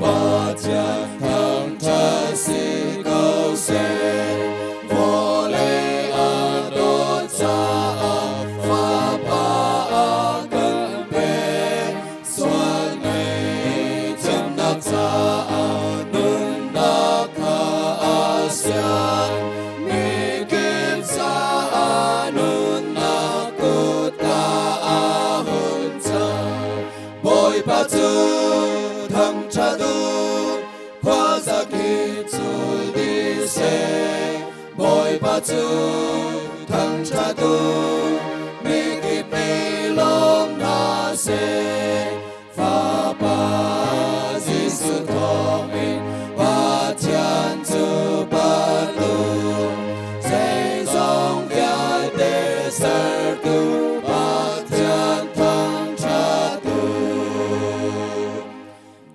Pathian thangṭhat si ko seh. Vawlei a dawt caah Fapa a kan pek. Sual ngaihthiamnak caah nunnak kha a sian. Mikip caah nunnak kutka a hun cang. Bawipa cu thangṭhat u, khuazakip cul dih seh. Bawipa cu thangṭhat u, mikip nih lawm hna seh. Fapa Jesuh thawngin Pathian cu pat u, zeizong vialte sertu Pathian thangṭhat u.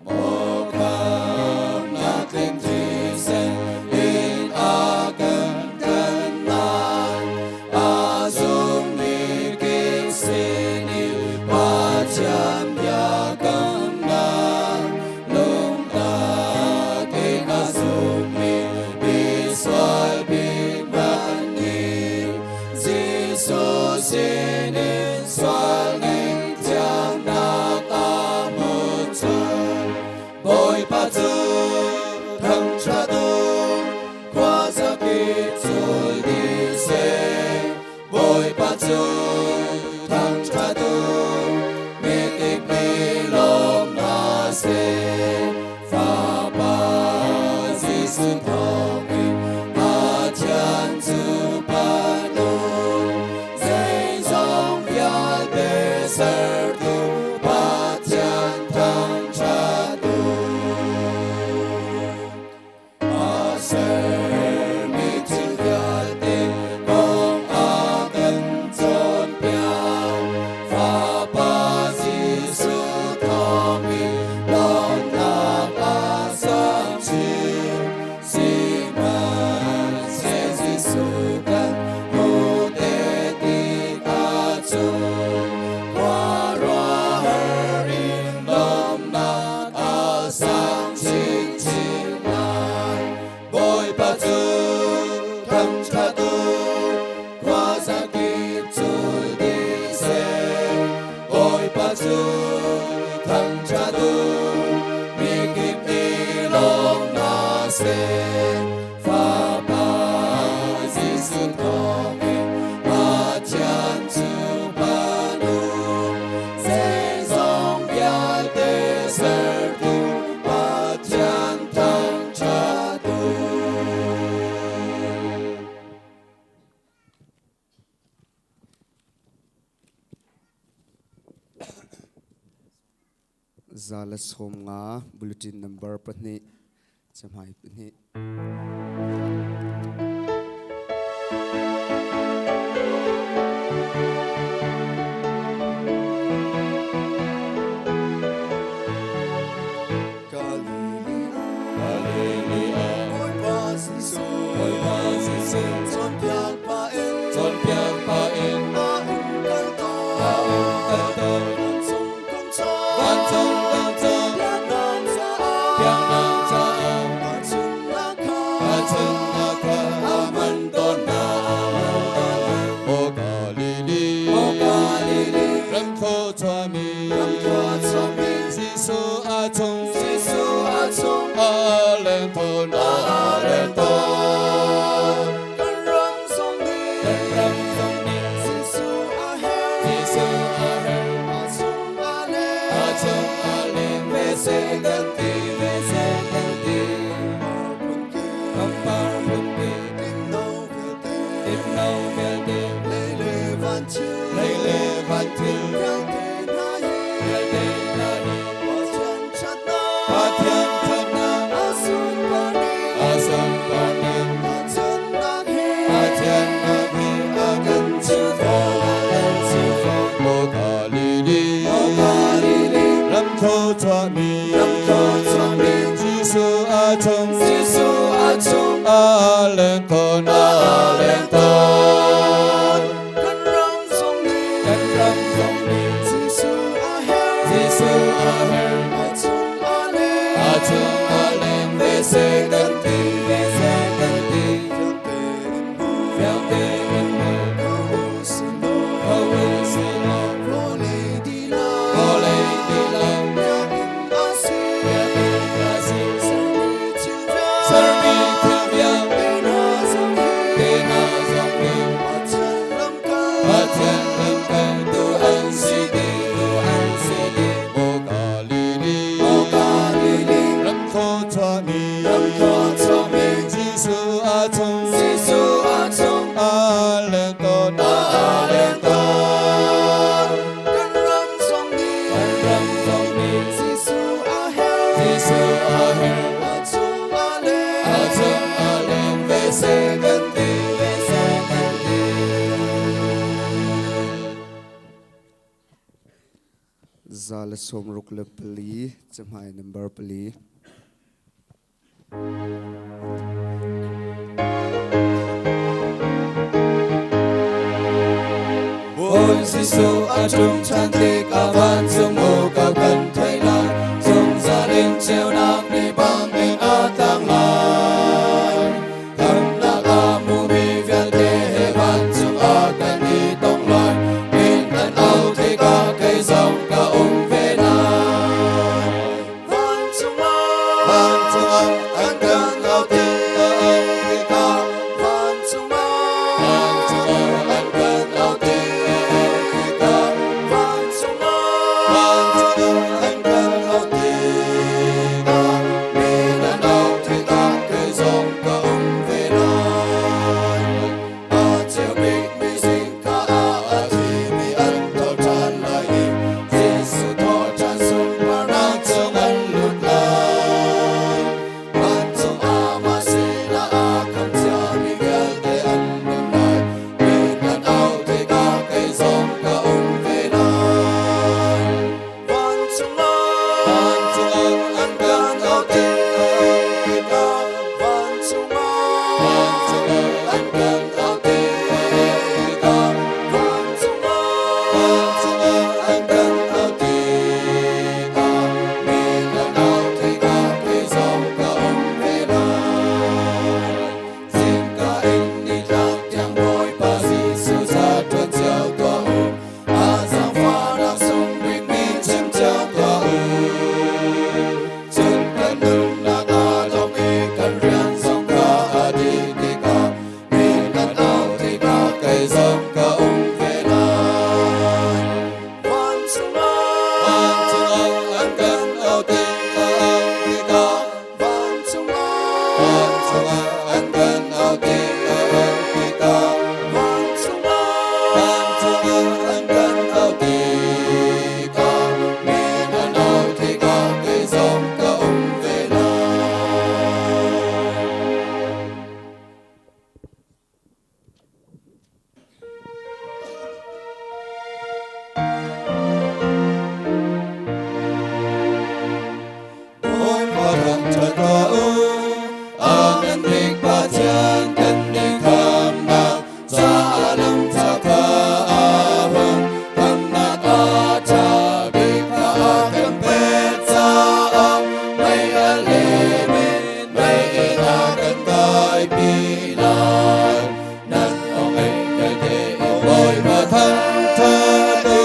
Maw khamnak tling thisen in a kan tlanhnak, a zummi kip sin i Pathian biakamnak, lungtak in a zummi misual bik hmanh nih Jesuh sinin sual ngaihthiamnak a hmuh cang. Bawipa cu thangṭhat u, khuazakip cul dih seh. Bawipa cu thangṭhat u, mikip nih lawm hna seh. Fapa Jesuh thawngin Pathian cu pan u, zeizong vialte sertu Pathian thangṭhat u. A sermi thil vialte kong a kan cawnpiak. Fapa Jesuh thawngin lawmhnak a sang chin. Sihmanhseh Jesuh kan hmuh te tik ahcun khuaruahhar in lawmhnak a sang chinchin lai. Bawipa cu thangṭhat u, khuazakip cul dih seh. Bawipa cu thangṭhat u, mikip nih lawm hna seh. Fapa Jesuh thawngin Pathian cu pan u, zeizong vialte sertu Pathian thangṭhat u. 150 bulletin number 2 cahmai 2. Cawnpiak pa in a um kal tawn. Vancung kong ca biaknak caah tahchunhnak kha a hman tawn hna. Maw Galilee, ram thluachuahmi, Jesuh a chung, a leng tawn, a leng tawn. Kan ram zong nih, Kan ram zong nih Jesuh a herh, Jesuh a herh, a chung a leng, a chung a leng ve seh kan ti, ve seh kan ti. Pangpar Pangpar phunki, tinno vialte, tinno vialte, lei le van thil, lei le van thil, vialte hna hi, vialte hna hi, Pathian ṭhatnak, Pathian ṭhatnak, a sunpar ni, a sunpar ni, Tahchunhnak he, Pathiannak hi a kan chimh fawn, a kan chimh fawn. Maw Galilee, Maw Galilee, ram thluachuahmi, ram thluachuahmi, Jesuh a chung, Jesuh a chung, a leng tawn, a leng tawn. Kan ram zong nih, Kan ram 164, cahmai number 4. Bawi Jesuh a ṭum ṭhan tikah vancung muko kan theih lai, zungzal in ceunak ni bangin a tlang lai. Khamhnak a hmumi vialte he vancung ah kan i tong lai, min kan auh tikah kei zong ka um ve lai. Vancung ah, vancung ah an kan auh tikah, vancung ah, vancung ah an kan auh tikah, vancung ah, vancung ah an kan auh tikah, min an auh tikah kei zong ka um ve lai. A ceu bikmi zingka ah a thimi an tho ṭhan lai i Jesuh thawhṭhan sunparnak chung an lut lai. Vancung ah mah sinah a kham ciami vialte an nung lai. Min an auh tikah kei zong ka um ve lai. Vancung ah, vancung ah an kan auh tikah, vancung ah, vancung ah an kan auh tikah, vancung ah, vancung ah an kan auh tikah, min an auh tikah kei zong ka um ve lai. Zingka in nitlak tiang Bawipa Jesuh ca ṭuan cio tuah u, a zaangfahnak sung bikmi chim cio tuah u. Cun kan nunnak aa dong i kan rian zong kha a dih tikah, min kan auh tikah kei zong ka um ve lai. Vancung ah, vancung ah an kan auh tikah, vancung ah, vancung ah an kan auh tikah, vancung ah, vancung ah an kan auh tikah, min an auh tikah kei zong ka um ve lai. Bawipa thangṭhat tuah u, a ngan bik Pathian kan i khamnak caah lamca kha a hung, khamnak a ṭha bik kha a kan pek caah mei a lem in mei in a kan kaipi lai. Nan aw ngaih vialte in Bawipa thangṭhat u,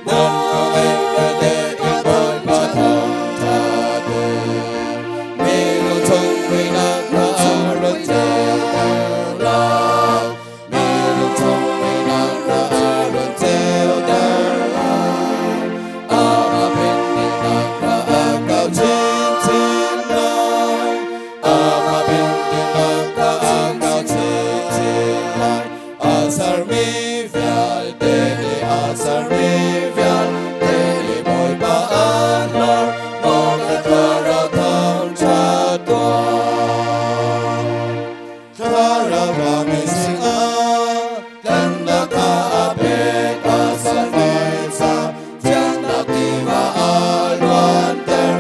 nan aw ngaih vialte in Bawipa thangṭhat u. Mi lungchung muihnak kha a run ceuter lai, mi lungchung muihnak kha a run ceuter lai. Amah pennak kha a kau chinchin lai, amah pennak kha a kau chinchin lai. A sermi vialte nih, a sermi vialte nih Bawipa an lar, maw ka thlarau thangṭhat tuah. Thlarau ṭhami sinah tlanhnak kha a pek, a salvesa thiannak tiva a luanter,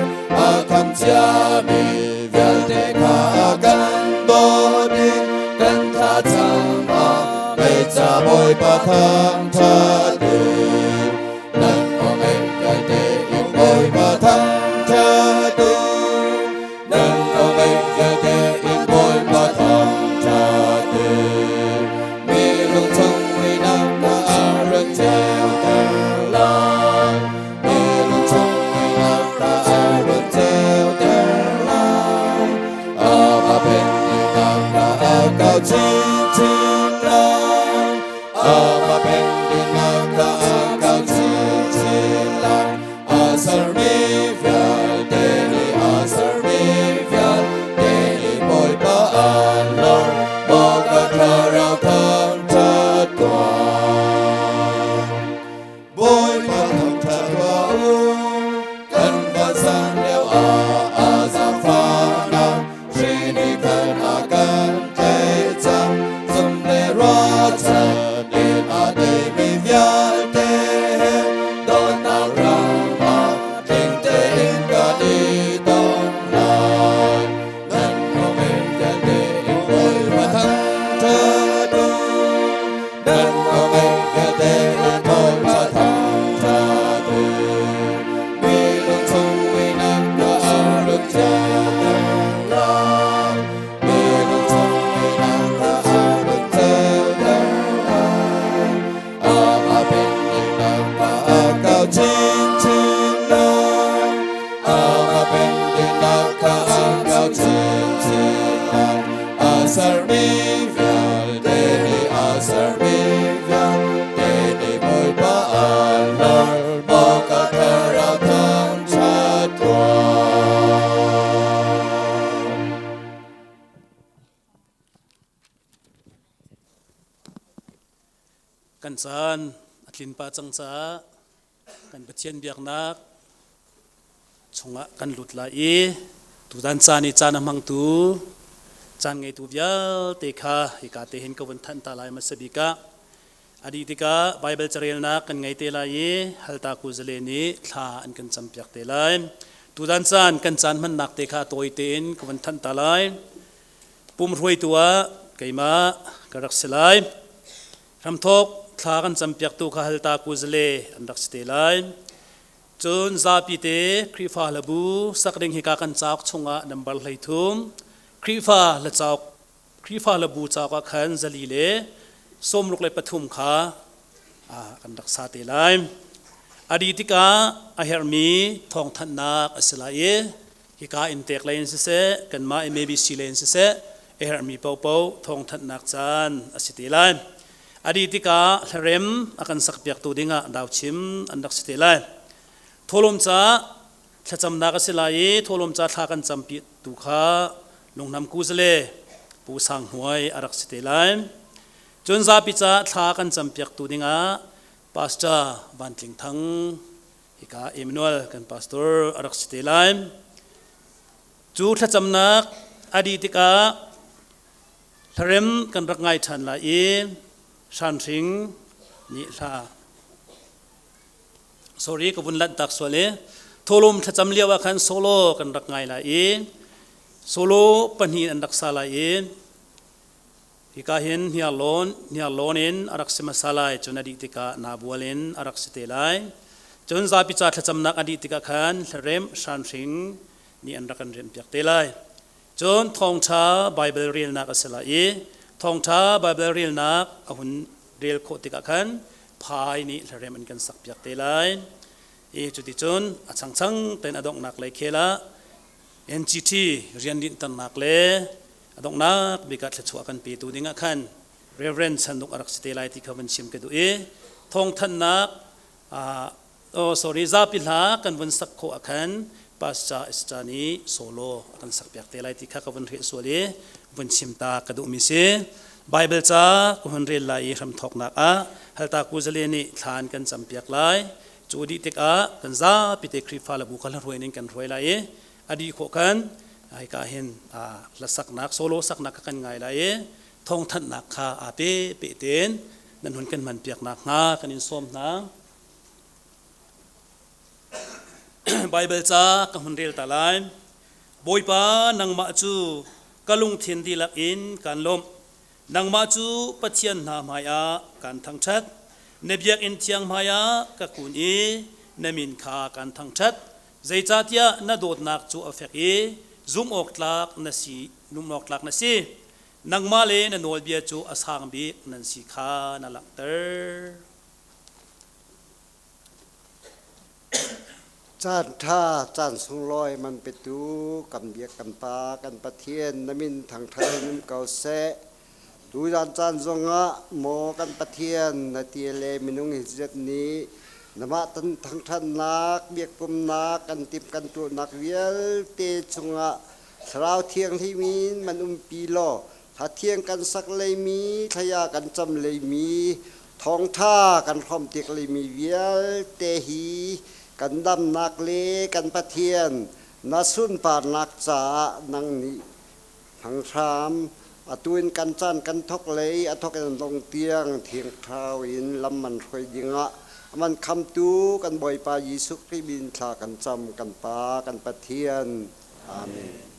a khamh ciami vialte kha a kan dawt i kan thlacam ah mei ca Bawipa thangṭhat u. Nan aw ngaih vialte in Bawipa thangṭhat u, nan aw ngaih vialte in Bawipa thangṭhat u. Mi lungchung muihnak kha a run ceuter lai, mi lungchung muihnak kha a run ceuter lai. Amah pennak kha a kau chinchin lai, amah pennak kha a kau chinchin lai. A sermi Kan caan a tlin pah cang caah kan Pathian biaknak chungah kan lut lai i tutan caan i caan a hmangtu caan ngeitu vialte kha hika te hin ka vun thanh ta lai hmasa bik ah. A dih tikah Baibal carelnak kan ngei te lai i Halta Kuzale nih thla an kan campiak te lai. Tutan caan kan caan hmannak te kha tawi tein ka vun thanh ta lai. Pum hruaitu ah keimah ka rak si lai. Hramthawk thla kan campiaktu kha Halta Kuzale an rak si te lai. Cun zapi te Khrihfa hlabu sak ding hika kan cauk chungah nambar 13 Khrihfa hla cauk Khrihfa hlabu cauk ah khan 163 kha kan rak sa te lai. A dih tikah a herhmi thawngthanhnak a si lai i hika in tek lei in siseh, kanmah MABC lei in siseh, a herhmi paohpaoh thawngthanhnak caan a si te lai. A dih tikah hlarem a kan sakpiaktu dingah dauchim an rak si te lai. Thawlawm ca thlacamnak a si lai i thawlawm ca thla kan campi tu kha Lungnam Kuzale Pu Sang Hnuai a rak si te lai. Cun zapi ca thla kan campiaktu dingah Pastor Van Tling Thang hika Emmanuel kan pastor a rak si te lai. Cu thlacamnak a dih tikah hlarem kan rak ngai ṭhan lai i hranhring nih hla sorry ka vun lanh tak sual i tholum thlacam lio ah khan solo kan rak ngai lai i solo pahnih an rak sa lai i hika hin hniarlawn hniarlawn in a rak si hmasa lai, cun a dih tikah nabual in a rak si te lai. Cun zapi ca thlacamnak a dih tikah khan hlaremh hranhring nih an rak kan remhpiak te lai. Cun thawngṭha Baibal relnak a si lai i thawngṭha Baibal relnak a hun rel khawh tikah khan phai nih hlarem an kan sakpiak te lai i cuticun a changchang tein a donghnak lei khel ah NGT rian dinhternak le a donghnak bik ah thluachuah kan petu ding ah khan Reverend Chanduk a rak si te lai ti kha vun chim ka duh i thawngthanhnak oh sorry zapi hla kan vun sak khawh ah khan Pastor Esther nih solo a kan sakpiak te lai ti kha ka vun hreh sual i vun chim ta ka duhmi si. Bible ca ka hun rel lai i hramthawknak ah Halta Kuzale nih thlan kan campiak lai. Cu dih tikah kan zapi te Khrihfa le bu kha hruai ning kan hruai lai i a dih khawh khan hika hin hla saknak solo saknak kha kan ngai lai i thawngthanhnak kha aa pe pe tein nan hun kan hman piak nak hnga kan in sawm hna. Bible ca ka hun rel ta lai. Bawipa, nangmah cu ka lungthin dihlak in kaan lawmh. Nangmah cu Pathian hna hmaiah kaan thangṭhat. Na biakinn thiang hmaiah ka kun i na min kha kaan thangṭhat. Zeicahtiah na dawtnak cu a fek i zumhawktlak na si, zumhawktlak na si. Nangmah le na nawlbia cu a sang bik nan si kha na langhter. Caan ṭha, caan sunglawi man petu kan biak kan Pa kan Pathian na min thangṭhat in um ko seh. Tuzan caan zongah maw kan Pathian na ti le minung hi zet nih namah tan thangṭhatnak biakpumnak kan timh kan tuahnak vialte chungah Thlarau Thianghlim in man umpi law thla thiang kan sak leimi thlaya kan cam leimi thawngṭha kan hrawm tik leimi vialte hi kan damnak le kan Pathian na sunparnak caah nang nih hmang hram. Atu in kan caan kan thok lei a thok in dong tiang thiang thlarau in lam man hruai dingah aman khamtu kan Bawipa Jesuh Khrih min thla kan cam kan Pa kan Pathian. Amen.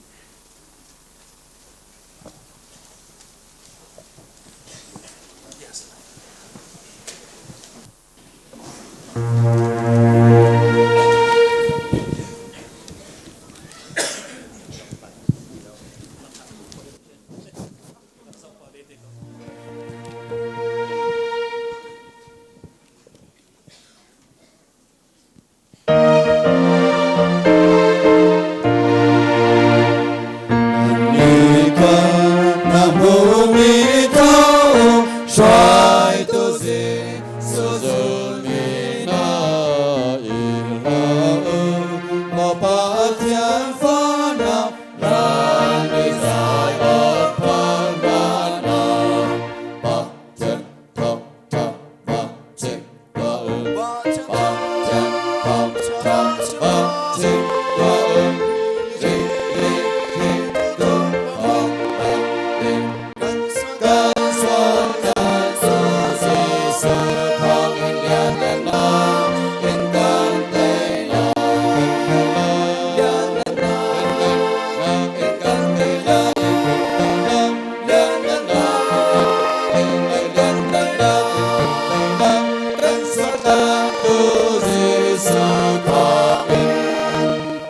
Jesuh thawngin lianngannak in kan tei lai. Lianngannak in kan tei lai. Lianngannak lianngannak kan sualtlantu Jesuh thawngin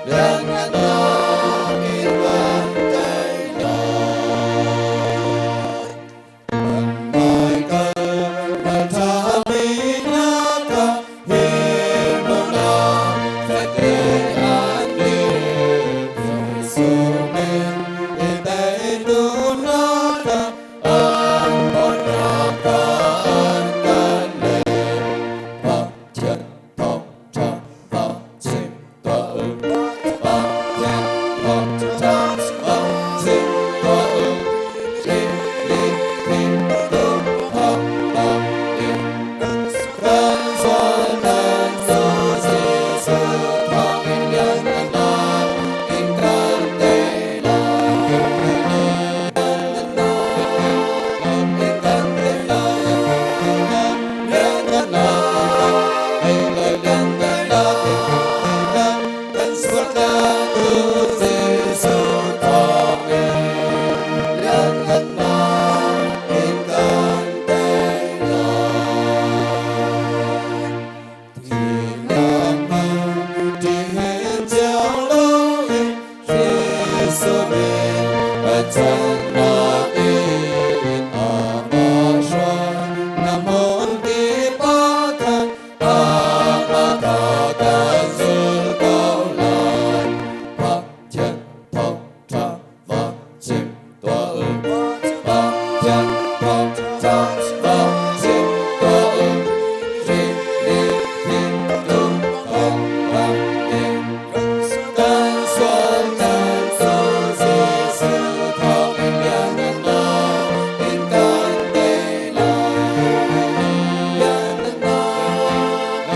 lianngannak in kan tei lai. Kan hmaikal ralṭhami hna kha hi hmun ah fek tein an dir. Jesuh min i teitu hna kha an bawmhnak kha an kan leh. Pathian thawngṭha va chim tuah u. Pathian thawngṭha va chim tuah u. Kan sualnak cu Jesuh thawngin lianngannak in kan tei lai. In kan tei lai. Lianngannak, lianngannak, kan sualnak cu Jesuh thawngin lianngannak in kan tei lai. Thihnak hmanh ṭih cio loin Jesuh min pechannak in amah hruai na hmun kip ah khan amah kha kan zul ko lai. Pathian thawngṭha va chim tuah u. Pathian thawngṭha va chim tuah u. Rili thingtung thawngpang in kan sualnak cu Jesuh thawngin lianngannak in kan tei lai. Lianngannak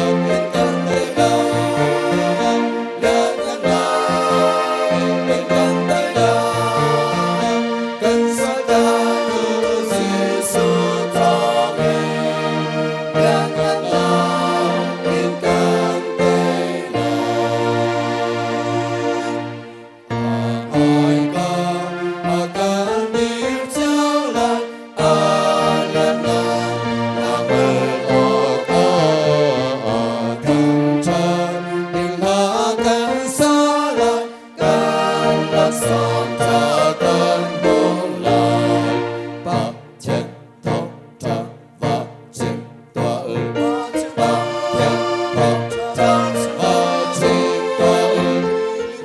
in kan tei lai. Lianngannak in kan tei lai. Kan sualnak cu Jesuh thawngin lianngannak in kan tei lai. Hmaika a kan dir cio lai, a lianngan nak hmuh awkah a thangṭhat ding hla kan sa lai, kan laksawng ṭha kan hmuh lai. Pathian thawngṭha va chim tuah u. Pathian thawngṭha va chim tuah u.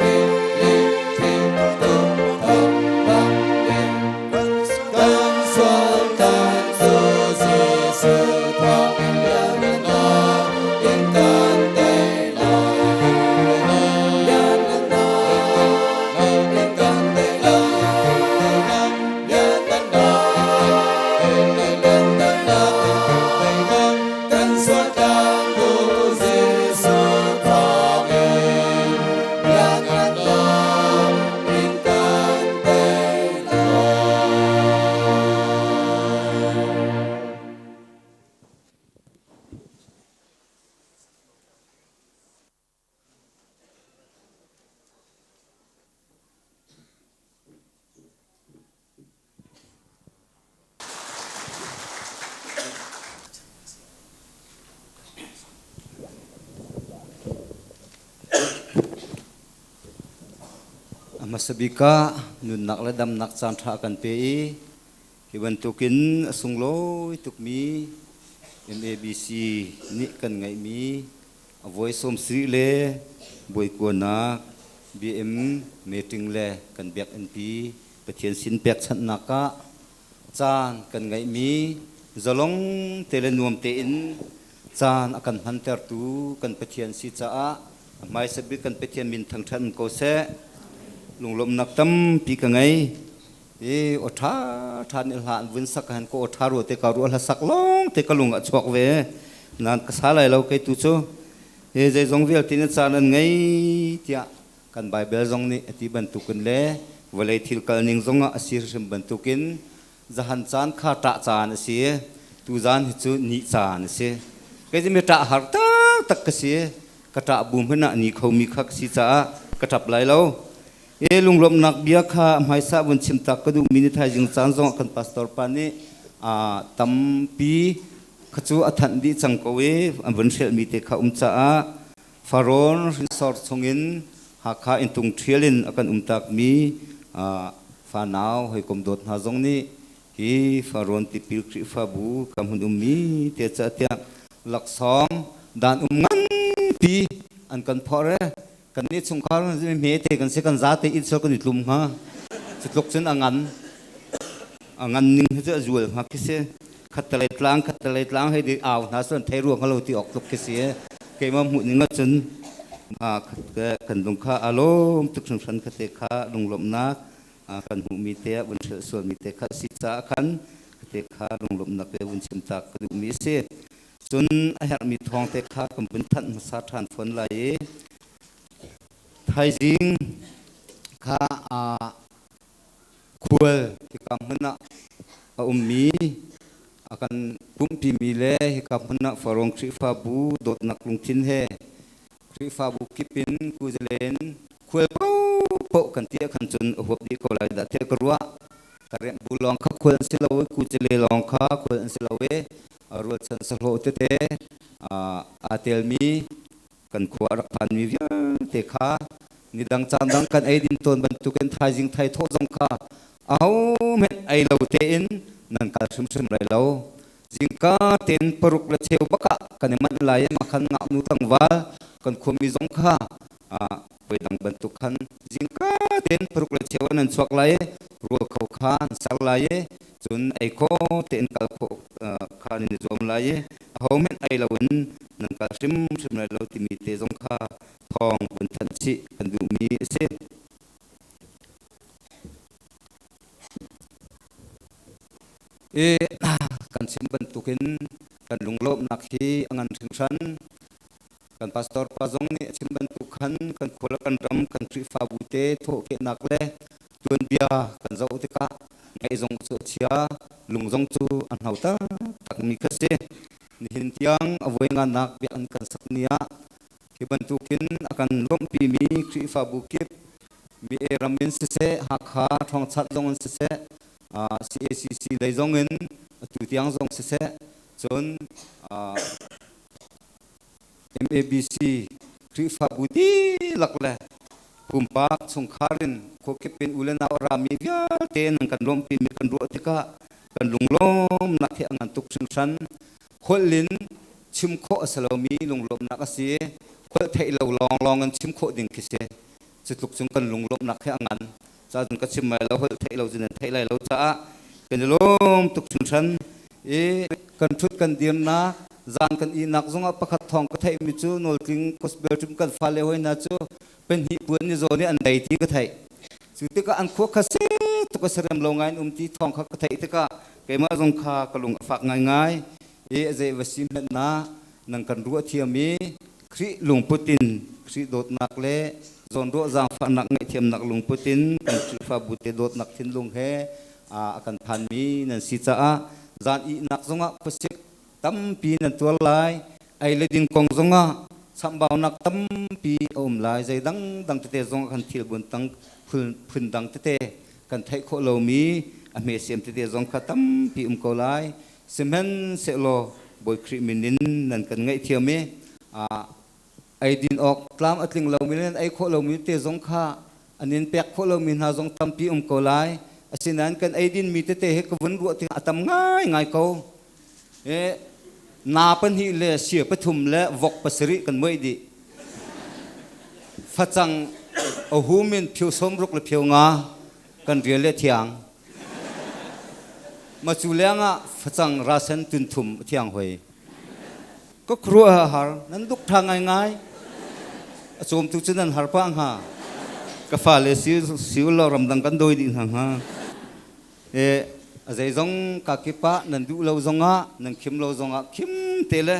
Rili thingtung thawngpang in kan sualnak cu Jesuh thawngin lianngannak in kan tei lai. Lianngannak in kan tei lai. Lianngannak lianngannak kan sualnak cu Jesuh thawngin lianngannak in kan tei lai. A hmasa bik ah nunnak le damnak caan ṭha kan pe i hi bantukin a sunglawi tukmi MABC nih kan ngeihmi a voi 70 le bawikuanak BM meeting le kan biakinnpi Pathian sin pekchanhnak ah caan kan ngeihmi zalong te le nuam tein caan a kan hmantertu kan Pathian si caah a hmaisa bik kan Pathian min thangṭhat um ko seh. Lunglawmhnak tampi ka ngei. I aw ṭha ṭha nih hla an vun sak han ko aw ṭha rua te ka ruah hla sak lawng te ka lung a chuak ve. Nan ka sa lai lo kei tu cu. Hi zeizong vialte na caan an ngei tiah kan Baibal zong nih a ti bantukin le vawlei thil kalning zongah a si hrim bantukin zahan caan kha ṭah caan a si. Tuzan hi cu ni caan a si. Kei cu mi ṭah har taktak ka si. Ka ṭah bu hmanh ah ni khomi kha ka si caah ka ṭap lai lo. E lunglawmhnak bia kha hmaisa vun chim tak ka duhmi ni thaizing caan zongah kan pastor pa nih tampi kha cu a thanh dih cang ko i an vun hrelhmi te kha um caah Farrawn hrinsor chungin Hakha inntung ṭhial in a kan umtakmi fanau hawikom dawt hna zong nih hi Farrawn tipil Khrihfabu ka hmun ummi te ca tiah laksawng dan um nganpi an kan phorh e. Kan nih chungkhar hme te kan si, kan zate inn sal kan i tlum hnga. Cutluk cun a ngan. A ngan ning hi cu a zual hnga khi si. Khattalei tlang, khattalei tlang hei di au hna sun thei ruang halo ti awk tluk khi si. Keimah hmuh ning ahcun kan lung kha a lawm tuk hringhran kha te kha lunglawmhnak kan hmuhmi te ah vun hrelh sualmi te kha si caah khan te kha lunglawmhnak te vun chim tak ka duhmi a si. Cun a herhmi thawng te kha kan vun thanh hmasa ṭhan fawn lai i thaizing kha khual hika hmun ah a ummi a kan pumhpimi le hika hmun ah Farong Khrihfabu dawtnak lungthin he Khrihfabu kip in kuzalen khual paohpaoh kan ti ahkhan cun a huap dih ko lai dah tiah ka ruah. Ka rianh bu lawng kha khual an si lo i kuzale lawng kha khual an si lo i rualchan sahlawh tete aa telmi kan khua a rak phanmi vialte kha nidang caan dang kan eidin tawn bantukin thaizing thaithawh zong kha ahohmanh ei lo tein nan kal hrimhrim lai lo. Zingka tein paruk le cheu bak ah kan i manh lai i makhan ngaknu tlangval kan khuami zong kha voidang bantuk khan zingka tein paruk le cheu an chuak lai i rawl kho kha an ser lai i cun ei kho tein kal khawh kha nan i zuam lai i ahohmanh ei loin nan kal hrimhrim lai lo timi te zong kha thawng vun thanh chih kan duhmi a si. I kan chim bantukin kan lunglawmhnak hi a ngan hringhran. Kan pastor pa zong nih a chim bantuk khan kan khua le kan ram kan Khrihfabu te thawhkehnak le tuanbia kan zoh tikah ngaih zong cu a chia, lung zong cu a hno taktakmi kha si. Nihin tiang a voi nganak biakinn kan sak ni ah hi bantukin a kan lawmhpimi Khrihfabu kip mi ram in siseh, Hakha Ṭhawngchat zong in siseh, CACC lei zong in atu tiang zong siseh, cun MABC Khrihfabu dihlak le pumpak chungkhar in khuakip in u le nau a rami vialte nan kan lawmhpimi kan ruah tikah kan lunglawmnak hi a ngan tuk hringhran. Holh in chim khawh a si lomi lunglawmhnak a si. Holh theih lo lawnglawng in chim khawh ding khi si. Cutluk cun kan lunglawmhnak hi a ngan. Ca cun ka chim lai lo, holh theih lo cun nan theih lai lo caah kan i lawm tuk hringhran. I kan ṭhut kan dirnak, zan kan ihnak zongah pakhat thawng ka theihmi cu nawltling gospel ṭim kan fale hoi hna cu pahnih puan ni zawn i an dei ti ka theih. Cu tikah an khua kha si tuk a serem lo ngai in um ti thawng kha ka theih tikah keimah zong kha ka lung a fak ngaingai. I a zei va si hmanh na nan kan ruah thiam i Khrih lungput in Khrih dawtnak le zawnruah zaangfahnak ngaihthiamnak lungput in kan Khrihfabu te dawtnak thinlung he a kan phanmi nan si caah zan ihnak zongah khuasik tampi nan tuar lai. Ei le din kong zongah chambaunak tampi a um lai. Zei dangdang tete zongah kan thil bun tang phun dang tete kan theih khawh lomi a hme siam tete zong kha tampi um ko lai. Sihmanhsehlaw Bawi Khrih min in nan kan ngaihthiam i eidin awk tlam a tling lomi le nan ei khawh lomi te zong kha an in pek khawh lomi hna zong tampi um ko lai. Asinain kan eidinmi tete hi ka vun ruah tikah a tam ngaingai ko. Na pahnih le sia pathum le vok pasarih kan muaih dih. Facang a hum in phio sawmruk le phio nga kan rial le thiang. Ma cu lengah facang rasen tun thum a thiang hoi. Ka khuaruah a har, nan duk ṭha ngaingai. A cawmtu cu nan har pah hnga. Ka fale si u law ramdang kan dawi dih hna hnga. A zeizong ka kip ah nan duh lo zongah, nan khim lo zongah khim te le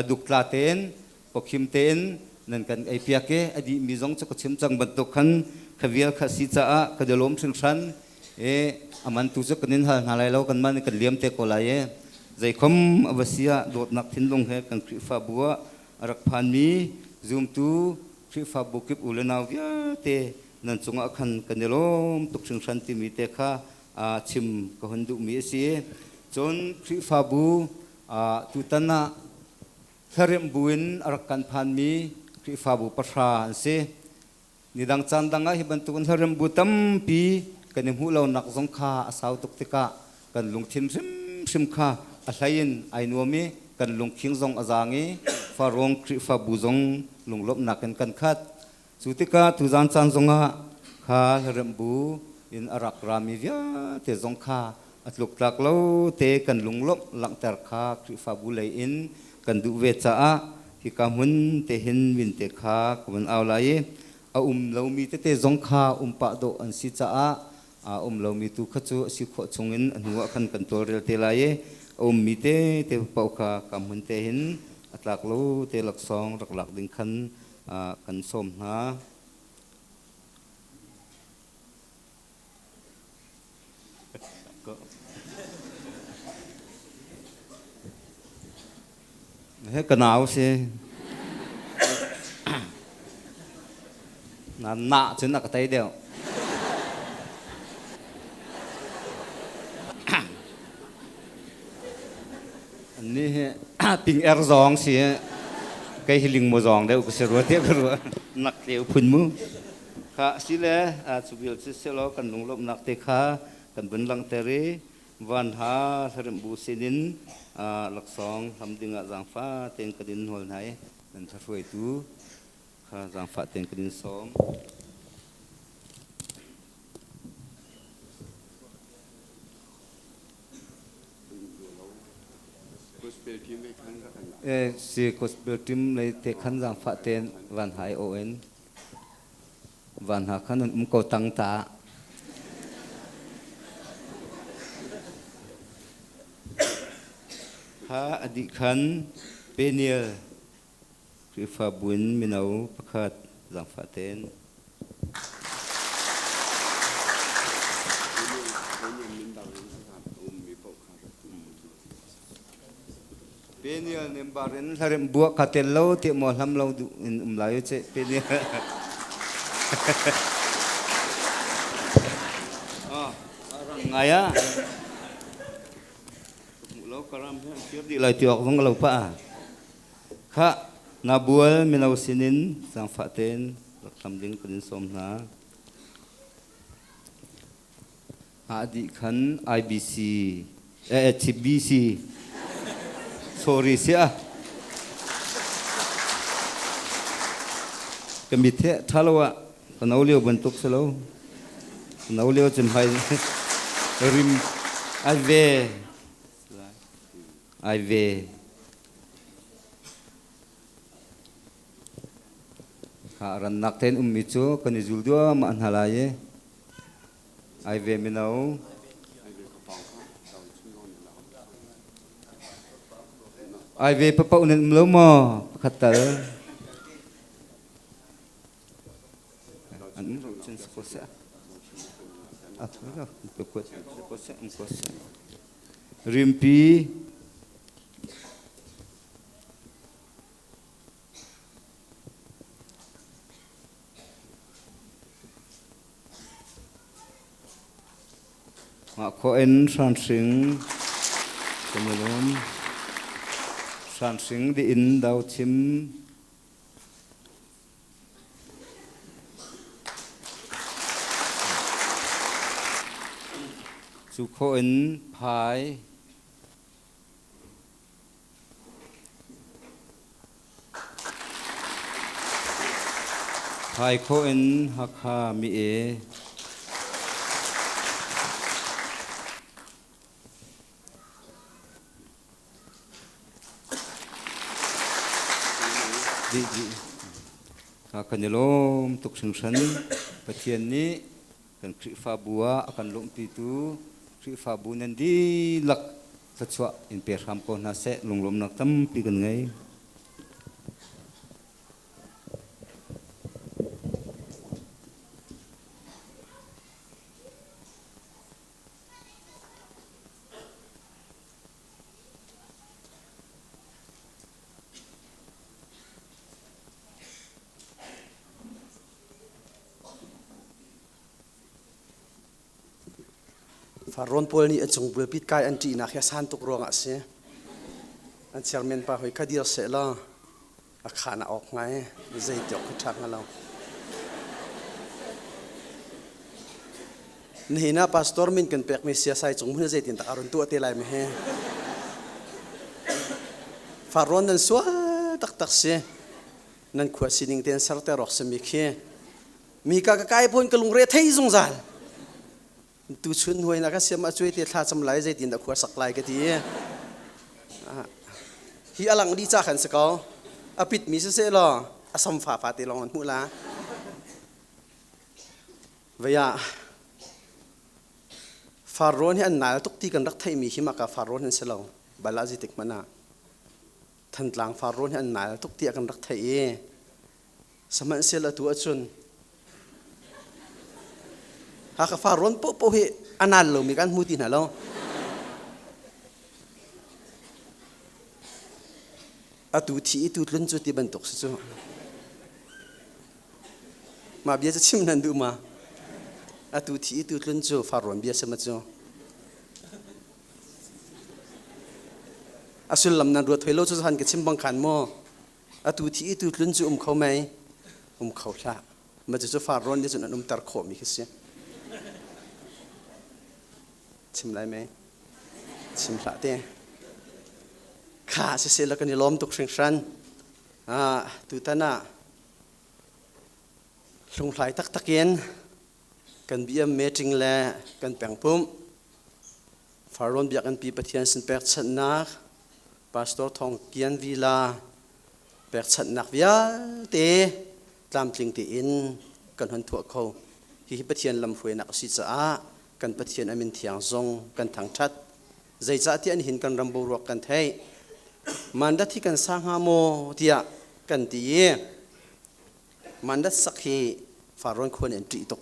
duktla tein, pawkhim tein nan kan ei piak i a dihmi zong cu ka chim cang bantuk khan kha vial kha si caah ka lawm hringhran. I a man tu cu kan in hal hna lai lo, kan man in kan liam te ko lai i. Zeikhom a va si ah dawtnak thinlung he kan Khrihfabu ah a rak phanmi zumtu Khrihfabu kip u le nau vialte nan cungah khan kan i lawm tuk hringhran timi te kha chim ka hun duhmi a si. Cun Khrihfabu tutan ah thlaremh buin a rak kan phanmi Khrihfabu pahra an si. Nidang caan dang ah hi bantukin hlaremh bu tampi kan i hmuh lonak zong kha a sau tuk tikah kan lungthin hrimhrim kha a hlei in ai nuam i kan lungkhing zong a zaang i Farung Khrihfabu zong lunglawmhnak in kan khat. Cu tikah tuzaan caan zongah kha hlaremh bu in a rak rami vialte zong kha a tluktlak lo te kan lunglawmh langhter kha Khrihfabu lei in kan duh ve caah hika hmun te hin min te kha ka vun au lai i a um lomi tete zong kha um pah dawh an si caah a um lomi tu kha cu a si khawh chungin a hnu ah khan kan tawlrel te lai i a ummi te te paoh kha ka hmun te hin a tlak lo te laksawng rak lak ding khan kan sawm hna. He ka nau si. Na na cun a ka tei deuh. Ni hi ping er zong si kei hi ling mo zong deuh ka si rua te ka rua nak tleu phun mu. Kha sile cu vial cu selaw kan lunglawmhnak te kha kan vun langhter i van ha hlaremh bu sinin laksawng hlam dingah zaangfa tein kan in hnawl hna i nan hlahruaitu kha zaangfah tein kan in sawm. Si gospel team lei te khan zaangfah tein van hai o in Van hna khan an um ko tang ta. Kha a dih khan Peniel Khrihfabu in mino pakhat zaangfah tein. Peniel member in hlaremh buah ka tel lo ti maw hlam lo duh in um lai che Peniel. Oh, rang ngai ah. Mu lo karam he kir di lai tiok vang lo pa. Kha na bual mino sinin sangfa ten rak hlam ding kan in som hna. A dih khan IBC eh HBC sorry sia ka mit he tha lo ah ka no lio bantuk si lo no lio cun hai rim ai ve ai ve kha rannak ten ummi cu kan i zul duahmah hna lai i Ai ve mino. Ai ve papaoh nan um lo maw? Pakhat tal. An um ro cun ko seh. A thu lo. Ko seh, um ko seh. Rimpi Mah khawh in hranhring kan i lawm. Hranhring dih in do chim. Cu khawh in phai. Thaikhaw in Hakha mi e. Di di. Kan i lawm tuk hringhran. Pathian nih kan Khrihfabu ah a kan lawmhpitu Khrihfabu nan dihlak thluachuah in pe hram ko hna seh lunglawmnak tampi kan ngei. Farrawn pawl nih a cung bualpit kai an ṭihnak hi a san tuk ruangah a si. An chairman pa hoi kha dir seh law a khaan a awk ngai zei ti awk kha ṭha hnga lo. Nihin ah pastor min kan pekmi siasai cung hmun zeitin dah a run tuah te lai mi he. Farrawn nan sual taktak si. Nan khua sining tein ser te rawk simi khi. Mi ka ka kai pon ka lungre thei zungzal. Tu chun huai na ka siam a cuai te thla cam lai zeitin dah khua sak lai ka ti. Hi alang di cha khan si ko. A pit mi si se law a sam fa fa te long an hmuh la. Vaya Farrawn hi an nal tuk ti kan rak theihmi hi maka farrawn an si lo. Bala zitik hmanh ah Thantlang farrawn hi an nal tuk tiah kan rak theih i sihmanhsehlaw atu ahcun Hakha farrawn paohpaoh hi a nal lomi kan hmu ti hna lo. Atu thi i tu tlun cu ti bantuk si cu. Mah bia cu chim nan duh ma? Atu thi i tu tlun cu farrawn bia si ma cu? A sullam nan ruat hoi lo cu han ka chim bang khan maw? Atu thi i tu tlun cu um kho mei? Um kho hlah. Ma cu cu farrawn nih cun an umter khawhmi khi si. Chim lai mei? Chim hlah te. Kha siseh la kan i lawm tuk hringhran. Ah, tutan ah hlunghlai taktak in kan BM meeting le kan pengpumh Farrawn Biakinn pi Pathian sin pekchanhnak Pastor Thawng Kian Vila pekchanhnak vialte tlamtling tein kan hon thuah kho. Hihi Pathian lamhruainak a si caah kan Pathian a min thiang zong kan thangṭhat. Zeicahtiah nihin kan ram boruak kan theih. Mandat hi kan sa hnga maw tiah kan ti i mandat sak hi Farrawn khua nih an ṭih tuk.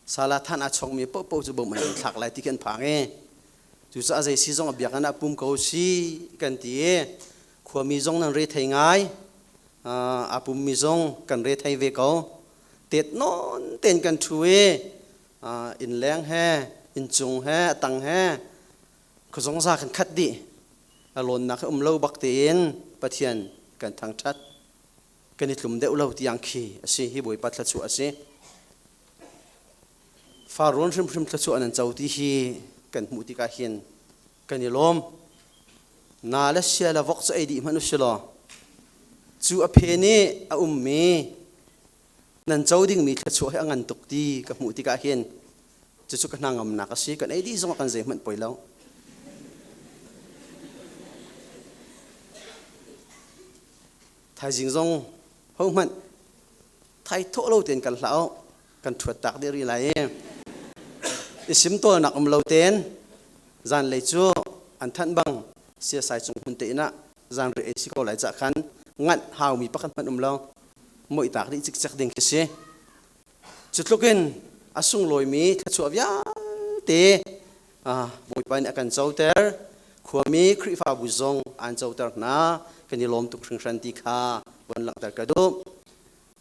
Sala than aa chawkmi paohpaoh cu bom an in thlak lai ti khi an phang i cucaah zei si zong a biakinn ah pum ko si kan ti i khuami zong nan re thei ngai aa pummi zong kan re thei ve ko tet nawn tein kan ṭhu i innleng he inncung he a tang he khuazongza kan khat dih a lawnnak he um lo bak tein Pathian kan thangṭhat kan i tlum deuh lo tiang khi a si hi Bawipa thluachuah a si Farrawn hrimhrim thluachuah nan co ti hi kan hmuh tikah hin kan i lawm na le sia le vok cu ei dih hmanh u si law cu a phe nih a ummi nan co dingmi thluachuah hi a ngan tuk ti ka hmuh tikah hin cucu ka hnangamnak a si kan ei dih zong ah kan zeihmanh poi lo thaizing zong hohmanh thai thawh lo tein kan hlah kan ṭhuat tak dih rih lai i i simtawlnak um lo tein zanlei cu an thanh bang siasai cung hmun te inn ah zanriah ei si ko lai cah khan nganh haumi pakhat hmanh um lo moihtak dih cikcek ding khi si cu tluk in a sunglawimi thluachuah vialte Bawipa nih a kan coter khuami Khrihfabu zong aan coter hna kan i lawm tuk hringhran ti kha von langhter ka duh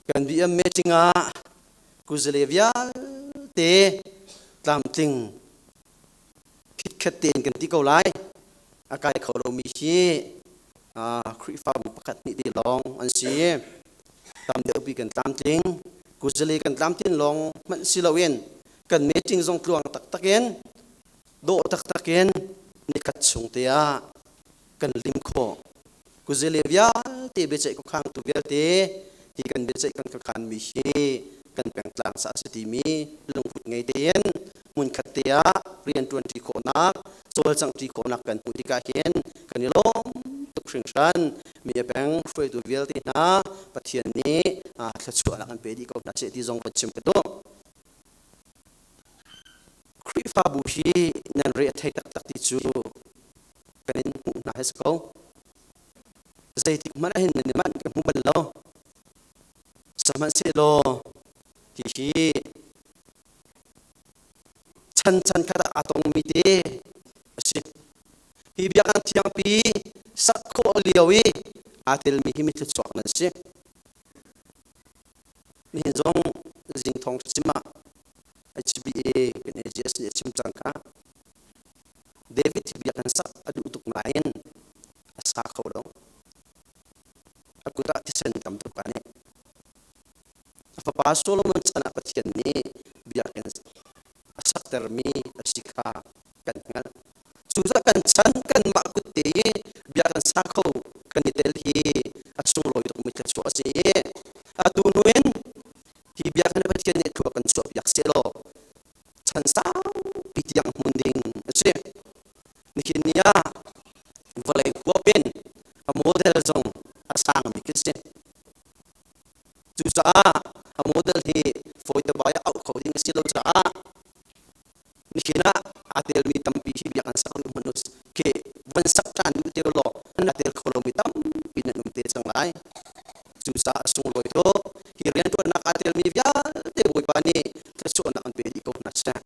kan BM meeting ah kuzale vialte tlamtling khitkhet tein kan ti ko lai a kai kho lomi hi Khrihfabu pakhat hnih te lawng an si tam deuhpi kan tlamtling kuzale kan tlamtlin lawng hmanh si loin kan meeting zong tluang taktak in dawh taktak in nikhat chung te ah kan lim khawh kuzale vialte biaceih khuakhangtu vialte hi kan biaceih kan khuakhan mi hi kan pengtlang sa a si timi lungput ngei tein hmunkhat te ah rianṭuan ṭi khawhnak cawlcangh ṭi khawhnak kan hmuh tikah hin kan i lawm tuk hringhran mi a peng hruaitu vialte hna Pathian nih thluachuahnak an pe dih ko hna seh ti zong kan chim ka duh Khrihfabu hi nan re a thei taktak ti cu kan in hmuh hna he si ko zeitik hmanh ah hin nan i manh ka hmu bal lo sihmanhsehlaw hihi chan chan khat ah aa tongmi te a si hi biakinn thiangpi sak khawh lio i aa telmi hi mi thluachuak nan si nihin zong zing thawng chim ah HBA kan AGS nih a chim cang kha. tikah thisen tam tuk a nih. A fapa Solomon chan ah Pathian nih biakinn a saktermi a si kha kan hngalh. Cucaah kan chan kanmah kut te i bia kan sa kho kan i tel hi a sunglawi tukmi thluachuah a si i atu hnu in hi bia kan Pathian nih thlua kan chuahpiak sehlaw chan saupi tiang hmun ding a si. Nihin ni ah vawlei huap in a model zong a sangmi khi si. Cucaah a model hi fawi te bai auh kho ding a si lo caah nihin ah aa telmi tampi hi biak an sak duh hmanh khi van sak ṭhan duh te law an tel kho lomi tampi nan um te cang lai. Cucaah sunglawi tuk hi rianṭuannak aa telmi vialte Bawipa nih thluachuahnak an pe dih ko hna seh.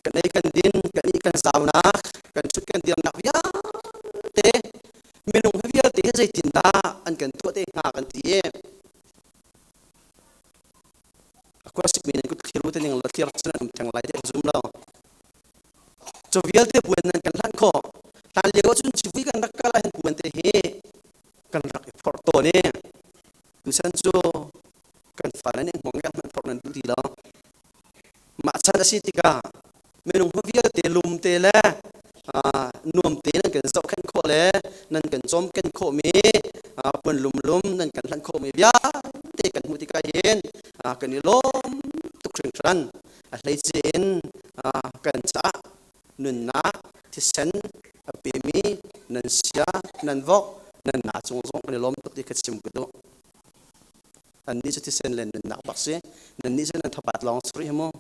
Kan ei kan din, kan ih kan zaunak, kan ṭhut kan dirnak vialte minung hi vialte hi zeitindah an kan tuah te hnga kan ti i a khuasik mi nan kut thlir te ning la thlir cun an um theng lai ti zum lo. Cu vialte puan nan kan hlan khawh. Hlan lio ahcun civui kan rak kal ahhin puan te hi kan rak i phorh tawn i tuchan cu kan fale nih hmong yang hmanh phorh nan duh ti lo. Mah chan a si tikah minung vialte lum te le nuam te nan kan zohkhenh khawh le nan kan cawmken khawhmi puan lumlum nan kan hlanh khawhmi vialte kan hmuh tikah hin kan i lawm tuk hringhran. A hleice in kan caah nunnak thisen a pemi nan sia nan vok nan na cung zong kan i lawm tuk ti ka chim ka duh. Annih cu thisen le nunnak bak si. Nannih cu nan thapat lawng si rih mu.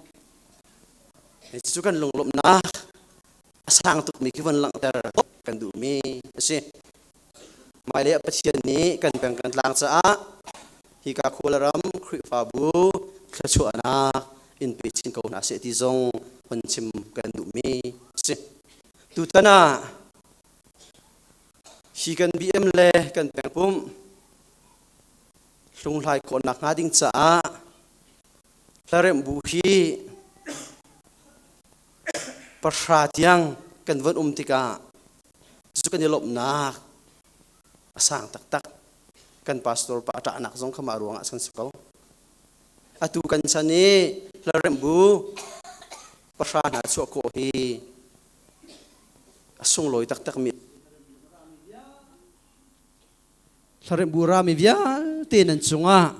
Cucu kan lunglawmhnak a sang tukmi khi von langhter kan duhmi a si. Hmailei ah Pathian nih kan peng kan tlang caah hika khualram Khrihfabu thluachuahnak in pe chin ko hna seh ti zong hun chim kan duhmi a si. Tutan ah hi kan BM le kan pengpumh hlunghlai khawhnak hnga ding caah hlaremh bu hi pahra tiang kan von um tikah cu kan i lawmhnak a sang taktak. Kan pastor pa a ṭahnak zong kha mah ruangah san si ko. Atu kan chan i hlaremh bu pahra hna chuah khawh hi a sunglawi taktak mi. Thlaremh rami vialte nan cungah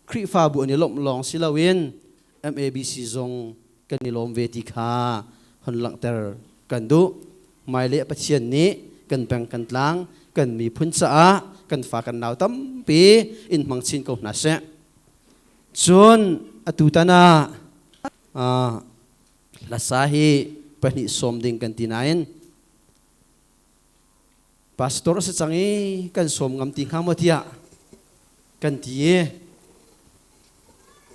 Khrihfabu an i lawmh lawng si loin MABC zong kan i lawm ve ti kha hon langhter kan duh. Hmailei Pathian nih kan peng kan tlang kan miphun caah kan fa kan nau tampi in hmang chin ko hna seh. Cun atutan ah hlasa hi pahnih sawm ding kan ti nain Pastor a si cang i kan sawm ngam ti hnga maw tiah kan ti i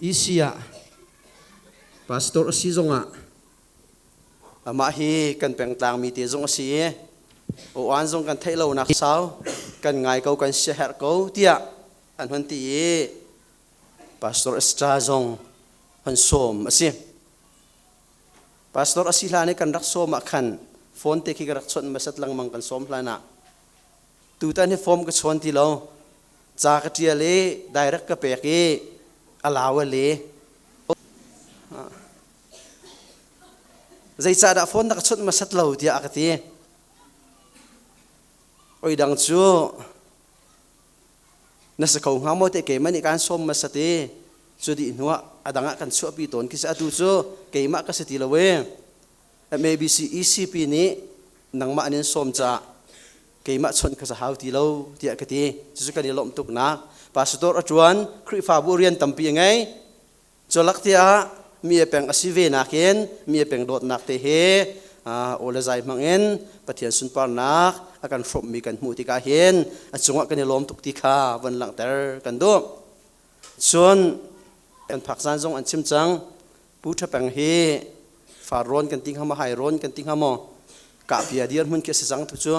EC ah pastor a si zongah amah hi kan pengtlang mi te zong a si i aw-an zong kan theih lo nak sau kan ngai ko kan siaherh ko tiah an hun ti i pastor Esther zong hon sawm a si. Pastor a si hlan i kan rak sawm ah khan phone te khi ka rak chawnh hmasat lengmang kan sawm hlan ah. Tutan hi form ka chawn ti lo. Ca ka ṭial i direct ka pek i a lau a le. Zeicahdah phone na ka chawnh hmasat lo tiah a ka ti. Oi dang cu na si kho hnga maw te keimah nih kaan sawm hmasat i cu dih hnuah a dang ah kan chuahpi tawn khi si. Atu cu keimah ka si ti lo e. MABC ECP nih nangmah an in sawm caah keimah chawnh kha sa hau ti lo tiah ka ti. Cucu kan i lawmh tuknak. Pastor a ṭuan, Khrihfabu rian tampi a ngei. Culak tiah mi a peng a si ve nakin mi a peng dawtnak te he aw le zai hmangin Pathian sunparnak a kan hrawmhmi kan hmuh tikah hin a cungah kan i lawm tuk ti kha von langhter kan duh. Cun kan phak zan zong an chim cang. Pu Ṭha Peng hi far rawn kan ti hnga maw, hai rawn kan ti hnga maw, kahpia dirhmun khi a si cang tu cu.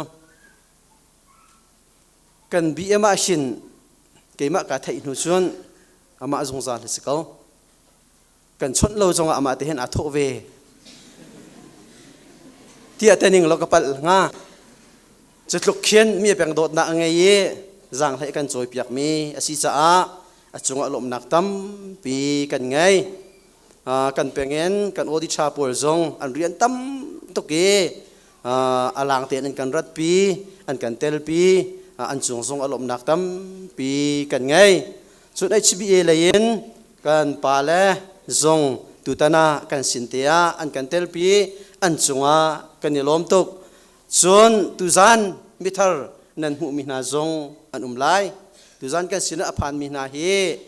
Kan BM ah hin keimah kaa theih hnu cun amah zungzal hi si ko. Kan chawnh lo zongah amah te hin aa thawh ve. Tiah te ning lo ka palh hnga. Cu tluk khin mi peng dawtnak a ngei i zaanghlei kan cawipiakmi a si caah a cungah lawmhnak tampi kan ngei. Kan pengin kan audit pawl zong an rian tam tuk i a lang tein an kan ratpi, an kan telpi, an cung zong a lawmhnak tampi kan ngei. Cun HBA lei in kan pale zong tutan ah kan sin te ah an kan telpi, an cungah kan i lawm tuk. Cun tuzan mithar nan hmuhmi hna zong an um lai. Tuzan kan sinah a phanmi hna hi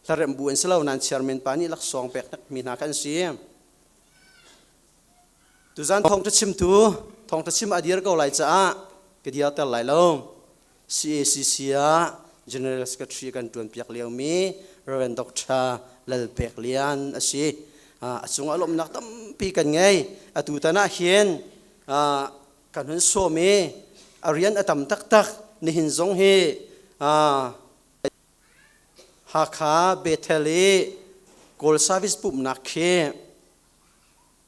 hlaremh bu an si lo nain chairman pa nih laksawng pek mi hna kan si. Tuzan thawngṭha chimtu thawngṭha chim a dir ko lai caah ka dirter lai lo. CACC ah General Secretary kan ṭuan piak liomi Reverend Dr. Lalpek Lian a si. A cungah lawmhnak tampi kan ngei. Atu tan ah hin kan hun sawm i a rian a tam taktak. Nihin zong hi Hakha Bethel i Kawl Service pumhnak khi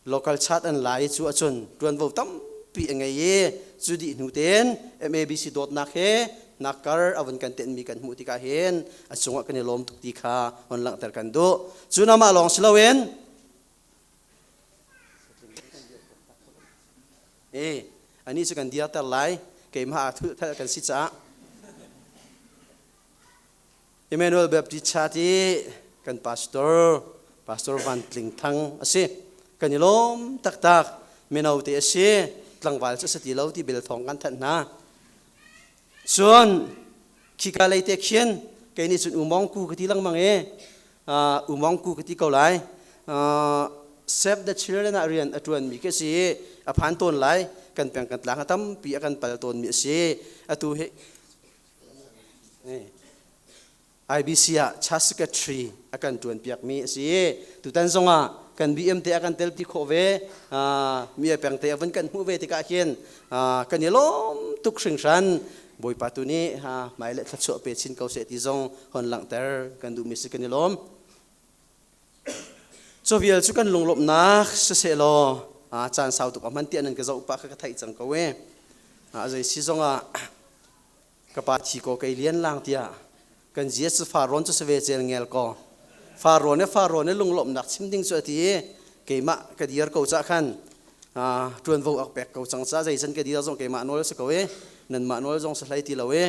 local chat an la i cu ahcun ṭuanvo tampi a ngei i cu dih hnu tein MABC dawtnak he nakkar a vun kan tenhmi kan hmuh tikah hin a cungah kan i lawm tuk ti kha hon langhter kan duh. Cu namah lawng si loin e ani cu kan dirter lai keimah ah thulh kan si caah Emmanuel Baptist Church i kan pastor, Pastor Van Tling Thang a si. Kan i lawm taktak. Mino te a si. Tlangval cu a si ti lo ti bel thawng kan thanh hna. Cun khika lei te khin kei nih cun umong ku ka ti lengmang i umong ku ka ti ko lai. Save the Children ah rian a ṭuanmi khi a si i a phan tawn lai. Kan peng kan tlang a tampi a kan pal tawnmi a si. Atu hi IBC ah church secretary a kan ṭuan piakmi a si i tutan zongah kan BM te a kan telpi khawh ve mi a peng te a vun kan hmuh ve tikah hin kan i lawm tuk hringhran. Bawipa tu nih hmai le thluachuah pe chin ko seh ti zong hon langhter kan duhmi si. Kan i lawm. Cu vial cu kan lunglawmhnak siseh law caan sau tuk a hman tiah nan ka zoh pah kha ka theih cang ko e. A zei si zongah ka pa thi ko kei lian lang tiah kan zia cu fa rawn cu si ve cel ngel ko fa rawn e fa rawn e lunglawmhnak chim ding cu a ti i keimah ka dir ko cah khan ṭuanvo ak pek ko cang ca zei can ka dir zong keimah nawl si ko e nanmah nawl zong si hlei ti lo e.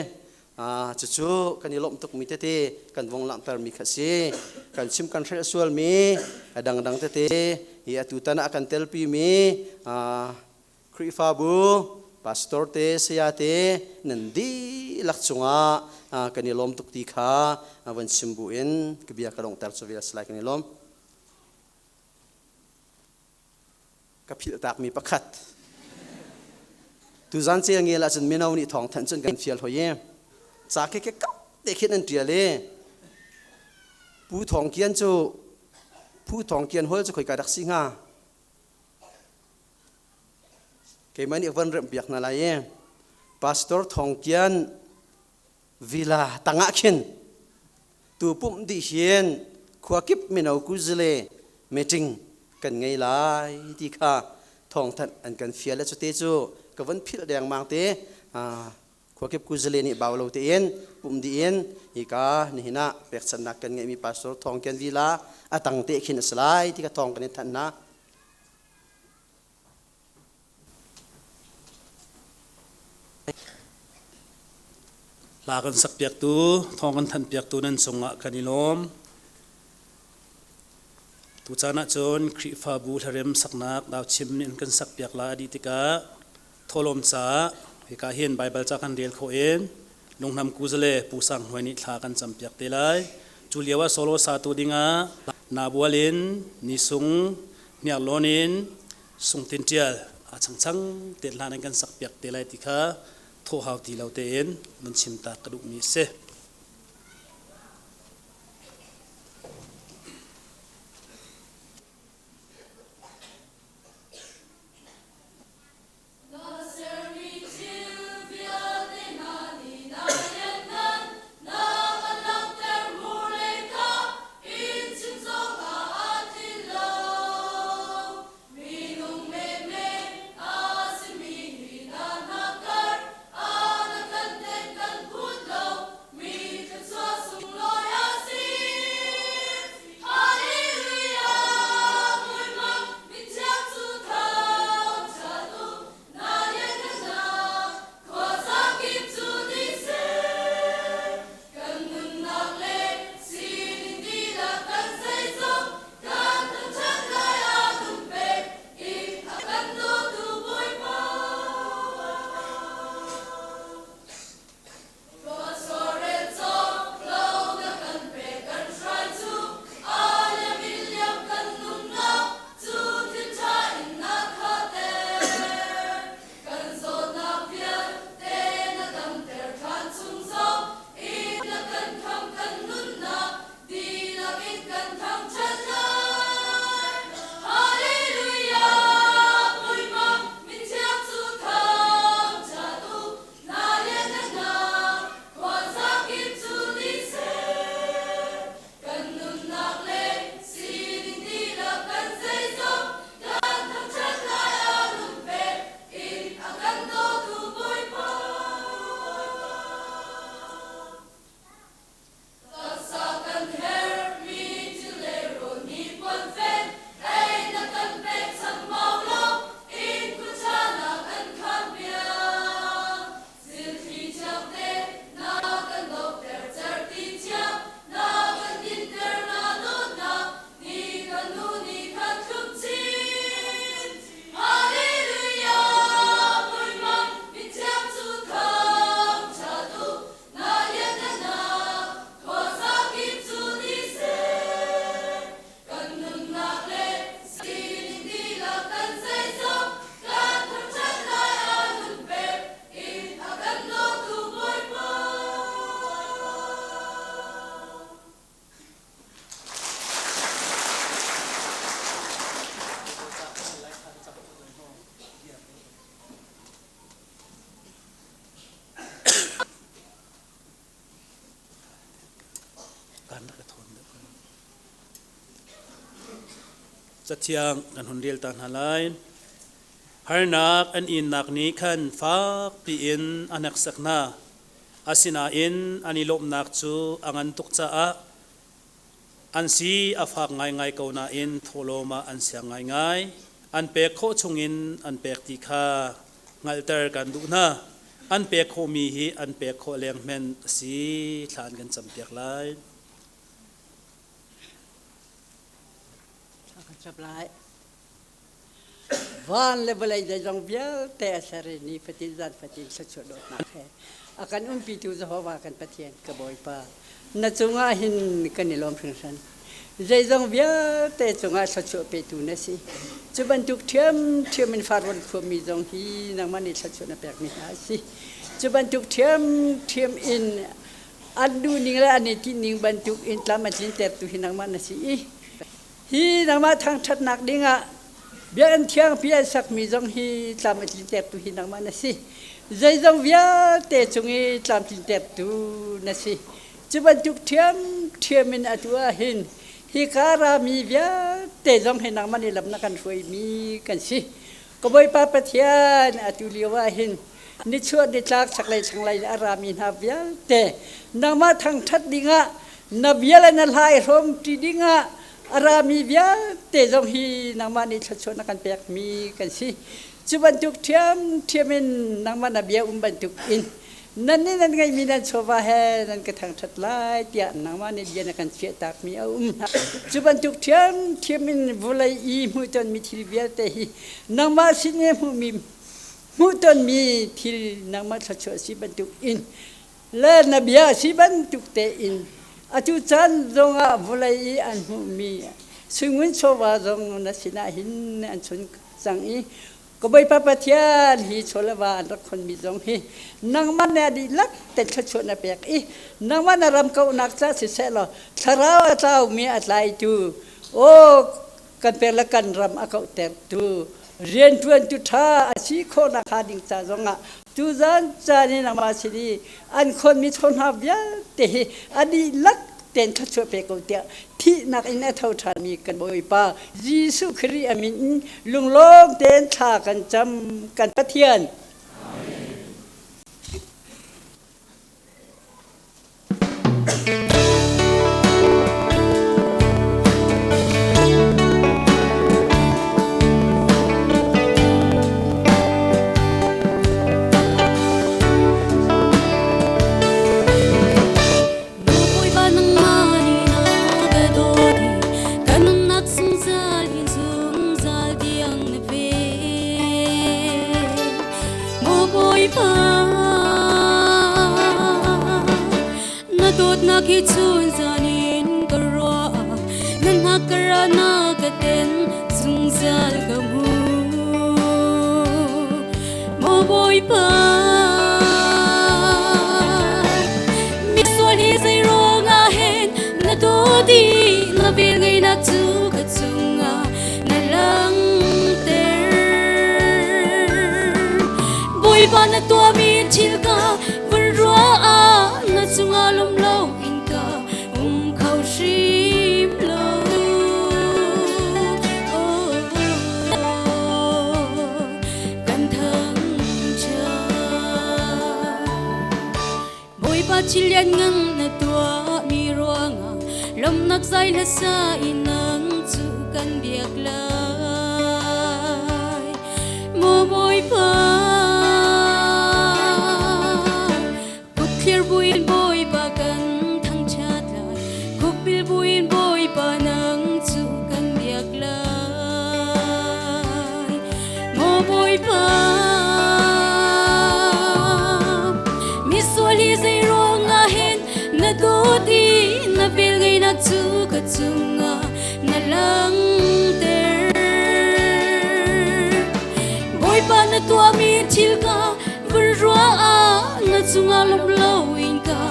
Cucu kan i lawmh tukmi tete kan vong langhtermi kha si. Kan chim kan hrelh sualmi a dangdang tete hi atu tan ah kan telpimi Khrihfabu pastor te saya te nan dihlak cungah kan i lawm tuk ti kha van chim bu in ka bia ka donghter cu vial si lai. Kan i lawm. Ka philhtakmi pakhat tuzan cel ngel ahcun mino nih thawng thanh cun kan fial hoi i ca ke ke kap te khin an tial i Pu Thawng Kian cu Phu Thawng Kian hol cu khoika dak si hnga keimah nih van remh piak hna lai i Pastor Thawng Kian villa tangah khin tu pumh dih hin khua kip mino kuzile meeting kan ngei lai ti kha thawngthanh an kan fial le cute cu ka von philh dengmang te. Khua kip kuzile nih bau lo tein pumh dih in hika nihin ah pekchannak kan ngeihmi Pastor Thawng Kian villa a tang te khin a si lai ti kha thawng kan in thanh hna. Hla kan sak piaktu, thawng kan thanh piaktu nan cungah kan i lawm. Tucaan ahcun Khrihfabu hlarem saknak dauchim nih an kan sak piak la a dih tikah thawhlawm caah hika hin Baibal ca kan rel khawh in Lungnam Kuzale Pu Sang Hnuai nih thla kan cam piak te lai. Cu lio ah solo satu dingah Nabual in Nisung Hniarlawn in Sungtin Ṭial a changchang te hlan in kan sak piak te lai ti kha thawh hau ti lo tein nan chim ta ka duhmi a si. Cathiang kan hun rel ta hna lai. Harnak an innak nih khan fak piin a hneksak hna. Asinain an i lawmhnak cu a ngan tuk caah an si a fak ngaingai ko nain thawhlawm ah an siang ngaingai. An pek khawh chungin an pek ti kha hngalhter kan duh hna. An pek khawhmi hi an pek khawh leng hmenh a si. Thla an kan campiak lai. Thla kan cam lai. Van le vawlei zeizong vialte a ser i nifatin zan fatin thluachuah dawtnak he a kan umpitu Jehovah kan Pathian ka Bawipa na cungah hin kan i lawm hringhran. Zeizong vialte cungah thluachuah petu na si. Cu bantuk ṭhiamṭhiam in farrawn khuami zong hi nangmah nih thluachuah na pekmi hna a si. Cu bantuk ṭhiamṭhiam in an duhning le an i tinhning bantuk in tlam a tlintertu hi nangmah na si i hi nangmah thangṭhatnak dingah biakinn thiangpi an sakmi zong hi tlam a tlintertu hi nangmah na si. Zeizong vialte cung i tlam tlintertu na si. Cu bantuk ṭhiamṭhiam in atu ah hin hika rami vialte zong hi nangmah nih lam na kan hruaimi kan si. Ka Bawipa Pathian, atu lio ah hin nichuah nitlak chaklei thlanglei a rami hna vialte nangmah thangṭhat dingah na bia le na hla i hrawmṭi dingah a rami vialte zong hi nangmah nih thluachuah na kan pekmi kan si. Cu bantuk ṭhiamṭhiam in nangmah na bia um bantuk in nan nih nan ngeihmi nan chawva he nan ka thangṭhat lai tiah nangmah nih bia na kan chiahtakmi a um. Cu bantuk ṭhiamṭhiam in vawlei i hmuhtonmi thil vialte hi nangmah sin i hmuhmi hmuhtonmi thil nangmah thluachuah si bantuk in le na bia si bantuk tein atu caan zongah vawlei i an hmuhmi suingun chawva zong na sinah hin an chun cang i ka Bawipa Pathian hi chawleva an rak khonmi zong hi nangmah na dihlak te thluachuah na pek i nangmah na ram kauhnak ca siseh law thlarau a tlaumi a tlaitu aw kan pek le kan ram a kauhtertu rianṭuantu ṭha a si khawhnak hnga ding ca zongah tuzan caan i nangmah sin i an khonmi chaw hna vialte hi a dihlak tein thluachuah pe ko tiah thihnak in a tho ṭhanmi kan Bawipa Jesuh Khrih a min in lunglawm tein thla kan cam kan Pathian. Na dawtnak hi chun zan in ka ruah na hnak na ka ten zungzal ka hmu Maw Bawipa misual hi zei ruangah hen na dawt i na vel ngeinak cu ka cungah na langhter Bawipa na tuahmi thil ka vun ruah ah na cungah lawm lo in ka um kho hrim lo. Oh, kan thangṭhat. Bawipa thil lianngan na tuahmi ruangah lawmhnak zai hla sa in nang cu kan biak lai. Maw Bawipa, kut thlir buin Bawipa kan thangṭhat lai. Khukbil buin Bawipa nang cu kan biak lai. Maw Bawipa, misual hi zei ruangah hen na dawt i na velngeihnak cu ka cungah na langhter. Bawipa na tuahmi thil ka vun ruah ah na cungah lawm loin ka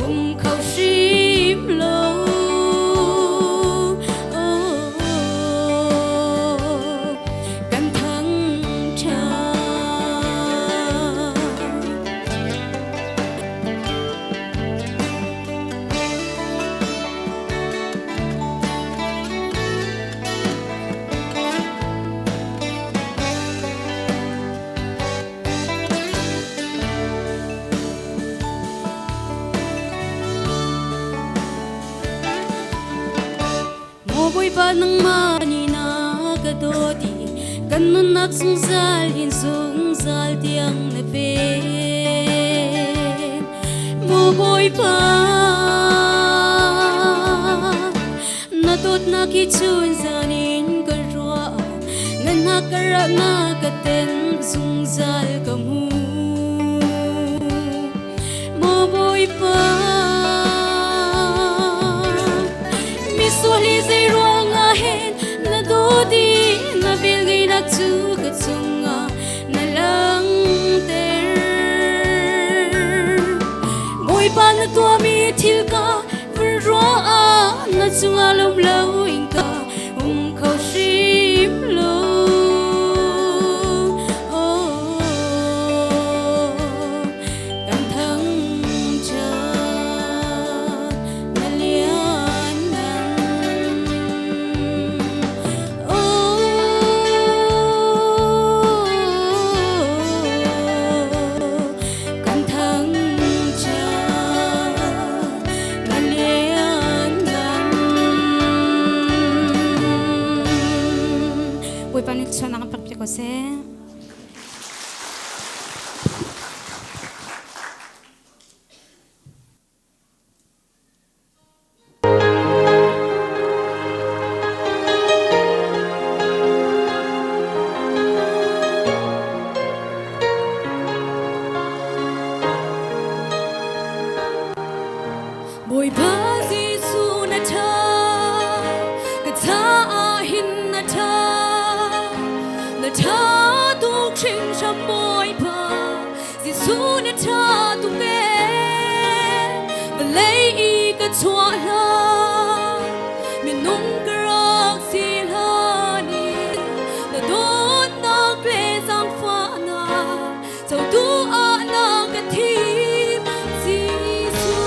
um kho hrim lo. Oh, kan thangṭhat. Bawipa nangmah nih na ka dawt i kan nunnak zungzal in zungzal tiang na ven. Maw Bawipa, na dawtnak hi chun zan in ka ruah, na hna ka rah na ka ten zungzal ka hmu. Maw Bawipa, misual hi zei ruangah hen na dawt i na velngeihnak cu ka cungah na langhter. Bawipa na tuahmi thil ka vun ruah ah na cungah lawm loin ka um kho hrim lo. Oh, kan thangṭhat na lianngan. Oh, kan thangṭhat na lianngan. Bawipa nih thluachuahnak an pek piak ko seh. Bawipa Jesuh na ṭha, ka caah hin na ṭha, na ṭha tuk hringhran Bawipa Jesuh na ṭha tuk ee, vawlei i ka chuah hlan, minung ka rak si hlan in na dawtnak le zaangfahnak cotu ah na ka thim Jesuh.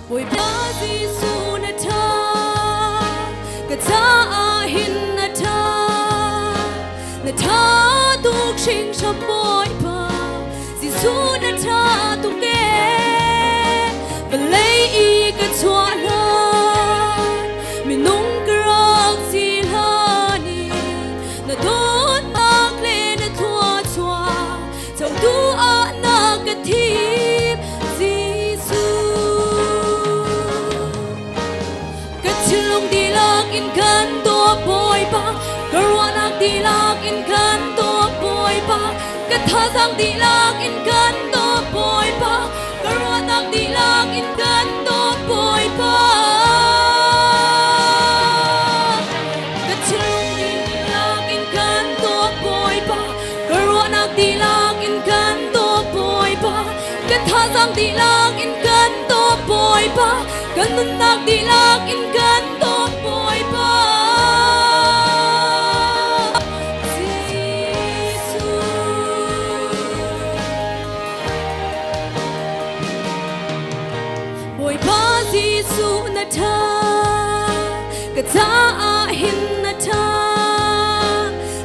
Bawipa Jesuh na ṭha, ka caah hin na ṭha, na ṭha tuk hringhran Bawipa Jesuh na ṭha tuk ee, vawlei i ka chuah hlan, minung ka rak si hlan i na dawtnak le na thluachuah cotu ah na ka thim Jesuh. Ka thinlung dihlak in kan dawt Bawipa, ka ruahnak dihlak in kan dawt Bawipa, ka thazaang dihlak in kan dawt Bawipa, ka ruahnak dihlak in kan dawt Bawipa. Ka thinlung dihlak in kan dawt Bawipa, ka ruahnak dihlak in kan dawt Bawipa, ka thazaang dihlak in kan dawt Bawipa, kan nunnak dihlak in kan dawt Bawipa. Jesuh. Bawipa Jesuh na ṭha, ka caah hin na ṭha,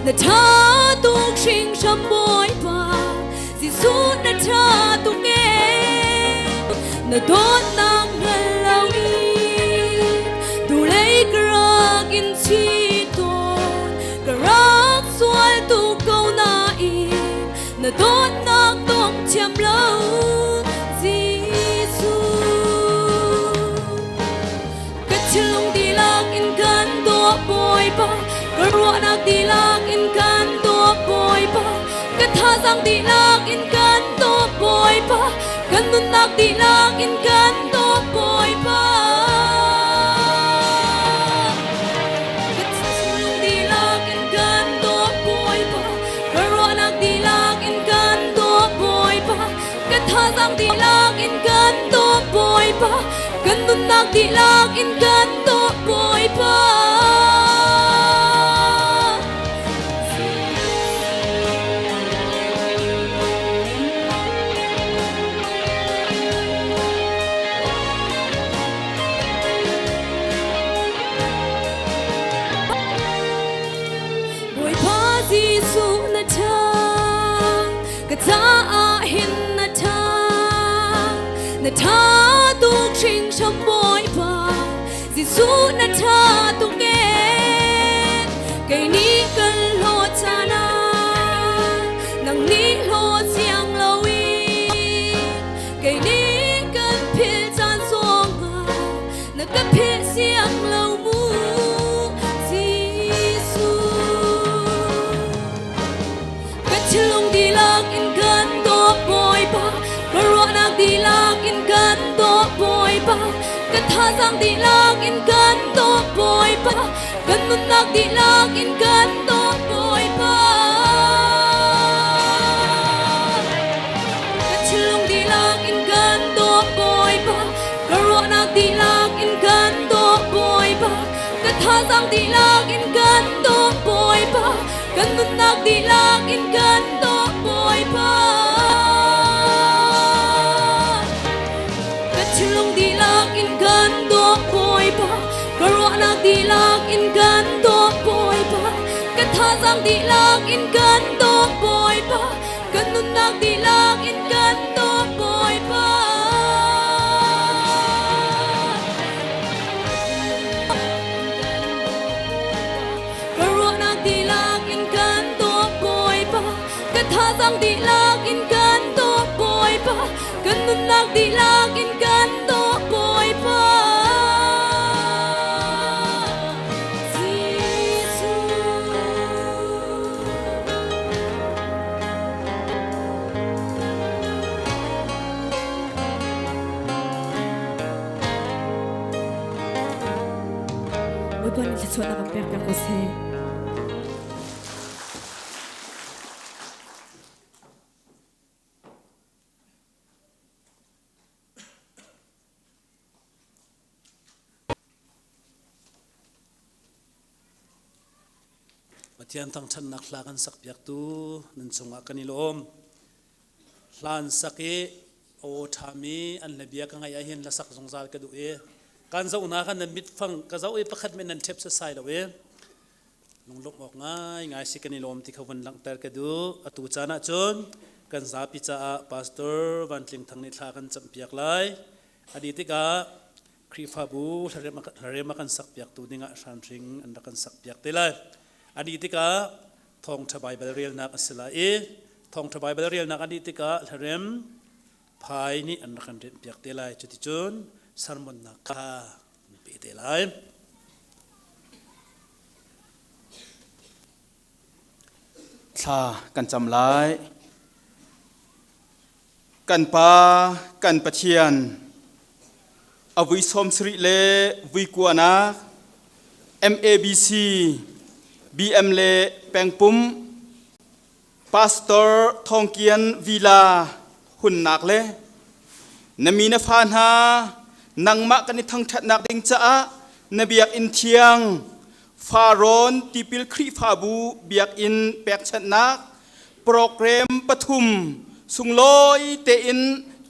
na ṭha tuk hringhran Bawipa Jesuh na ṭha tuk ee, na dawtnak hngal loin tulei ka rak in chih tawn, ka rak sual tuk ko nain na dawtnak tawng thiam lo Jesuh. Ka thinlung dihlak in kan dawt Bawipa, ka ruahnak dihlak in kan dawt Bawipa, ka thazaang dihlak in kan dawt Bawipa, kan nunnak dihlak in kan dawt Bawipa. Ka thinlung dihlak in kan dawt Bawipa, ka ruahnak dihlak in kan dawt Bawipa, ka thazaang dihlak in kan dawt Bawipa, kan nunnak dihlak in kan dawt Bawipa. Na tha tuk hringhran Bawipa, Jesuh na tha tuk ee. Kei nih kan hlawt caan ah, nang nih hlawt siang loin. Kei nih kan philh caan zongah, na ka philh siang lo mu, Jesuh. Ka thinlung dihlak in kan dawt Bawipa, ka ruahnak dihlak in kan dawt Bawipa, ka thazaang dihlak in kan dawt Bawipa, kan nunnak dihlak in kan dawt Bawipa. Ka thinlung dihlak in kan dawt Bawipa, ka ruahnak dihlak in kan dawt Bawipa, ka thazaang dihlak in kan dawt Bawipa, kan nunnak dihlak in kan dawt Bawipa. Ka thinlung dihlak in kan dawt Bawipa, ka ruahnak dihlak in kan dawt Bawipa, ka thazaang dihlak in kan dawt Bawipa, kan nunnak dihlak in kan dawt Bawipa. Ka ruahnak dihlak in kan dawt Bawipa, ka thazaang dihlak in kan dawt Bawipa, kan nunnak dihlak in kan dawt Bawipa. Jesuh. Bawipa nih thluachuahnak kan pek piak ko seh. Pathian thangṭhatnak hla kan sak piaktu nan cungah kan i lawm. Hlan sak i aw ṭhami an le bia ka ngaih ahhin hlasak zungzal ka duh i kan zohnak khan nan mitfang ka zoh i pakhat men nan ṭhep sasai lo i lunglawmh awk ngaingai si kan i lawm ti kha vun langhter ka duh. Atu caan ahcun kan zapi caah Pastor Van Tling Thang nih thla kan campiak lai. A dih tikah Khrihfabu hlarem a kan sakpiaktu dingah hranhring an rak kan sakpiak te lai. A dih tikah thawngṭha Baibal relnak a si lai i thawngṭha Baibal relnak a dih tikah hlarem phai nih an rak kan rianhpiak te lai. Cuticun sermonnak kha an pe te lai. Thla kan cam lai. Kan Pa, kan Pathian, a vui 70 le vui kuanak MABC, BM le pengpum Pastor Thawng Kian Vila hunnak le na mi na fa hna nangmah kan i thangṭhatnak ding caah na biakinn thiang Farrawn Tipil Khrihfabu biakinn pekchanhnak program pathum sunglawi tein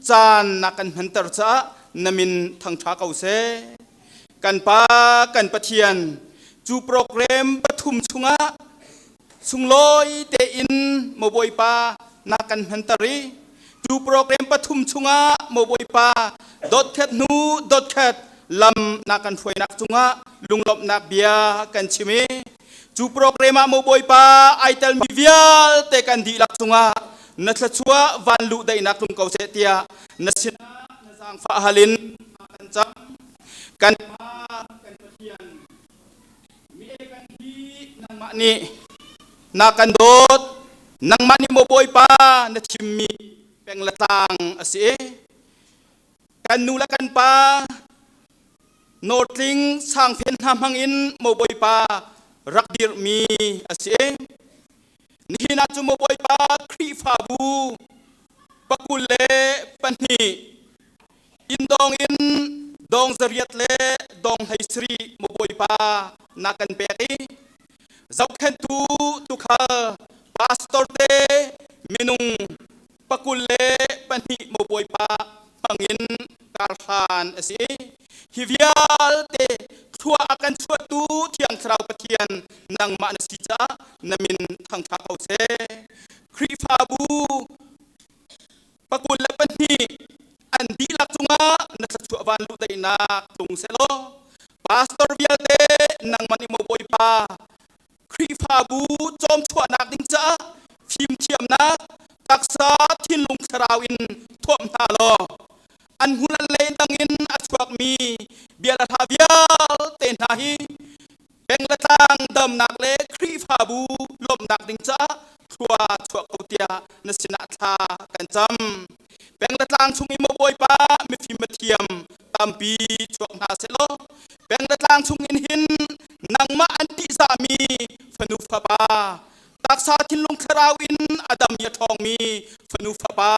caan na kan hmanter caah na min thangṭha ko seh. Kan Pa, kan Pathian, cu program pathum chungah sunglawi tein maw Bawipa na kan hmanter i cu program pathum chungah maw Bawipa dot khat hnu dot khat lam na kan hruainak cungah lunglawmhnak bia kan chim i cu program ah maw Bawipa ai telmi vialte kan dihlak cungah na thluachuah van luh daihnak tlung ko seh tiah na sinah na zaangfah hal in kan cam. Kan Pa, kan Pathian, mi kan hi nangmah nih na kan dawt, nangmah nih maw Bawipa na thimmi peng le tlang a si. Kan nu le kan pa nawtling sangphen hna hmangin maw Bawipa rak dirhmi a si. Nihin ah cu maw Bawipa Khrihfabu 22 inn dawng in dawng 8 le dawng 17 maw Bawipa na kan pek i zohkhenhtu tukhal pastor te minung 22 maw Bawipa hmangin karhlan a si. Hi vialte thlua a kan chuahtu Thiang Thlarau Pathian nangmah na si caah na min thangṭha ko seh. Khrihfabu 22 an dihlak cungah na thluachuah van lu daihnak tlung selaw pastor vialte nangmah nih maw Bawipa Khrihfabu cawmchuahnak ding caah fimthiamnak taksa thinlung thlarau in thuamh hna law an hmul an lei dang in a chuakmi bia le hla vialte hna hi peng le tlang damnak le Khrihfabu lawmhnak ding caah thlua chuah ko tiah na sinah thla kan cam. Peng le tlang chung i maw Bawipa mifim mathiam tampi chuak hna sehlaw peng le tlang chung in hin nangmah an ṭihzahmi fanu fapa taksa thinlung thlarau in a dam i a ṭhawngmi fanu fapa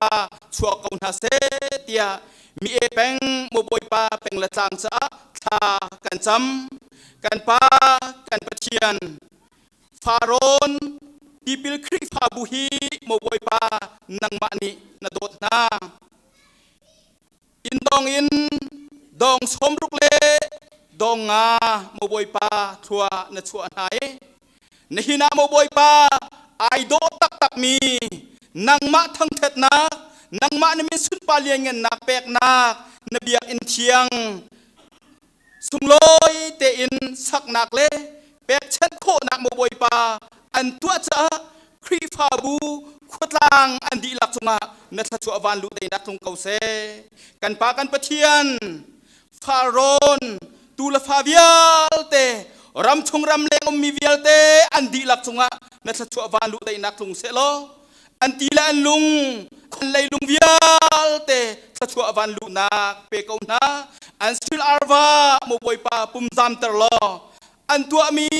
chuak ko hna seh tiah mi e peng maw Bawipa peng le tlang caah thla kan cam. Kan Pa kan Pathian Farawn tipil Khrihfabu hi maw Bawipa nangmah nih na dawt hna. Inn dong in dong 60 le dong nga maw Bawipa thlua na chuah hna i nihin ah maw Bawipa ai dawh taktakmi nangmah thangṭhatnak nangmah na min sunpa lianngannak peknak na biakinn thiang sunglawi tein saknak le pekchanh khawhnak maw Bawipa an tuah caah Khrihfabu khuatlang an dihlak cungah na thluachuah van lu deinak tlung ko seh. Kan Pa kan Pathian Farrawn tu le fa vialte ram chung ram leng ummi vialte an dihlak cungah na thluachuah van lu deinak tlung seh law an ti le an lung an leilung vialte thluachuah van luhnak pe ko hna. An sil arva maw Bawipa pum zamter law an tuahmi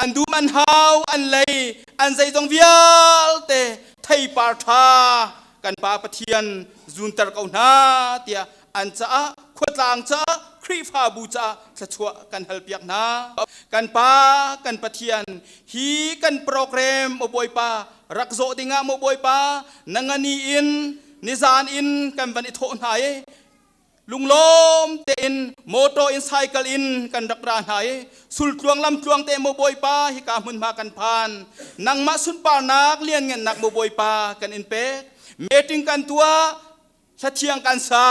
an dum an hau an lei an zeizong vialte theipar ṭha kan Pa Pathian zunter ko hna tiah an caah khuatlang caah Khrihfabu caah thluachuah kan halpiak hna. Kan Pa kan Pathian hi kan program maw Bawipa rak zawh dingah maw Bawipa na ngani in nizan in kan van i thawh hna i lunglawm tein motor in cycle in kan rak ra hna i sultluang lamtluang te maw Bawipa hika hmunhma kan phan nangmah sunparnak lianngannak maw Bawipa kan in pek meeting kan tuah hlathiang kan sa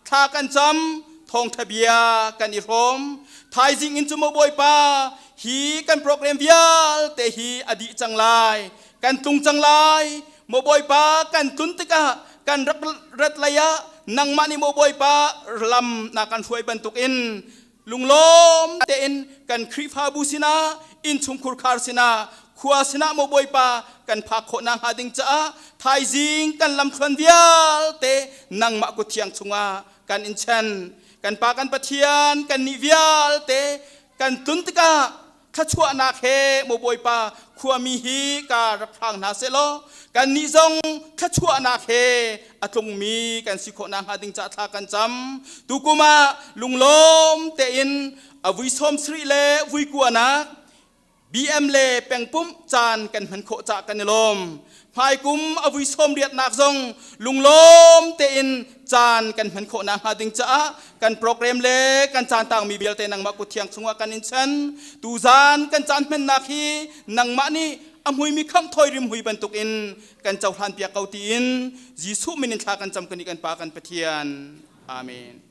thla kan cam thawngtha bia kan i hrawm thaizing in cu maw Bawipa hi kan program vialte hi a dih cang lai kan tlung cang lai maw Bawipa kan tlun tikah kan rak rat lei ah nangmah nih maw Bawipa lam na kan hruai bantukin lunglawm tein kan Khrihfabu sinah innchungkhur khar sinah khua sinah maw Bawipa kan phak khawh nakhnga ding caah thaizing kan lamthluan vialte nangmah kut thiang chungah kan in chan. Kan Pa kan Pathian kan nih vialte kan tlun tikah thluachuahnak he maw Bawipa khuami hi ka rak hrang hna sehlaw kannih zong thluachuahnak he a tlungmi kan si khawh nakhnga ding caah thla kan cam. Tukum ah lunglawm tein a vui 70 le vui kuanak BM le pengpumh caan kan hman khawh cah kan i lawm. Hmaikum a vui 80nak zong lunglawm tein caan kan hman khawh nakhnga ding caah kan program le kan caan tangmi vialte nangmah kut thiang chungah kan in chan. Tuzaan kan caan hmannak hi nangmah nih a hmuimi khamh thawi rimhui bantukin kan cohlan piak ko tiin Jesuh min in thla kan cam kan i kan Pa kan Pathian. Amen.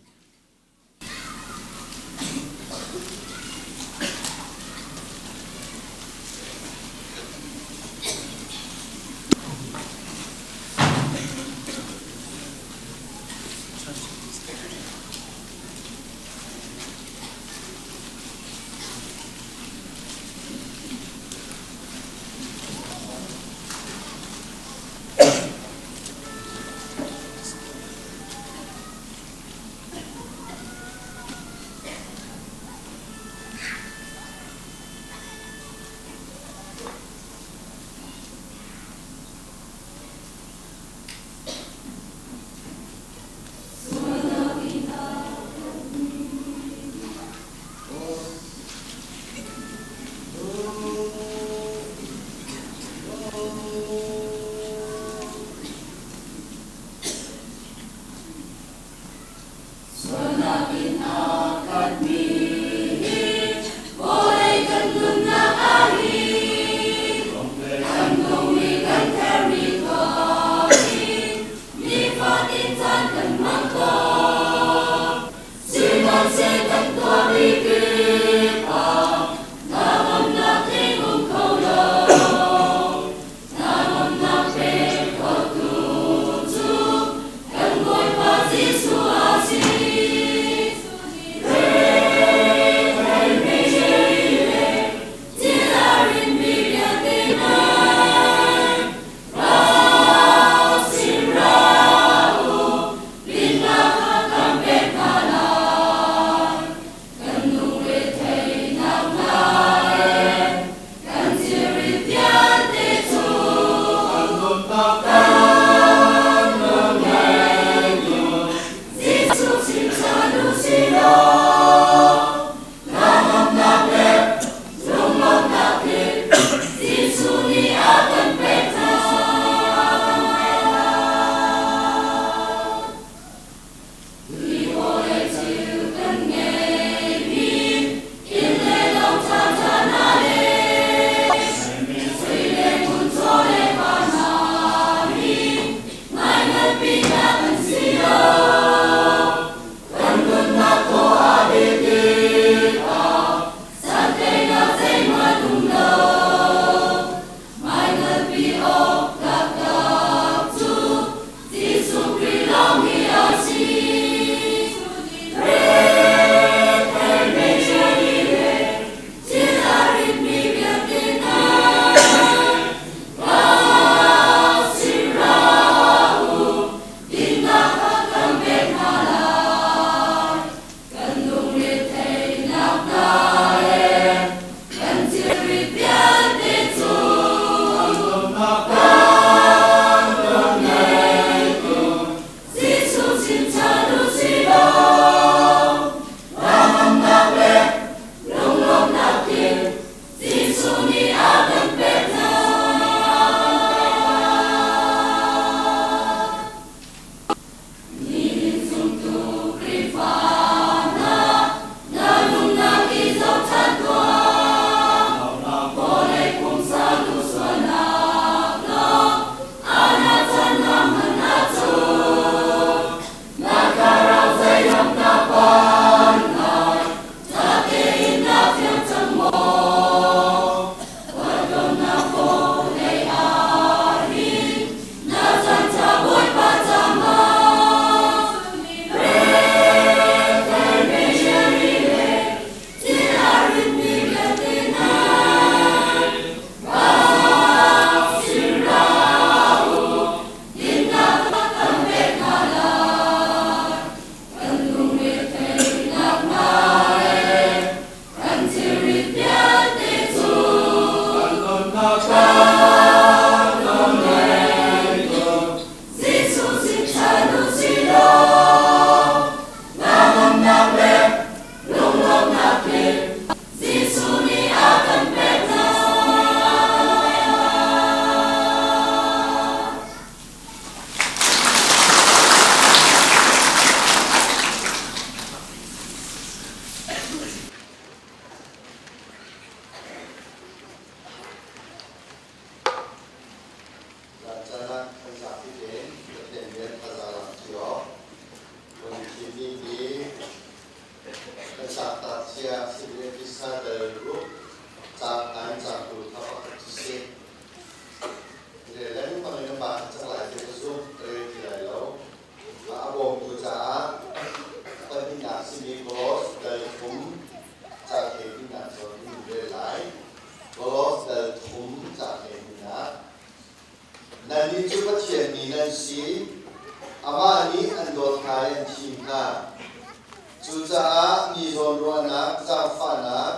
Cucaah mi zawnruahnak, zaangfahnak,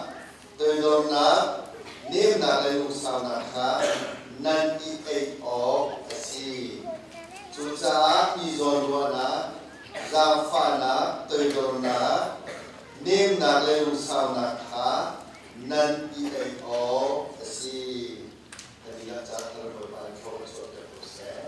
toidornak, nemnak le lungsaunak kha nan i eih awk a si. Cucaah mi zawnruahnak, zaangfahnak, toidornak, nemnak le lungsaunak kha nan i eih awk a si. Kan dihlak caah thar Bawipa nih thlawh kan chuahter ko seh.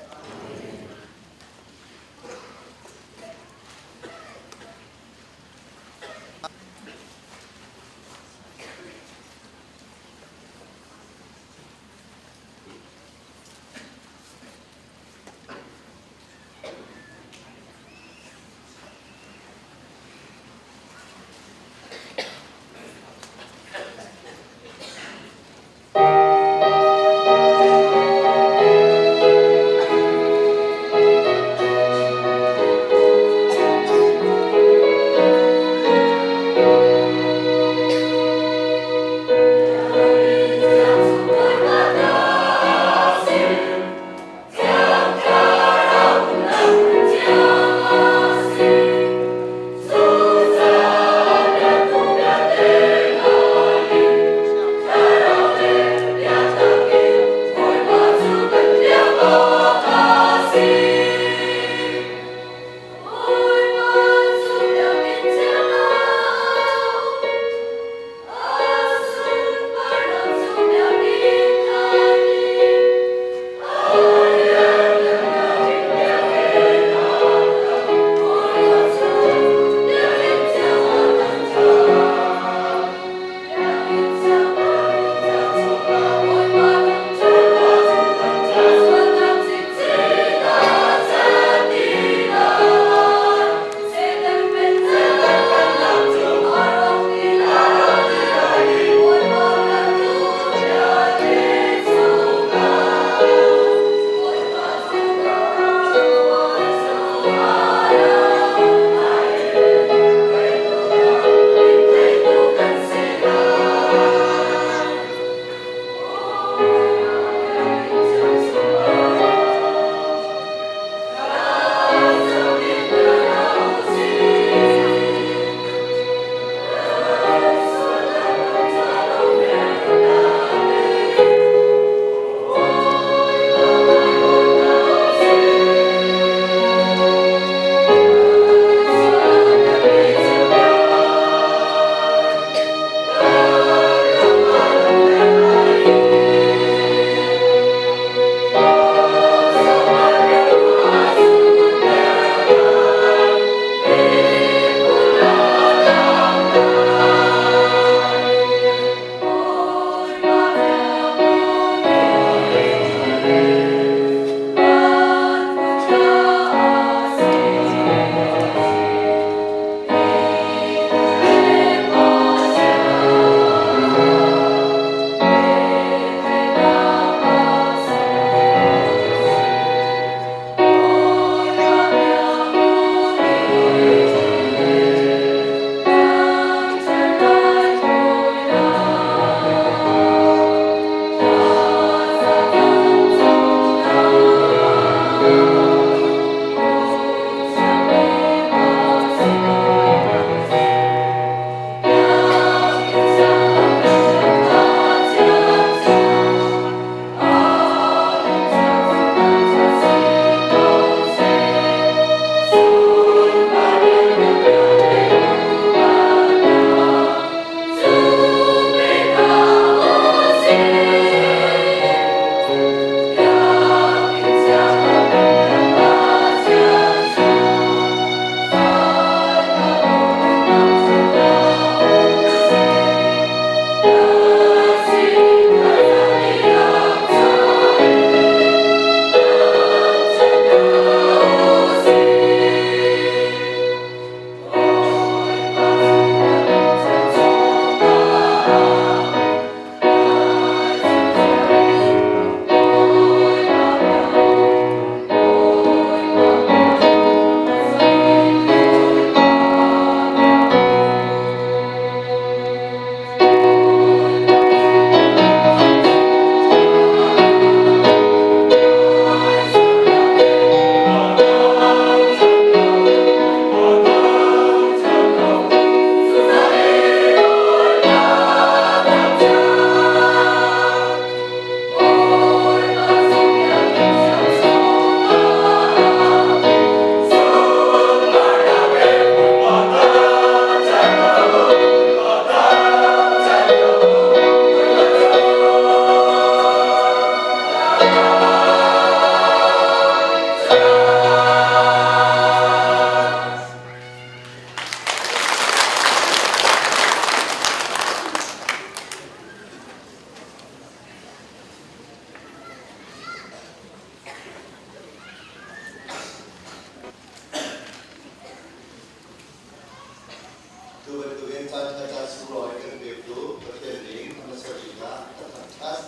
Tu bantukin caan ṭha caan sunglawi kan pektu Pathian ning a hmasa bik ah ka thangṭhat.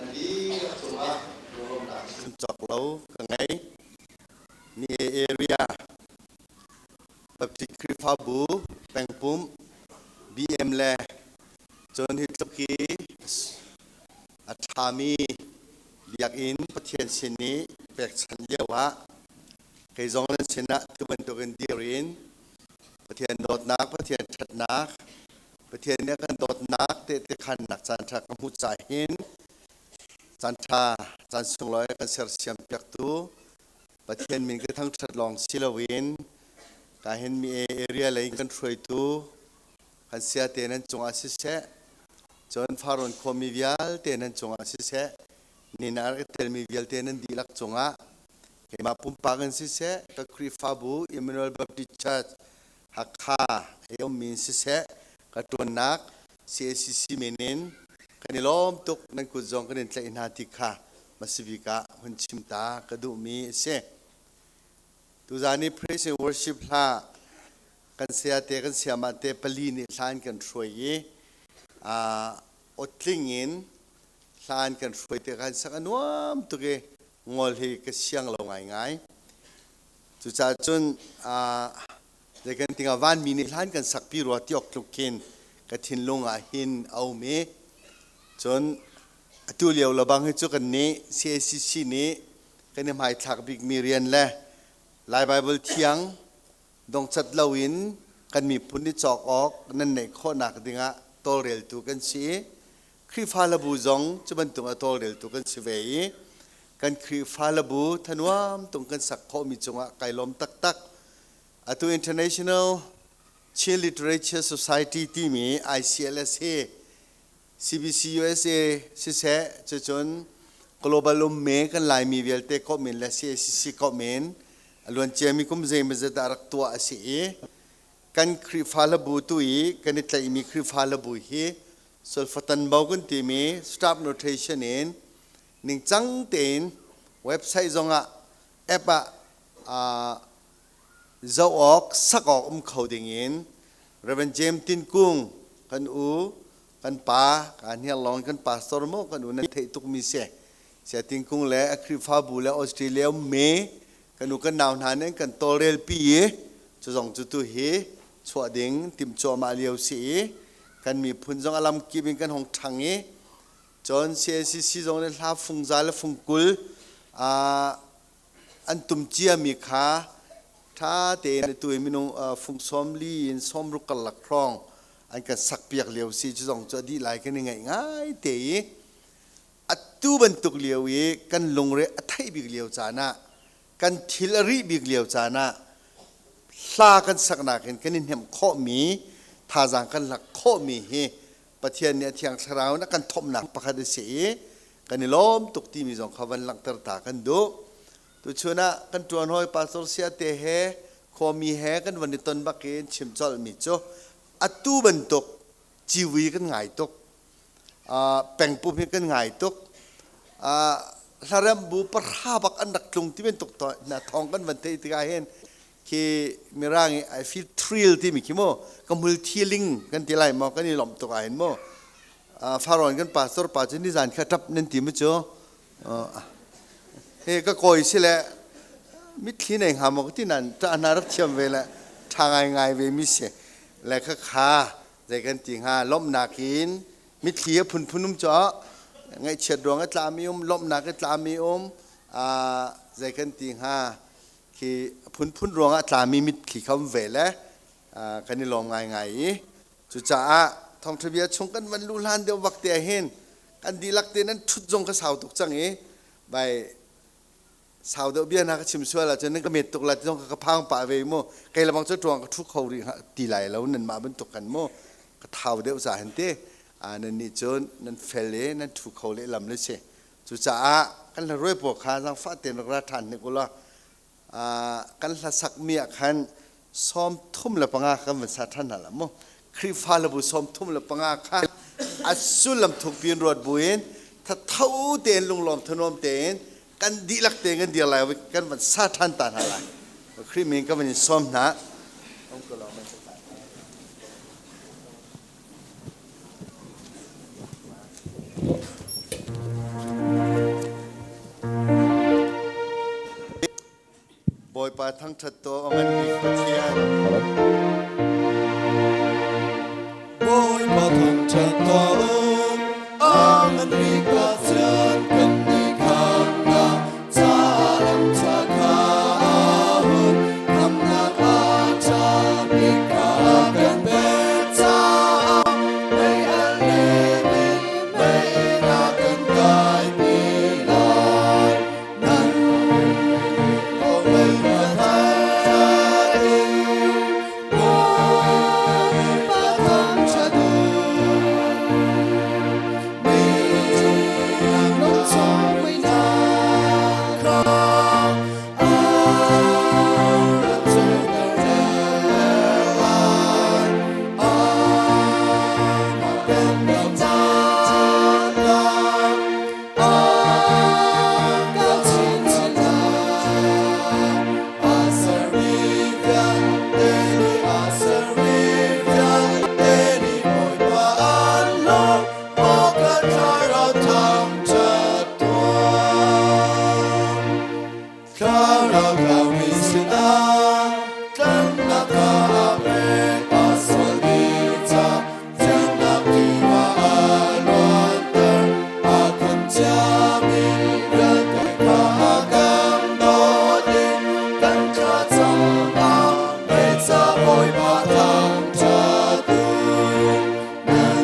Nan dihlak cungah lunglawmhnak chim cawk lo ka ngei. Mi area Baptist Khrihfabu pengpumh BM le cun hi tluk hi a ṭhami biakinn Pathian sin i pekchanh lioah kei zong nan sinah tu bantukin dir in Pathian dawtnak, Pathian ṭhatnak, Pathian nih a kan dawtnak tehte khannak caanṭha ka hmuh ca hin caanṭha caan sunglawi a kan sersiam piaktu Pathian min ka thangṭhat lawng si loin ka hin mi area lei kan hruaitu kan siate nan cungah siseh, cun Farrawn khuami vialte nan cungah siseh, nin ah rak i telmi vialte nan dihlak cungah keimah pumpak in siseh, ka Khrihfabu Emmanuel Baptist Church Hakha i ummi in siseh, ka ṭuannak CACC min in kan i lawm tuk nan kut zong kan in tlaih hna ti kha hmasabik ah hun chim ta ka duhmi a si. Tuzaan i praise and worship hla kan sayate kan sayamah te pali nih hla an kan hruai i awtling in hla an kan hruai te khan sak a nuam tuk i ngol hi ka siang lo ngaingai. Cucaah cun zei kan tingah vanmi nih hlan kan sakpi rua ti awk tluk khin ka thinlung ah hin a um i cun atu lio lebang hi cu kan nih CACC nih kan i hmaithlak bikmi rian le Lai Baibal thiang dongcat loin kan miphun i cawk awk nan neih khawhnak dingah tawlreltu kan si i Khrihfa labu zong cu bantuk a tawlreltu kan si ve i kan Khrihfa labu thanuam tung kan sak khawhmi cungah kai lawm taktak. Atu International Chin Literature Society timi ICLS hi CBC USA siseh cucun global ummi kan Laimi vialte kawhmin le CACC kawhmin a luanciami kum zeimawzat ah rak tuah a si i kan Khrihfa hlabu tu i kan i tlaihmi Khrihfa hlabu hi solfatan bo kan timi staff notation in ningcang tein website zongah app ah zoh awk sak awk um kho ding in Reverend James Tin Kung kan u kan pa ka hniar lawng kan pastor mo kan u nan theih tuk mi si Sia Tin Kung le a Khrihfabu le Australia me kan u kan nau hna nih kan tawlrel pi i cu zong cu tu hi chuah ding tim cuahmah lio si i kan miphun zong alam kip in kan hong ṭhang i cun CACC zong nih hla fung za le fung 20 an tum ciami kha ṭha tein atu i minung fung 40 in 60 karlak hrawng an kan sakpiak lio si cu zong cu a dih lai kan i ngaih ngai te i atu bantuk lio i kan lungre a theih bik lio caan ah kan thil a rih bik lio caan ah hla kan saknak in kan i hnemh khawhmi thazaang kan lak khawhmi hi Pathian nih a thiang thlarau in a kan thawmhnak pakhat a si i kan i lawm tuk timi zong kha van langhter ta kan duh. Tuchun ah kan ṭuan hawi Pastor Sia te he khuami he kan van i ton bak in chim colhmi cu atu bantuk ciwi kan ngai tuk. Pengpum hi kan ngai tuk. Hlarem bu pahra bak an rak tlung ti bantuk na thawng kan van theih tikah hin khi mirang i I feel thrill timi khi mu ka hmul thiling kan ti lai maw kan i lawmh tuk ah hin mu Faron kan pastor pa cu nizan kha ṭap nan ti mu cu he ka kawi si le mitthli nei hnga maw ka ti nan ṭah hna rak thiam ve le ṭha ngai ngai ve mi si le kha kha zei kan ti hnga lawmhnak in mitthli a phunphun um cu ngaihchiat ruang a tlami um lawmhnak a tlami um zei kan ti hnga khi phunphun ruangah tlami mitthli kha um ve le kan i lawm ngaingai i cucaah thawngṭha bia chung kan van luh hlan deuh vak te ah hin kan dihlak te nan ṭhut zong ka sau tuk cang i bai sau deuh bia na ka chim sual ahcun nan ka met tuk la ti zong ka phang pah ve mu kei lebang cu ṭuang ka ṭhu kho rih ti lai lo nan mah bantuk kan mu ka thau deuh ca hin te nan nih cun nan fel i nan ṭhu kho lehlam le si Cucaah kan hlaruai pawl kha zaangfah tein rak ra ṭhan hnik u law kan hlasak mi ah khan 35 kan van sa ṭhan hna la mu. Khrihfa labu 35 kha a sullam thukpi in ruat buin thatho tein lunglawm thanuam tein kan dihlak tein kan dir lai kan van sa ṭhan ta hna lai. Khrih min ka van in sawm hna. Bawipa thangṭhat tuah a ngan bik Pathian. Bawipa thangṭhat tuah u, a ngan bik Pathian kan nih khamnak caah lam ṭha kha a hun, khamnak a ṭha bik kha a kan pek caah mei alh le mei in a kan kaipi lai. Nan Bawipa thangṭhat u. Mi lungchung muihnak kha a rak ceuter lai. Amah pennak caah a kau chinchin lai. A sermi vialte nih a sermi vialte nih Bawipa an lawmh awk a thlarau thangṭhat tuah. Thlarau tlaumi sinah tlanhnak kha a pek, a sualmi ca thiannak tiva a luanter, a kham ciami vialte kha a kan dawt i kan thlacam ah meica Bawipa thangṭhat u. Nan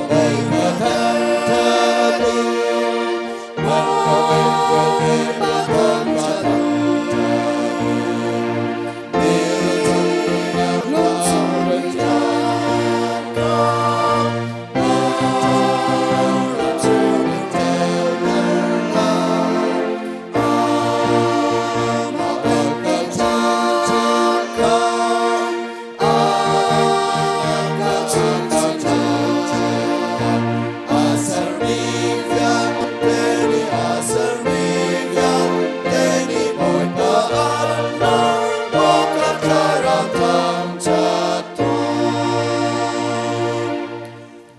Bawipa thangṭhat u. Bawipa thangṭhat u. Mi lungchung muihnak kha a rak ceuter lai. Amah biaknak kha a ka chinchin lai. A sermi vialte nih a sermi vialte nih Bawipa an lawmh awkah thlarau thangṭhat tuah.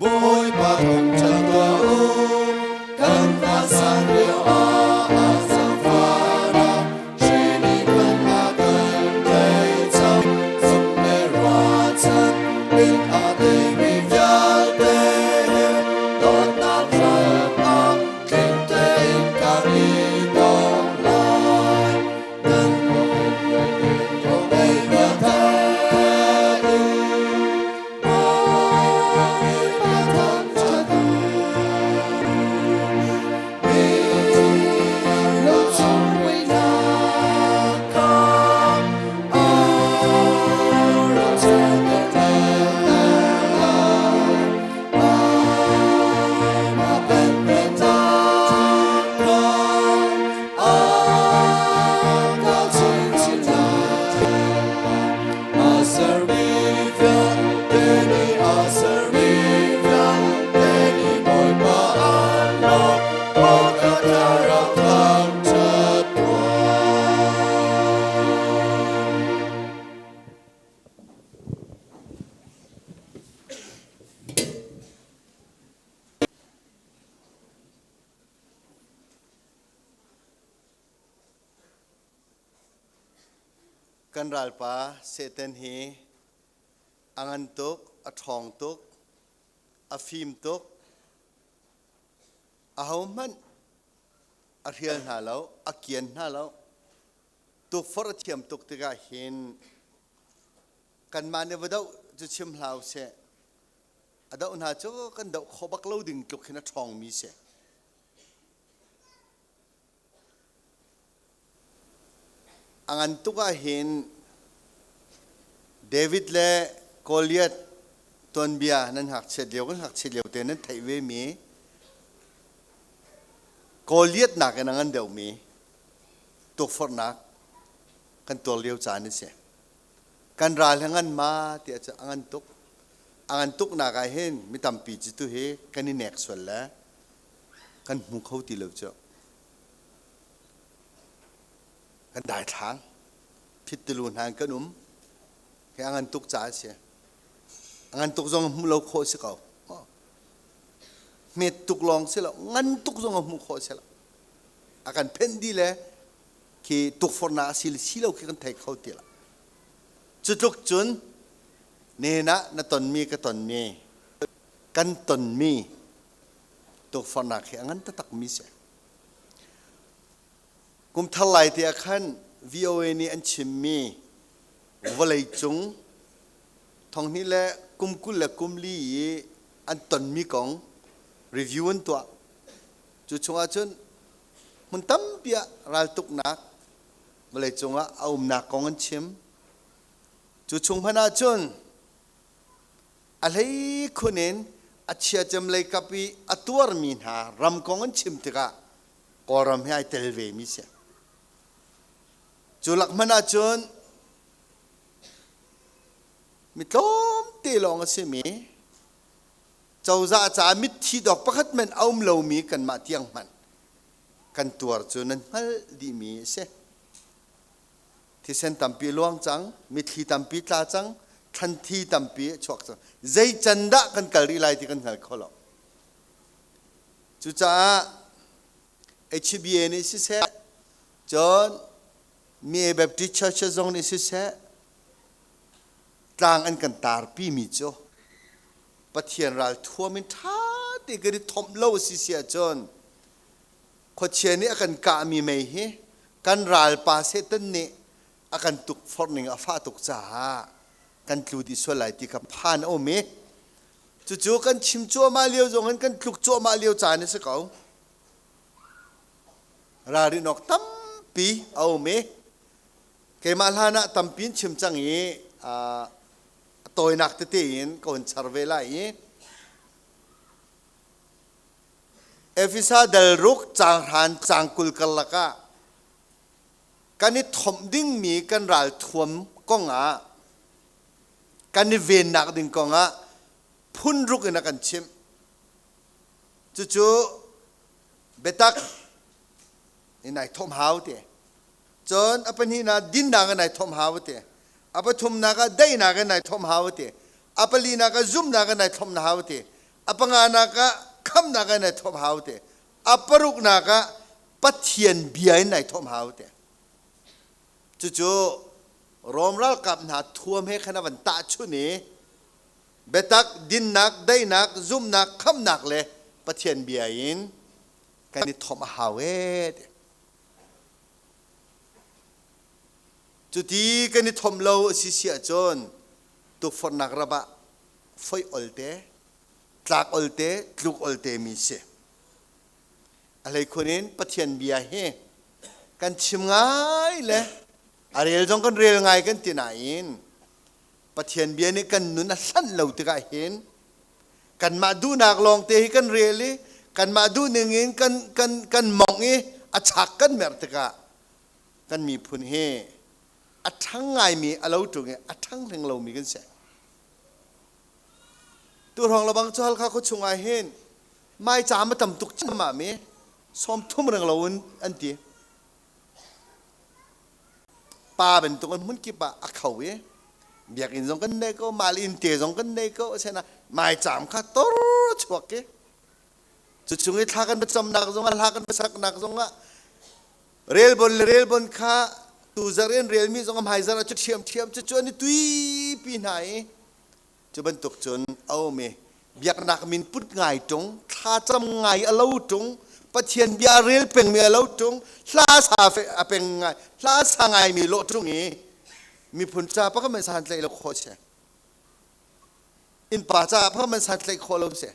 Bawipa thangṭhat tuah u, kan vansan lio ah a zaangfahnak hri nih khan a kan tei cang. Zumh le ruahchan in aa teimi vialte he dawtnak ram ah tling tein kan i tong lai. Nan Bawipa thangṭhat u, Bawipa thangṭhat u. Mi lungchung muihnak kha a rak ceuter lai. Amah pennak kha a kau chinchin lai. A sermi vialte nih a sermi vialte nih Bawipa an lawmh awkah thlarau thangṭhat tuah. Kan ralpa Satan hi a ngan tuk, a ṭhawng tuk, a fim tuk. Ahohmanh a hrial hna lo, a kian hna lo. Tukforh a thiam tuk tikah hin kanmah nih va doh cu chim hlah usih. A doh hna cu kan doh kho bak lo ding tluk hin a ṭhawngmi si. A ngan tuk ahhin David le Goliath tuanbia nan ngakchiat lio kan ngakchiat lio te nan theih ve mi Goliath nakin a ngan deuhmi tukforhnak kan tuar lio caan a si. Kan ral hi ngan ma tiah cu a ngan tuk. A ngan tuk nak ah hin mi tampi cu tu hi kan i nek sual le kan hmu kho ti lo cu. Kan daithlang. Phit tilu hna in kan um. He a ngan tuk caah a si. A ngan tuk zong hmuh lo khawh si ko. Hmet tuk lawng si lo, ngan tuk zong a hmuh khawh si lo. A kan phenh dih le khi tukforhnak a si le si lo khi kan thei kho ti lo. Cu tluk cun nen ah na tonmi ka tonmi kan tonmi tukforhnak hi a ngan taktakmi si. Kum thar lai te ah khan VOA nih an chimmi vawleicung thonghnih le kum 24 i an tonmi kong review an tuah. Cu chungah cun hmun tampi ah raltuknak vawleicung ah a umnak kong an chim. Cu chung hmanh ah cun a hlei khun in a chia cem lei kap i a tuarmi hna ram kong an chim tikah Kawlram he ai tel ve mi si. Cu lak hmanh ahcun mi tlawmte lawng a simi cozah caah mitthi dawk pakhat men a um lomi kanmah tiang hmanh kan tuar cu nan hngalh dihmi a si. Thisen tampi luang cang, mitthli tampi tla cang, thlanthi tampi a chuak cang. Zei can dah kan kal rih lai ti kan hngal kho lo. Cucaah HBA nih siseh, cun Mi Baptist Church zong nih siseh, tlang an kan tarpi mi cu Pathian ral thuam in ṭha te kan i thomh lo a si si ahcun khuachia nih a kan kahmi mei hi kan ralpa Satan nih a kan tukforh ning a fah tuk caah kan tlu dih sual lai ti kha phan a um i cucu kan chim cuahmah lio zong in kan tluk cuahmah lio caan a si ko. Ralrin awk tampi a um i keimah hlan ah tampi in chim cang i a tawinak tete in ka hun char ve lai i Efesa dal ruk caang hran caang 20 karlak ah kan i thomh dingmi kan ralthuam kong ah kan i vennak ding kong ah phun ruk in a kan chimh. Cucu biatak in ai thomh hau ti. Cun a pahnihnak dinnak in ai thomh hau ti. A pathumnak ah daihnak in ai thomh hau ti. A palinak ah zumhnak in ai thomh hau ti. A panganak ah khamnak in ai thomh hau ti. A paruknak ah Pathian bia in ai thomh hau ti. Cucu Rom ralkap hna thuam he khan a van tahchunh i biatak, dinnak, daihnak, zumhnak, khamnak le Pathian bia in kan i thomh a hau ee. Cuti kan i thomh lo a si si ahcun tukforhnak rap ah foih olte, tlak olte, tluk olte mi si. A hleikhun in Pathian bia hi kan chim ngai le a rel zong kan rel ngai kan ti nain Pathian bia nih kan nun a hlanh lo tikah hin kanmah duhnak lawngte hi kan rel i kanmah duhning in kan kan kan mongh i a chak kan merh tikah kan miphun hi a ṭhang ngaimi a lo ṭung i a ṭhang hleng lomi kan si. Tu hrawng lebang cu Halkha khua chungah hin maicaam a tam tuk cama mi 30 reng lo in an ti. Pa bantuk in hmun kip ah a kho i biakinn zong kan nei ko, mal inn te zong kan nei ko asena maicaam kha tor chuak i cu chung i thla kan camnak zong ah hla kan saknak zong ah relbon le relbon kha tu zarh in relmi zong a hmai zarh ah cu ṭhiam ṭhiam cu cu an i tui pi hna i cu bantuk cun a um i biaknak min put ngai ṭung thlacam ngai a lo ṭung Pathian bia rel pengmi a lo ṭung hla sa a peng ngai hla sa ngaimi lawh ṭung i miphun ca pakhat man san tlaih lo khawh si innpa ca pakhat man san tlaih khawh lo si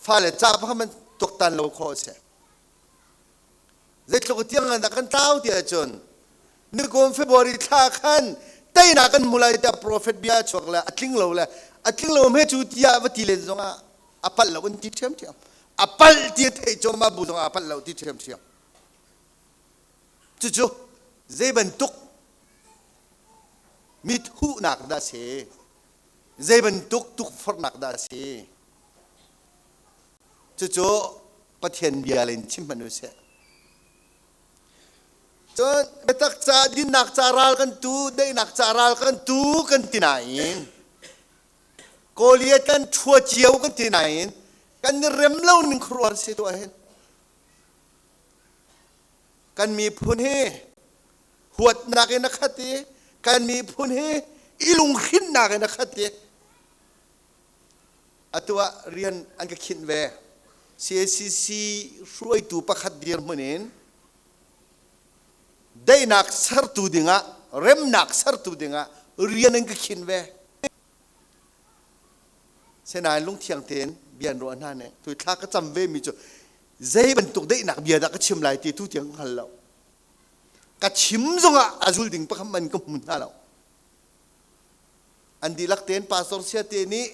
fale ca pakhat man tuaktan lo khawh si Zeitluk tiang an kan tlau ti ahcun nikum February thla khan teinak kan hmu lai tiah prophet bia chuak le a tling lo le a tling lo hme cu tiah va ti len zongah a palh lo an ti ṭhiamṭhiam. A palh ti a theih cuahmah bu zongah a palh lo ti ṭhiamṭhiam. Cucu zei bantuk mithuhnak dah si? Zei bantuk tukforhnak dah si? Cucu Pathian bia in chim hmanh u sih. Cun biatak ca dinnak ca ral kan tu, daihnak ca ral kan tu kan ti nain Goliath kan ṭhua cio kan ti nain kan i rem lo ning khuaruahhar si tuah hin. Kan miphun hi huatnak in a khat i kan miphun hi i lunghrinnak in a khat i atu ah rian an ka khinh ve. CACC hruaitu pakhat dirhmun in daihnak sertu dingah remnak sertu dingah rian an ka khin ve. Senain lungthiang tein bia an ruah hna nih tu thla ka cam ve mi cu zei bantuk daihnak bia dah ka chim lai ti tu tiang ka hngal lo. Ka chim zongah a zul ding pakhat man ka hmu hna lo. An dihlak tein pastor sia te nih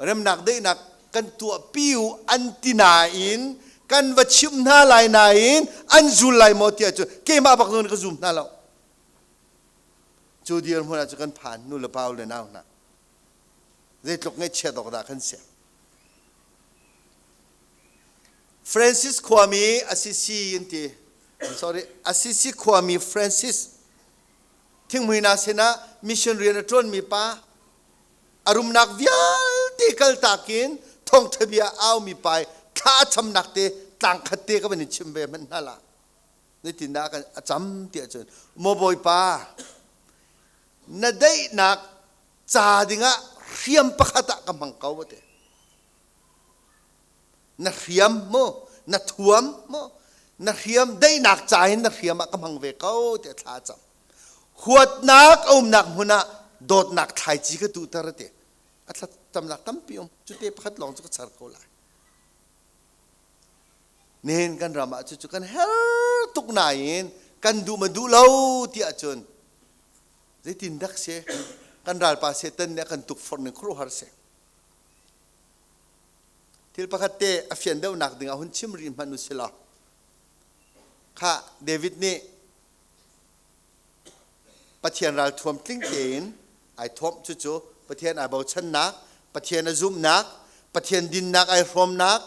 remnak daihnak kan tuah pi u an ti nain kan va chimh hna lai nain an zul lai maw tiah cu keimah bak zawn ka zum hna lo. Cu dirhmun ah cu kan phan nu le pa le nau hna. Zeitluk ngaihchiat awk dah kan si. Francis khuami Assisi in ti sorry Assisi khuami Francis thinghmui hna sinah mission rian a ṭuanmi pa a rumnak vialte kaltak in thawngṭha bia aumi pa i thla a camnak te tlang khat te ka van in chim ve hmanh hna la zeitindah kan a cam ti ahcun maw bawipa na daihnak ca dingah hriam pakhat ah ka hmang ko ati na hriam mu na thuam mu na hriam daihnak ca in na hriam ah ka hmang ve ko tiah thla a cam huatnak a umnak hmun ah dawtnak thlaici ka tuhter a ti a thlacamnak tampi um cute pakhat lawng cu ka char ko lai nihin kan ram ah cucu kan her tuk nain kan duh ma duh lo ti ahcun zeitin dak si kan ralpa Satan nih a kan tukforh ning khuaruahhar si Thil pakhat te a fian deuhnak dingah hun chim rih hmanh u silaw. Kha David nih Pathian ralthuam tling tein ai thuamh cucu Pathian ai bochannak, Pathian a zumhnak, Pathian dinnak ai hrawmnak,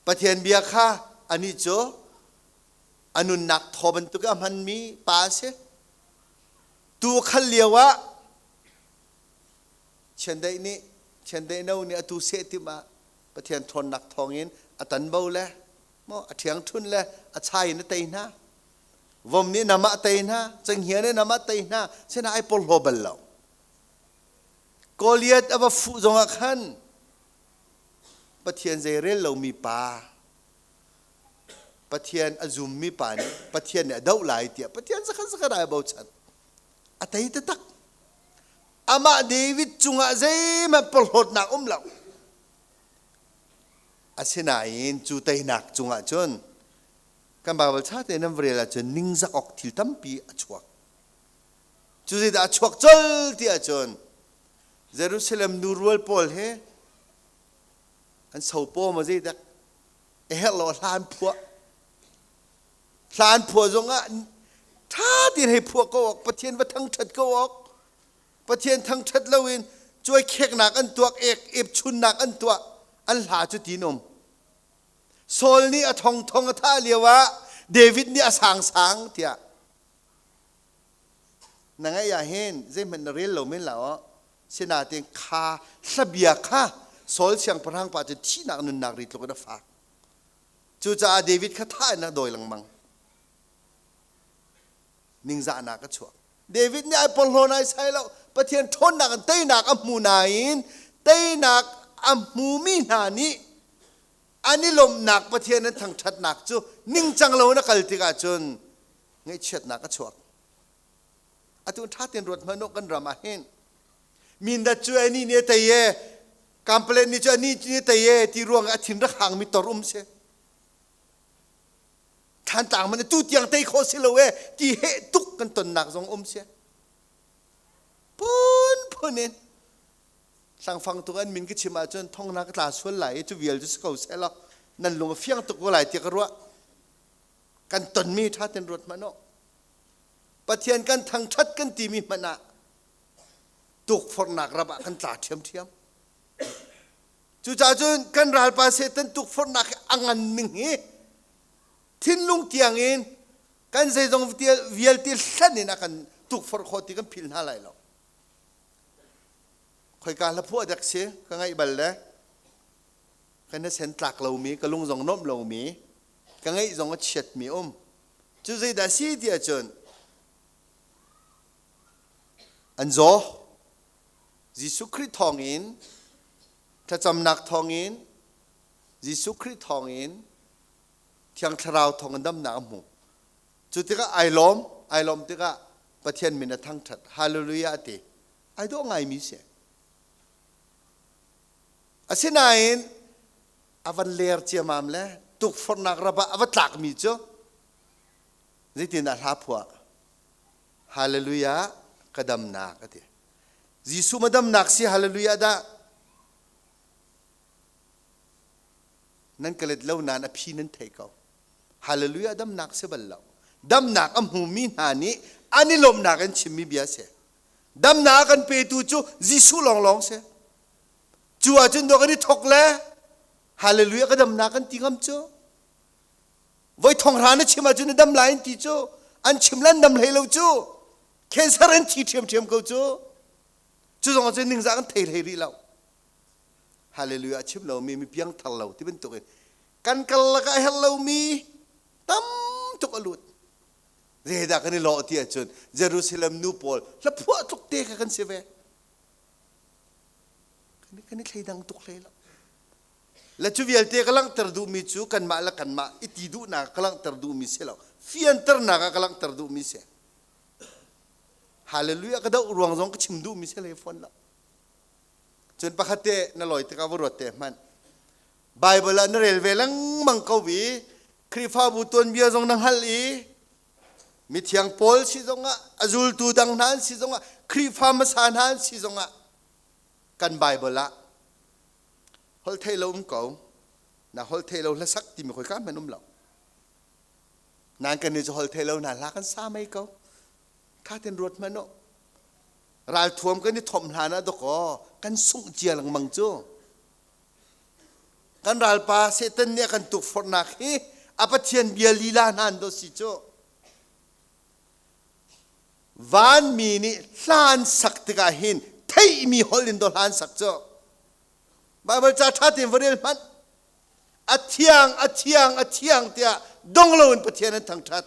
Pathian bia kha anih cu a nunnak thaw bantuk a hmanmi pa a si. Tu khal lio ah Chiandeih nih chiandeih no nih atu seh tim ah Pathian ṭhawnnak thawngin a tanbo le maw a ṭhiangṭhun le a chai in a tei hna. Vom nih nam ah tei hna, cenghngia nih nam ah tei hna, sinah ai porhlaw bal lo. Goliath a va fuh zongah khan Pathian zei rel lomi pa, Pathian a zummi pa nih Pathian nih a doh lai tiah Pathian zakhat zakhat ai bochan. A tei taktak. Amah David cungah zeihmanh porhlawtnak um lo. Asinain cu teinak cungah cun kan Baibal ṭha tein nan va rel ahcun ningzak awk thil tampi a chuak. Cu zeidah a chuak colh ti ahcun Jerusalem nu rual pawl hi an sopaw maw zeidak a herh lo hla an phuah. Hla an phuah zongah ṭha tein hei phuah ko awk Pathian va thangṭhat ko awk Pathian thangṭhat loin cuai kheknak an tuak ek epchunnak an tuah an hla cu tin um Saul nih a thongthong a thah lio ah David nih a sangsang tiah na ngaih ah hin zeihmanh na rel lo men la aw sinain kha hlabia kha Saul siangpahrang pa cu thihnak nunnak ri tluk in a fak Cucaah David kha thah in a dawi lengmang. Ningzahnak a chuak. David nih ai porhlaw nai sai lo. Pathian ṭhawnnak in teinak a hmu nain teinak a hmumi hna nih an i lawmhnak Pathian an thangṭhatnak cu ningcang lo in a kal tikah cun ngaihchiatnak a chuak. Atu ṭha tein ruat hmanh u kan ram ah hin mindat cu ani nih a tei e Kampalen nih cu anih nih tei e ti ruang ah a thin rak hangmi tor um si. Thlantlang man tu tiang tei khawh si lo e ti heh tuk kan tonnak zong um si. Phun phun in hlangfang tuk an min ka chim ahcun thongna ka tla sual lai i cu vial cu si ko seh law nan lung a fiang tuk ko lai ti ka ruah. Kan tonmi ṭha ten ruat hmanh u. Pathian kan thangṭhat kan timi hmanh ah tukforhnak rap ah kan tla ṭhiamṭhiam. Cucaah cun kan ralpa Satan tukforhnak hi a ngan ning hi thinlung tiangin Kan zeizong vialte hlan in a kan tukforh khawh ti kan philh hna lai lo. Khoika hla phuah dek si ka ngaih bal le ka na sen tlak lomi ka lung zong nuamh lomi ka ngaih zong a chiatmi um. Cu zeidah si ti ahcun an zaw. Jesuh Khrih thawngin thlacamnak thawngin Jesuh Khrih thawngin Thiang Thlarau thawngin damnak a hmu. Cu tikah ai lawm, ai lawm tikah Pathian min a thangṭhat. Hallelujah a ti. Ai dawh ngaimi si. Asinain a van ler ciamam le tukforhnak rap ah a va tlakmi cu zeitindah hla phuah? Hallelujah ka damnak a ti. Jesuh ma damnak si hallelujah dah nan ka let lo nain a phi nan thei ko. Hallelujah damnak si bal lo. Damnak a hmumi hna nih an i lawmhnak in chimmi bia si. Damnak a kan petu cu Jesuh lawnglawng si. Cu ahcun dawh kan i thok le hallelujah ka damnak kan ti ngam cu. Voi thong hra na chim ahcun na dam lai an ti cu. An chim lan dam hlei lo cu. Cancer an thi ṭhiamṭhiam ko cu. Cu zong ahcun ningzah kan thei hlei rih lo. Hallelujah chim lomi mi piangthar lo ti bantuk in kan kal lakah a herh lomi tam tuk a lut. Zeidah kan i lawh ti ahcun Jerusalem nu pawl hlaphuah tluk te kha kan si ve. Kan i thleidang tuk hlei lo. Le cu vialte ka langhter duhmi cu kanmah le kanmah i ti duhnak ka langhter duhmi si lo. Fianternak ah ka langhter duhmi si. Hallelujah ka doh ruang zong ka chim duhmi si hlei fawn lo. Cun pakhat te na lawi tikah va ruat te hmanh. Bible ah na rel ve lengmang ko i Khrihfabu tuanbia zong na hngalh i mithiang Paul si zongah a zultu dang hna an si zongah Khrihfa hmasa hna an si zongah kan Bible ah holh thei lo um ko na holh thei lo hlasak timi khoi ka hmanh um lo nan kan nih cu holh thei lo hna hla kan sa mei ko kha ten ruat hmanh u ralthuam kan i thomh hlan ah dakaw kan sungh cia lengmang cu Kan ralpa Satan nih a kan tukforhnak hi a Pathian bia lila hna an do si cu. Vanmi nih hla an sak tikah hin theihmi holh in do hla an sak cu. Baibal ca ṭha tein va rel hmanh. A thiang, a thiang, a thiang tiah dong loin Pathian an thangṭhat.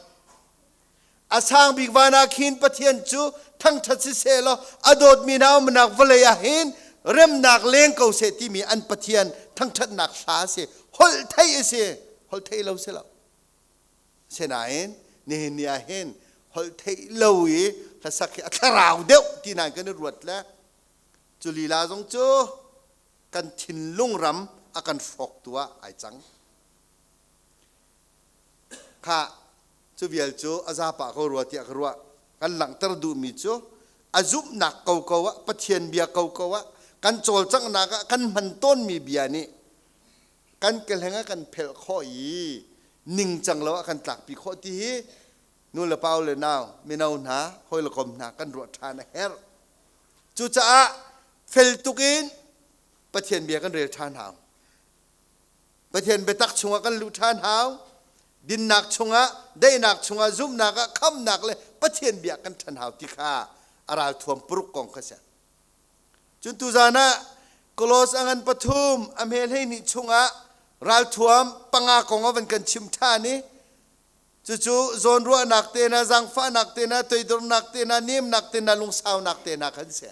A sang bik van ah khin Pathian cu thangṭhat siseh law a dawtmi hna umnak vawlei ah hin remnak leng ko seh timi an Pathian thangṭhatnak hla a si. Holh theih a si. Holh theih lo si lo. Sinain nihin ni ah hin holh theih lo i hlasak hi a thlarau deuh ti nain kan i ruat le cu lila zong cu kan thinlung ram a kan hrawktu ah ai cang. Khah, cu vial cu a zapa ko rua tiah ka ruah. Kan langhter duhmi cu a zumhnak koko ah, Pathian bia koko ah, kan cawlcanghnak ah kan hman tawnmi bia nih kan kehleng ah kan phelh khawh i ningcang lo ah kan tlakpi khawh ti hi nu le pa le nau mino hna hawi le kom hna kan ruah ṭhan a herh. Cucaah fel tuk in Pathian bia kan rel ṭhan hau. Pathian biatak chungah kan luh ṭhan hau. Dinnak chungah, daihnak chungah, zumhnak ah, khamnak le Pathian bia kan ṭhan hau ti kha a ralthuam paruk kong kha si. Cun tuzan ah Kolos a ngan pathum a hme 12 chungah ralthuam panga kong a van kan chim ṭhan i cucu zawnruahnak te hna, zaangfahnak te hna, toidornak te hna, nemnak te hna, lungsaunak te hna khan si.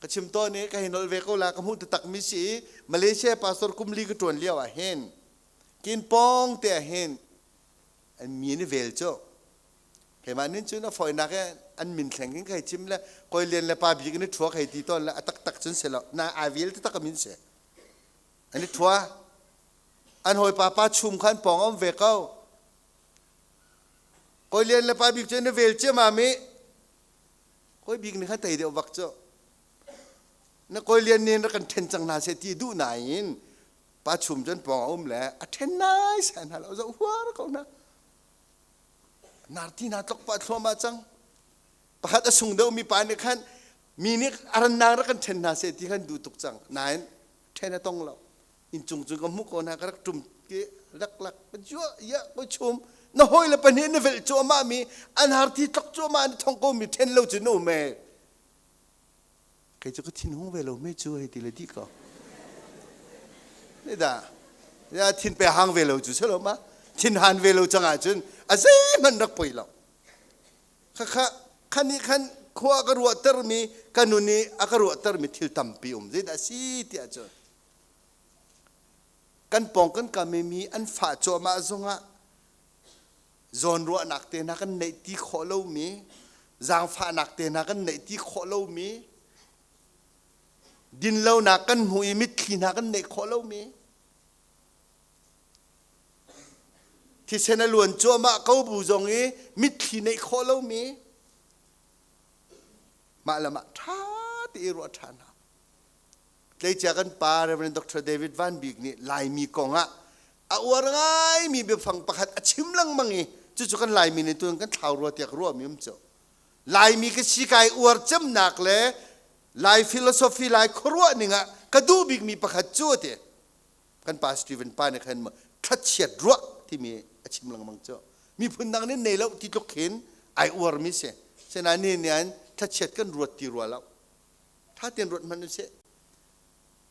Ka chim tawn i ka hei nolh ve ko la ka hmuh taktak mi si i Malaysia pastor kum li ka ṭuan lio ah hin kin pawng te ah hin an mi ni vel cu keimah nin cun a fawinak he an min thleng in ka hei chim le koi lian le pa bik in i ṭhua ka hei ti tawn le a taktak cun si lo na ai vel taktak a min si an i ṭhua an hawipa pa chum kha an pawng a um ve ko koi lian le pa bik cu na vel ciamam i Kawi bik nih khan tei deuh bak cu. Na kawi lian nih rak kan ṭhen cang hna seh ti duh nain pa chum cun pawng a um le a ṭhen nai sai hna lo zoh huar ko hna. Narti hna tlok pah thluahmah cang. Pakhat a sung deuh mi pa nih khan mi nih a rannak rak kan ṭhen hna seh ti khan duh tuk cang. Nain ṭhen a tong lo. Inncung cu ka hmuh ko hna ka rak ṭum ki Lak lak jua ya ko chum na hoi le pahnih na velh cuahmah mi an har thi tlok cuahmah an thong ko mi then lo cu na um e. Kei cu ka thin hung ve lo me cu hei ti le di ko. Ne da ya thin pe hang ve lo cu selo ma thin han ve lo changah cun a zeihmanh rak poi lo. Khakha khani khan khua ka ruahter mi ka nun i a ka ruahter mi thil tampi um zeidah si tiah cun kan pawng kan kam i mi an fah cuahmah zongah zawnruahnak te hna kan neih ti khawh lomi zaangfahnak te hna kan neih ti khawh lomi dinlonak kan hmuh i mitthli hna kan neih khawh lomi thisen a luan cuahmah ko bu zong i mitthli neih khawh lomi mah le mah ṭha te i ruah ṭhan hna. Tleicia kan pa Reverend Dr. David Van Bik nih Laimi kong ah a uar ngaimi biafang pakhat a chim lengmang i cucu kan Laimi nih tun kan thlau rua tiah ka ruahmi um cu. Laimi ka si kai uar cemnak le Lai philosophy Lai khuaruah ning ah ka duh bikmi pakhat cu a ti. Kan pa Stephen pa nih khan thlachiat ruah timi a chim lengmang cu. Miphun dang nih nei lo ti tluk khin ai uarmi si. Sinain ni nian thlachiat kan ruat ti rua lo. Tha tein ruat hmanh usih.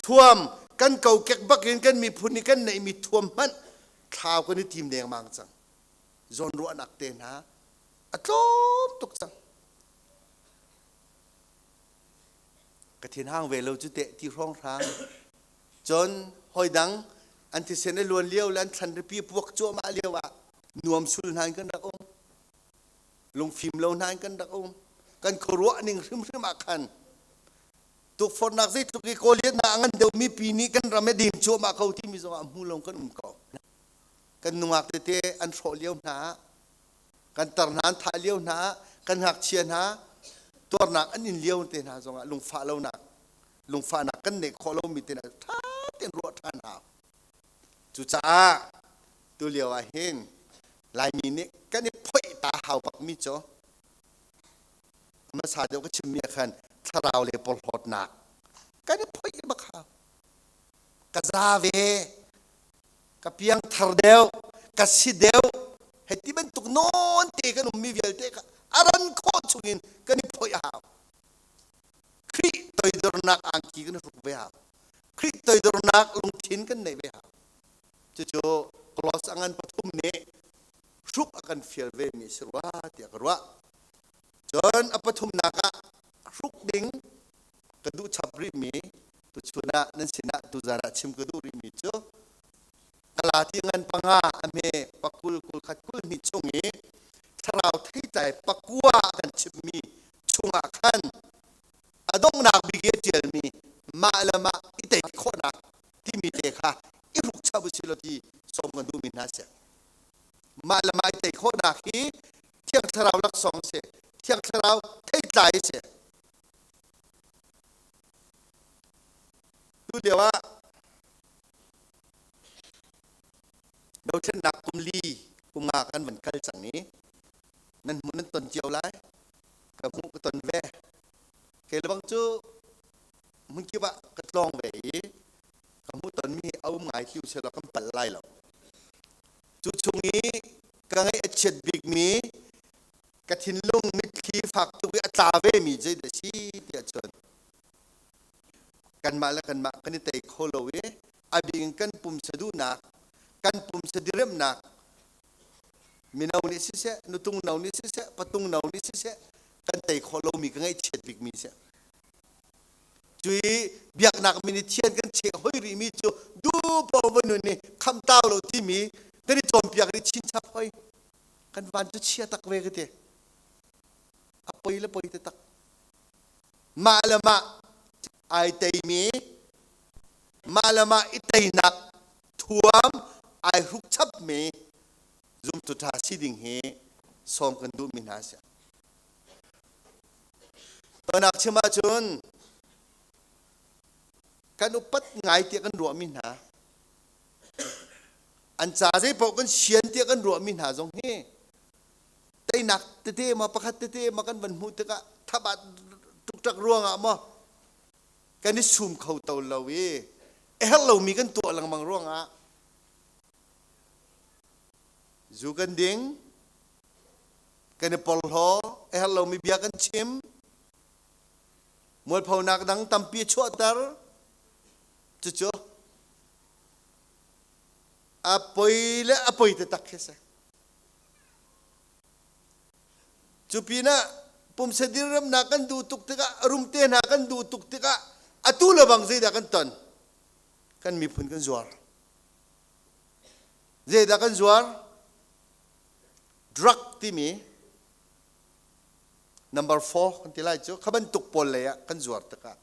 Thuam kan kokek bak in kan miphun nih kan neihmi thuam hmanh thlau kan i tim dengmang cang. Zawnruahnak te hna a tlawm tuk cang. Ka thinhang ve lo cu teh ti hrawnghrang. Cun hoi dang an thisen a luan lio le an thlan ripi puak cuahmah lio ah nuam sul hna in kan rak um. Lungfim lo hna in kan rak um. Kan khuaruah ning hrimhrim ah khan tukforhnak zeitluk i kawliat na a ngan deuhmi pi nih kan ram he dim cuahmah ko timi zongah hmu lo kan um ko. Kan nungak tete an hrawh lio hna kan tar hna an thah lio hna kan ngakchia hna tuarnak an in lio te hna zongah lungfah lonak lungfahnak kan neih khawh lomi te hna ṭha tein ruah ṭhan hau. Cucaah tu lio ah hin Laimi nih kan i phoih ta hau bakmi cu hmasa deuh ka chimmi ah khan thlarau le porhlawtnak kan i phoih bak hau. Ka za ve, ka piangthar deuh, ka si deuh, hei ti bantuk nawn te kan ummi vialte kha a ran khawh chungin kan i phoih a hau. Khrih toidornak angki kan hruk ve hau. Khrih toidornak lungthin kan neih ve hau. Cucu Kolos a ngan pathum nih hruk a kan fial ve mi si rua tiah ka ruah. Cun a pathumnak ah hruk ding ka duh chap rih mi tuchun ah nan sinah tuzan ah chim ka duh rih mi cu Galati ngan panga a hme pakul kul khat kul hnih chung i thlarau theitlai pakua a kan chimmi chungah khan a donghnak bik i a ṭialmi mah le mah i tei khawhnak timi te kha i hruk chap u sih law ti sawm kan duhmi hna si. Mah le mah i tei khawhnak hi Thiang Thlarau laksawng a si. Thiang Thlarau theitlai a si. Tu lio ah dothlennak kum li kum nga kan van kal cang i nan hmuh nan ton cio lai ka hmuh ka ton ve kei lebang cu hmunkip ah ka tlawng ve i ka hmuh tonmi a um ngai ti usih law kan palh lai lo cu chung i ka ngaih a chiat bikmi ka thinlung mitthli fak tuk i a tla ve mi zeidah si tiah cun kanmah le kanmah kan i tei kho lo i a bik in kan pumsa duhnak kan pumsa diremnak mino nih siseh nutung no nih siseh patung no nih siseh kan tei khawh lomi ka ngaihchiat bikmi si cui biaknak min i thian kan cheh hoi rihmi cu dupo va nun nih khamtau lo timi kan i cawnpiak ri chinchap hoi kan van cu chia tak ve ka ti a poi le poi te tak mah le mah ai teimi mah le mah i teinak thuam ai hruk chapmi zumtu ṭha si ding hi sawm kan duhmi hna si. Tonak chim ahcun kan upat ngai tiah kan ruahmi hna an ca zeipaoh kan sian tiah kan ruahmi hna zong hi teinak tete ma pakhat tete ma kan van hmuh tikah thabat tuktak ruangah maw kan i sum kho to lo i a herh lomi kan tuah lengmang ruangah. Zu kan ding, kan i porhlaw, a herh lomi bia kan chim, mualphonak dang tampi a chuahter. Cucu a poi le a poi taktak khi si. Cu pinah pumsa dirramnak kan duh tuk tikah, rumte hna kan duh tuk tikah atu le bang zeidah kan ton? Kan miphun kan zuar. Zeidah kan zuar? Drug timi number 4 kan ti lai cu kha bantuk pawl lei ah kan zuar tikah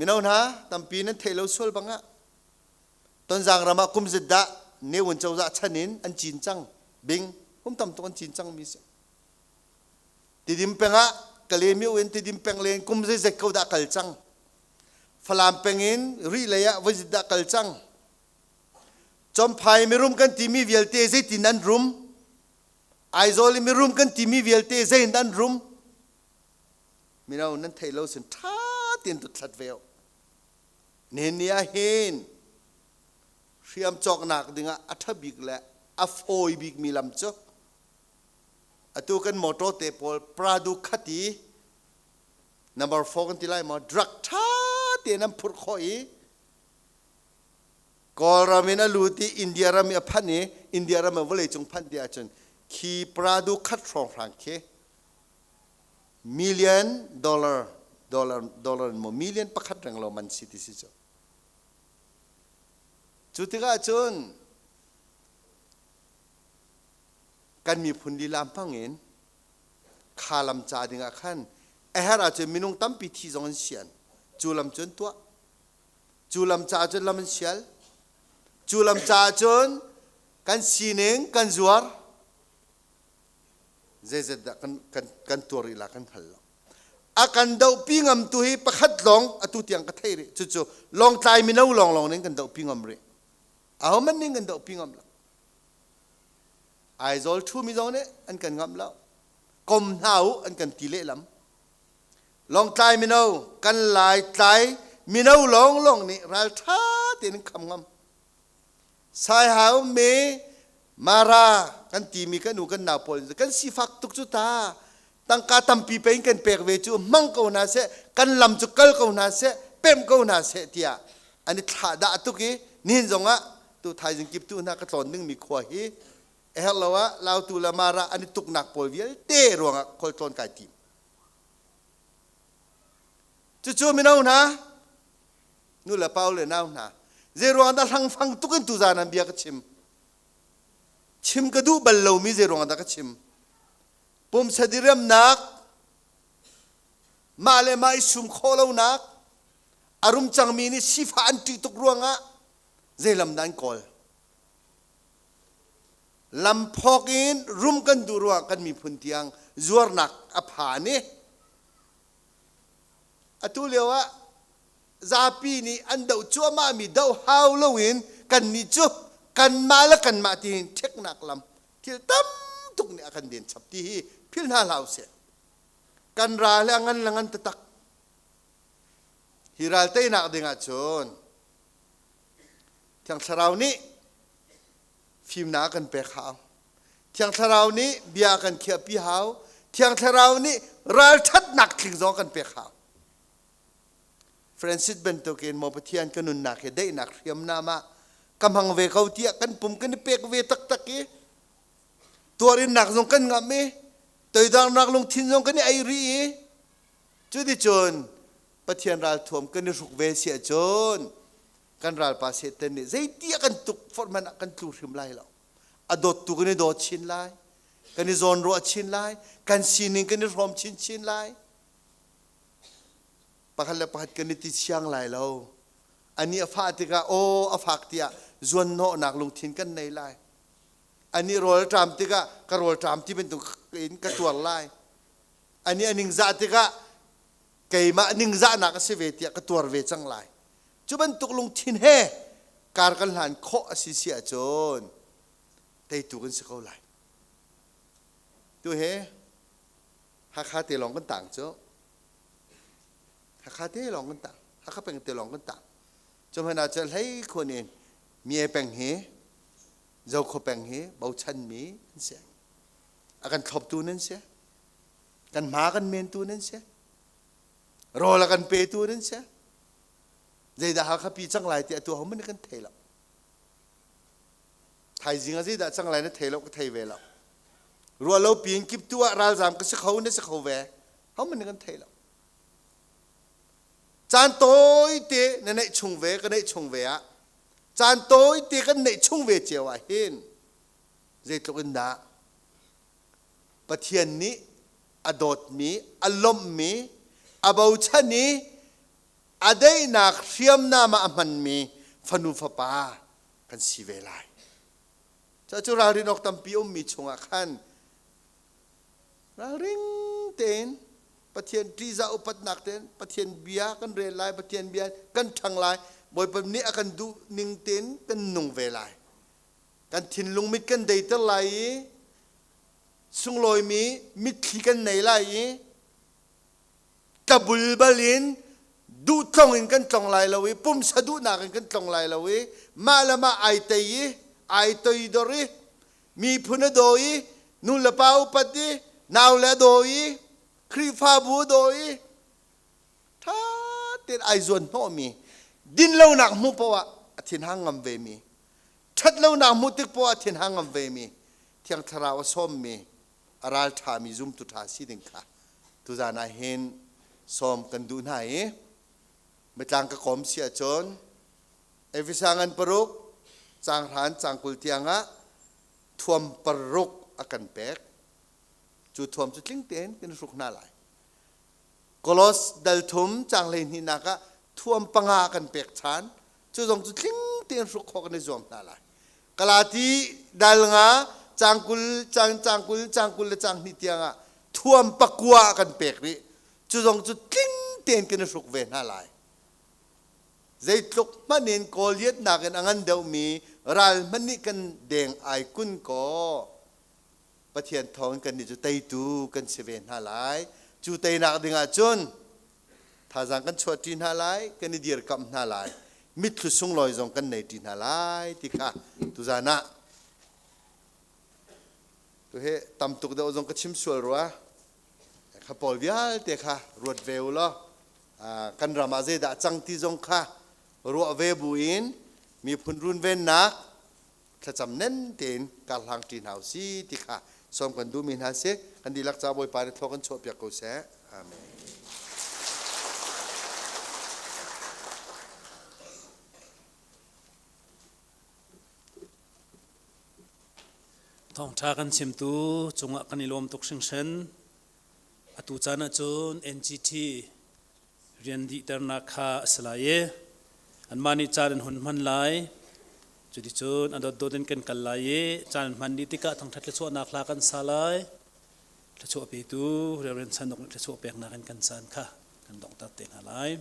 mino hna tampi nan theih lo sual bangah Tonzang ram ah kum zit dah Ne Win cozah chan in an cin cang bing hum tam tuk an cin cang mi si Tidim peng ah Kalaymyo in Tidim peng len kum zeizet ko dah kal cang Falam peng in Rih lei ah voi zit dah kal cang Champhai mirum kan timi vialte zeitin an rum Aizawl i mirum kan timi vialte zein an rum mino nan theih lo sin ṭha tein tu thlat ve Nihin ni ah hin hriam cawknak dingah a ṭha bik le a fawi bikmi lam cu atu kan motor te pawl Prado khat i number 4 kan ti lai maw drug ṭha tein an phurh khawh i Kawlram in a lut i India ram i a phanh i India ram in vawleicung phanh ti ahcun khi Prado khat hrawnghrang khi million dollar dollar dollar in maw million pakhat reng lo man si ti si cu cu tikah cun kan miphun lila hmang in kha lam ca dingah khan a herh ahcun minung tampi thi zong an sian cu lam cun tuah cu lam ca cun lam an sial cu lam ca cun kan sining kan zuar Zeizat dah kan, kan, kan tuar rih la kan hngal lo. A kan dohpi ngam tu hi pakhat lawng atu tiang ka thei rih. Cucu Lawngtlai mino lawnglawng ning kan dohpi ngam rih. Aho man ning kan dohpi ngam lo. Aizawl thu mi zong nih an kan ngam lo. Kom hna u an kan ti lehlam. Lawngtlai mino kan lai tlai mino lawnglawng nih ralṭha tein kham ngam. Saihau me Mara kan timi kan u kan nau pawl kan sifak tuk cu ta tangka tampi pe in kan pek ve cu hmang ko hna seh kan lam cu kal ko hna seh pem ko hna seh tiah an i thlah dah tuk i nihin zongah tu thaizing kip tu hna ka tlawn ding mi khua hi a herh lo ah Lautu le Mara an i tuknak pawl vialte ruangah khualtlawn kai tim cucu mino hna nu le pa le nau hna zei ruang dah hlangfang tuk in tuzaan an bia ka chim chim ka duh bal lomi zei ruang dah ka chim pumsa diriamnak mah le mah i sum khawh lonak a rum cangmi nih sifa an ṭih tuk ruangah zei lam dah an kawl lam phawk in rum kan duh ruangah kan miphun tiang zuarnak a phan i atu lio ah zapi nih an doh cuahmahmi doh hau loin kannih cu kanmah le kanmah tiin ṭheknak lam thil tam tuk nih a kan den chap ti hi philh hna hlah usih. Kan ral le a ngan le ngan taktak. Hi ral teinak ding ahcun Thiang Thlarau nih fimnak a kan pek hau. Thiang Thlarau nih bia a kan khiahpi hau. Thiang Thlarau nih ralṭhatnak tling zong a kan pek hau. Francis bantukin maw Pathian ka nunnak hi daihnak hriamnam ah ka hmang ve ko tiah kan pum kan i pek ve taktak i tuarinnak zong kan ngamh i toidornak lungthin zong kan i ei rih i cuticun Pathian ralthuam kan i hruk ve si ahcun kan ralpa Satan nih zeiti a kan tuk forh hmanh ah kan tlu hrim lai lo a dawttu kan i daw chin lai kan i zawnruah chin lai kan sining kan i hrawm chinchin lai Pakhat le pakhat kan i ti siang lai lo. Ani a fah tikah aw a fak tiah zuanhnawhnak lungthin kan nei lai. Ani rawl a ṭam tikah ka rawl ṭam ti bantuk in ka tuar lai. Ani a ningzah tikah keimah ningzahnak a si ve tiah ka tuar ve cang lai. Cu bantuk lungthin he kar kan hlan khawh a si si ahcun teitu kan si ko lai. Tu he Hakha te lawng kan tang cu. Hakha te lawng kan tang. Hakha peng te lawng kan tang. Cu hmanh ah cun hlei khun in Mie peng hi Zokhua peng hi bochanmi an si. A kan thloptu nan si. Kan hma kan mentu nan si. Rawl a kan petu nan si. Zeidah Hakha pi cang lai ti atu hohmanh kan thei lo. Thaizing ah zeidah cang lai na thei lo ka thei ve lo. Ruah lo piin kip tu ah ralzam ka si kho na si kho ve. Hohmanh kan thei lo. Caan tawite na neih chung ve ka neih chung ve ah caan tawite kan neih chung ve cio ah hin zeitluk in dah Pathian nih a dawtmi, a lawmhmi, a bochan i a daihnak hriamnam ah a hmanmi fanu fapa kan si ve lai. Cu ralrin awk tampi ummi chungah khan ralring tein Pathian ṭihzah upatnak tein Pathian bia kan rel lai, Pathian bia kan ṭhang lai, Bawipa nih a kan duh ning tein kan nung ve lai. Kan thinlung mit kan deiter lai i sunglawimi mitthli kan nei lai i tlabulbal in duh tlong in kan tlong lai lo i pumsa duhnak in kan tlong lai lo i mah le mah ai tei i ai toidor i miphun a daw i nu le pa upat i nau le a daw i Khrihfabu a daw i ṭha tein ai zuan hnawhmi dinlonak hmuh paoh ah a thinhang ngam vemi ṭhatlonak hmuh tik paoh ah thinhang ngam vemi Thiang Thlarau a sawmmi a ralṭhami zumtu ṭha si ding kha tuzan ah hin sawm kan duh hna i mitlang ka kawm si ahcun Efesa ngan paruk caang hran caang 20 tiangah thuam paruk a kan pek. Cu thuam cu tling tein kan hruk hna lai. Kolos dal thum caang 12 nak ah thuam panga kan pek ṭhan. Cu zong cu tling tein hruk khawh kan i zuam hna lai. Galati dal nga caang 20 caang caang 20 caang 20 le caang hnih tiangah thuam pakua kan pek rih. Cu zong cu tling tein kan i hruk ve hna lai. Zeitluk hmanh in Goliath nakin a ngan deuhmi ral hmanh nih kan deng ai kun kaw Pathian thawngin kannih cu teitu kan si ve hna lai. Cu teinak dingah cun thazaang kan chuahṭi hna lai, kan i dirkamh hna lai, mitthlu sunglawi zong kan nei ṭi hna lai ti kha tuzan ah tuhe tam tuk deuh zong ka chim sual rua. Kha pawl vialte kha ruat ve u law kan ram ah zeidah cang ti zong kha ruah ve buin miphun runvennak thlacam nen tein karhlang ṭi hna u si ti kha sawm kan duhmi hna si. Kan dihlak ca Bawipa nih thlua kan chuahpiak ko seh. Amen. Thawngṭha kan chimtu cungah kan i lawm tuk hringhran. Atu caan ahcun NGT rian dihternak kha a si lai i anmah nih caan an hun hman lai. Cuticun a dotdot in kan kal lai i caan an hman dih tikah thangṭhat thluachuahnak hla kan sa lai. Thluachuah petu Reverend Chan Uk nih thluachuah peknak in kan caan kha kan donghter te hna lai.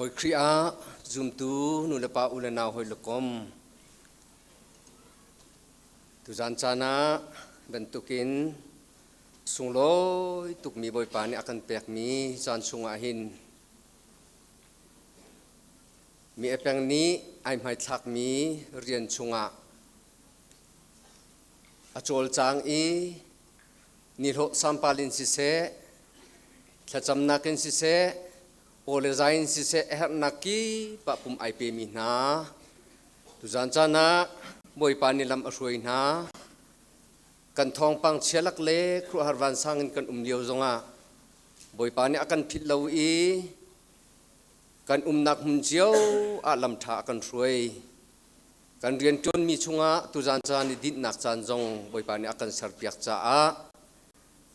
Bawi Khrih ah zumtu nu le pa u le nau hawi le kom Tuzan caan ah bantukin sunglawi tukmi Bawipa nih a kan pekmi caan chungah hin mi a peng nih ai hmaithlakmi rian chungah a cawlcang i nihlawh sampal in siseh, thlacamnak in siseh, aw le zai in siseh a herhnak kip ah pum ai pemi hna Tuzan caan ah Bawipa nih lam a hruai hna. Kan thawngpang chia lak le khuaruahhar vansang in kan um lio zongah Bawipa nih a kan philh lo i kan umnak hmun cio ah lam ṭha a kan hruai. Kan rianṭuanmi chungah tuzan caan i dinhnak caan zong Bawipa nih a kan serpiak caah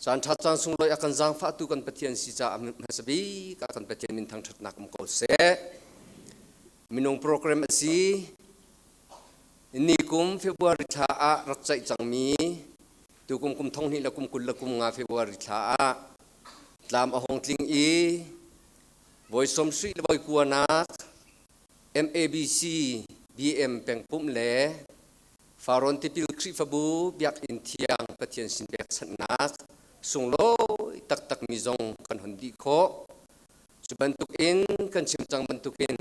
caan ṭha caan sunglawi a kan zaangfahtu kan Pathian si caah hmasa bik ah kan Pathian min thangṭhatnak um ko seh. Minung program a si. Ni kum February thla ah rak ceih cangmi tukum kum 2025 February thla ah. Tlam a hong tling i voi sawmsarih le voi kuanak MABC BM pengpumh le Farrawn Tipil Khrihfabu Biakinn Thiang Pathian sin pekchanhnak sunglawi taktakmi zong kan hon dih khawh. Cu bantukin kan chim cang bantukin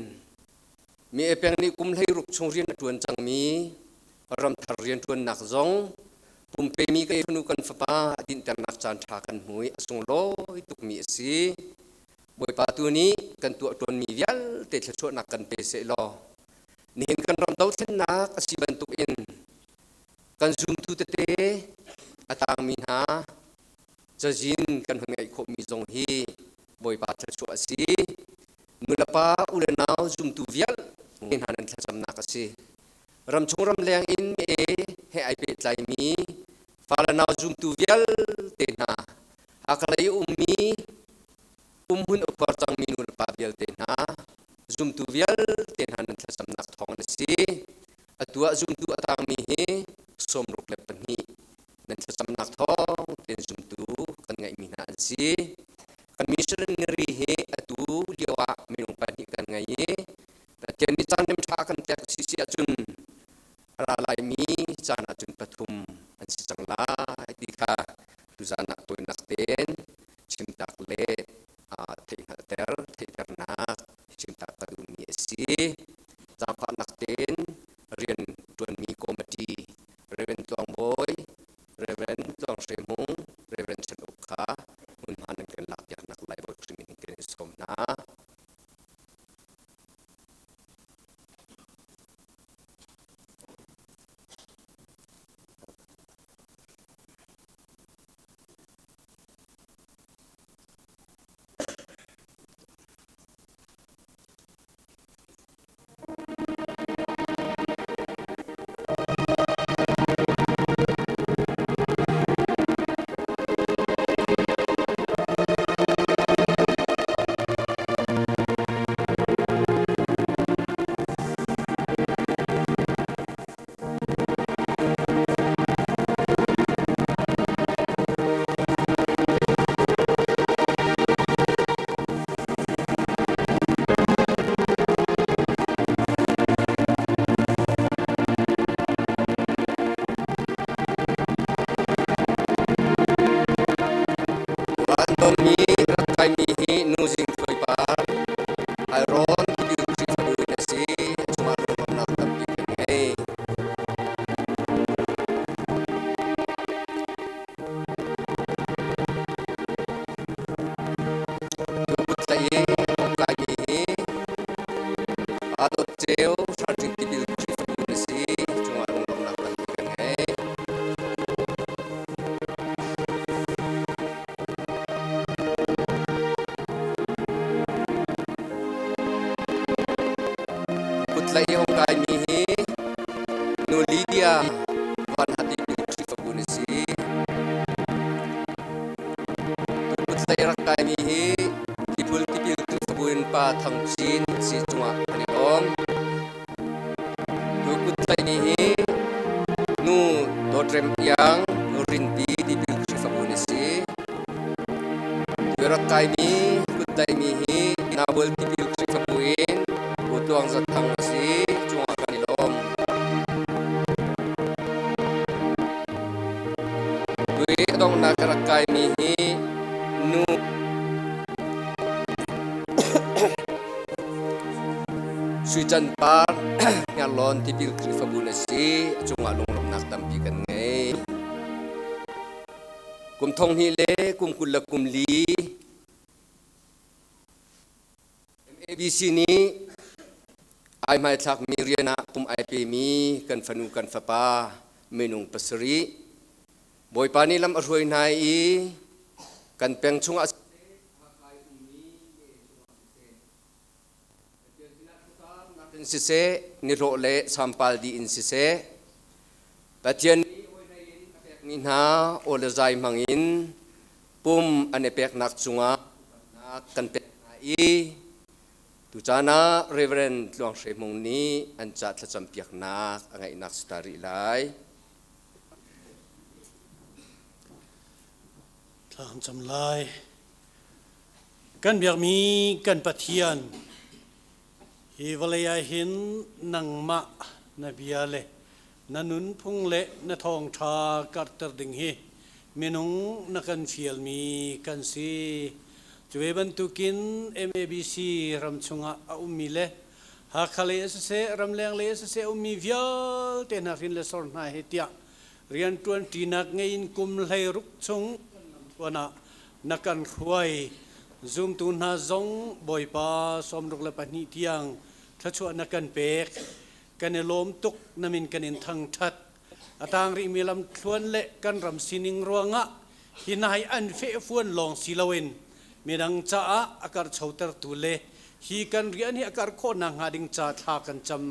mi e peng nih kum 16 chung rian a ṭuan cangmi ramthar rianṭuannak zong pumpemi kan fanu kan fapa a dinhternak caan ṭha kan hmu i a sunglawi tukmi a si. Bawipa tu nih kan tuah ṭuanmi vialte thluachuahnak kan pe sehlaw nihin kan ram dothlennak a si bantukin kan zumtu tete a tangmi hna cazin kan hun ngeih khawhmi zong hi Bawipa thluachuah a si. Nulepa u le nau zumtu vialte hna nan thlacamnak a si. Ramchung ramleng in me he ai pehtlaimi fale nau zumtu vialte hna Hakhalei ummi umhmun a khuar cangmi nulepa vialte hna zumtu vialte hna nan thlacamnak thawng an si. Atu ah zumtu a tangmi hi 62 nan thlacamnak thawng tein zumtu kan ngeihmi hna an si. Kan missionary hi atu lio ah minung pahnih kan ngei i Pathian nih caan rem ṭha kan pek si si ahcun a ra laimi caan ahcun pathum an si cang lai ti kha tuzaan ah tawinak tein chimtak le theihhngalhter theihternak chimtak ka duhmi a si. Zaangfahnak tein rian ṭuanmi committee Reverend Tluang Bawi, Reverend Tluang Hre Hmung, Reverend Chan Uk kha hmunhma nan kan lakpiaknak lai Bawi Khrih min in kan in sawm hna. An tonmi rak kaimi hi nu zing hruai par Iron Tipil Khrihfabu in a si. A chungah lunglawmhnak tampi kan ngei. Tubut tlaih i hong kaimi hi Pa Dawt Ceu Hranhring Tipil Khrihfabu na si. Cungah lunglawmhnak tampi kan ngei. Kut tlaih i hong kaimi hi Nu Lydia Van Hatipil Khrihfabu na si. Kut tlaih rak kaimi hi Tiphul Tipil Khrihfabu in Pa Thang Cin si cungah kan i lawm. Tu kut tlaihmi hi Nu Dawt Rem Iang Nu Rinpi Tipil Khrihfabu na si. Tu rak kaimi kut tlaihmi hi Nabul Tipil Khrihfabu in Pu Tluang Za Thang a si cungah kan i lawm. Tui a donghnak ka rak kaimi hi nu Sui Chan Par Hniarlawn Tipil Khrihfabu na si. A cungah lunglawmhnak tampi kan ngei. Kum thong hnih le kum 24 MABC nih ai hmaithlakmi rian ah kum ai pemi kan fanu kan fapa minung pasarih Bawipa nih lam a hruai hna i kan peng chungah in siseh nihlawh le sampal dih in siseh Pathian nih a pekmi hna aw le zai hmangin pum an i peknak cungah kan pek hna i tucaan ah Reverend Tluang Hre Hmung nih an ca thlacampiaknak a ngeihnak si ta rih lai. Thla kan cam lai. Kan biakmi kan Pathian, hi vawlei ah hin nangmah na bia le na nunphung le na thawngṭha karhter ding hi minung na kan fialmi kan si. Cu ve bantukin MABC ram chungah a ummi le Hakha lei ah siseh, ramleng lei ah siseh a ummi vialte hna hrin le sor hna he tiah rianṭuan ṭinak ngei in kum 16 chung kan lamthluan ah na kan hruai. Zumtu hna zong Bawipa 62 tiang thluachuah na kan pek. Kan i lawm tuk, na min kan in thangṭhat. A tang rihmi lamthluan le kan ram sining ruangah hi hna hi an fehfuan lawng si loin midang caah a karhchotertu le hi kan rian hi a karh khawh nakhnga ding ca thla kan cam.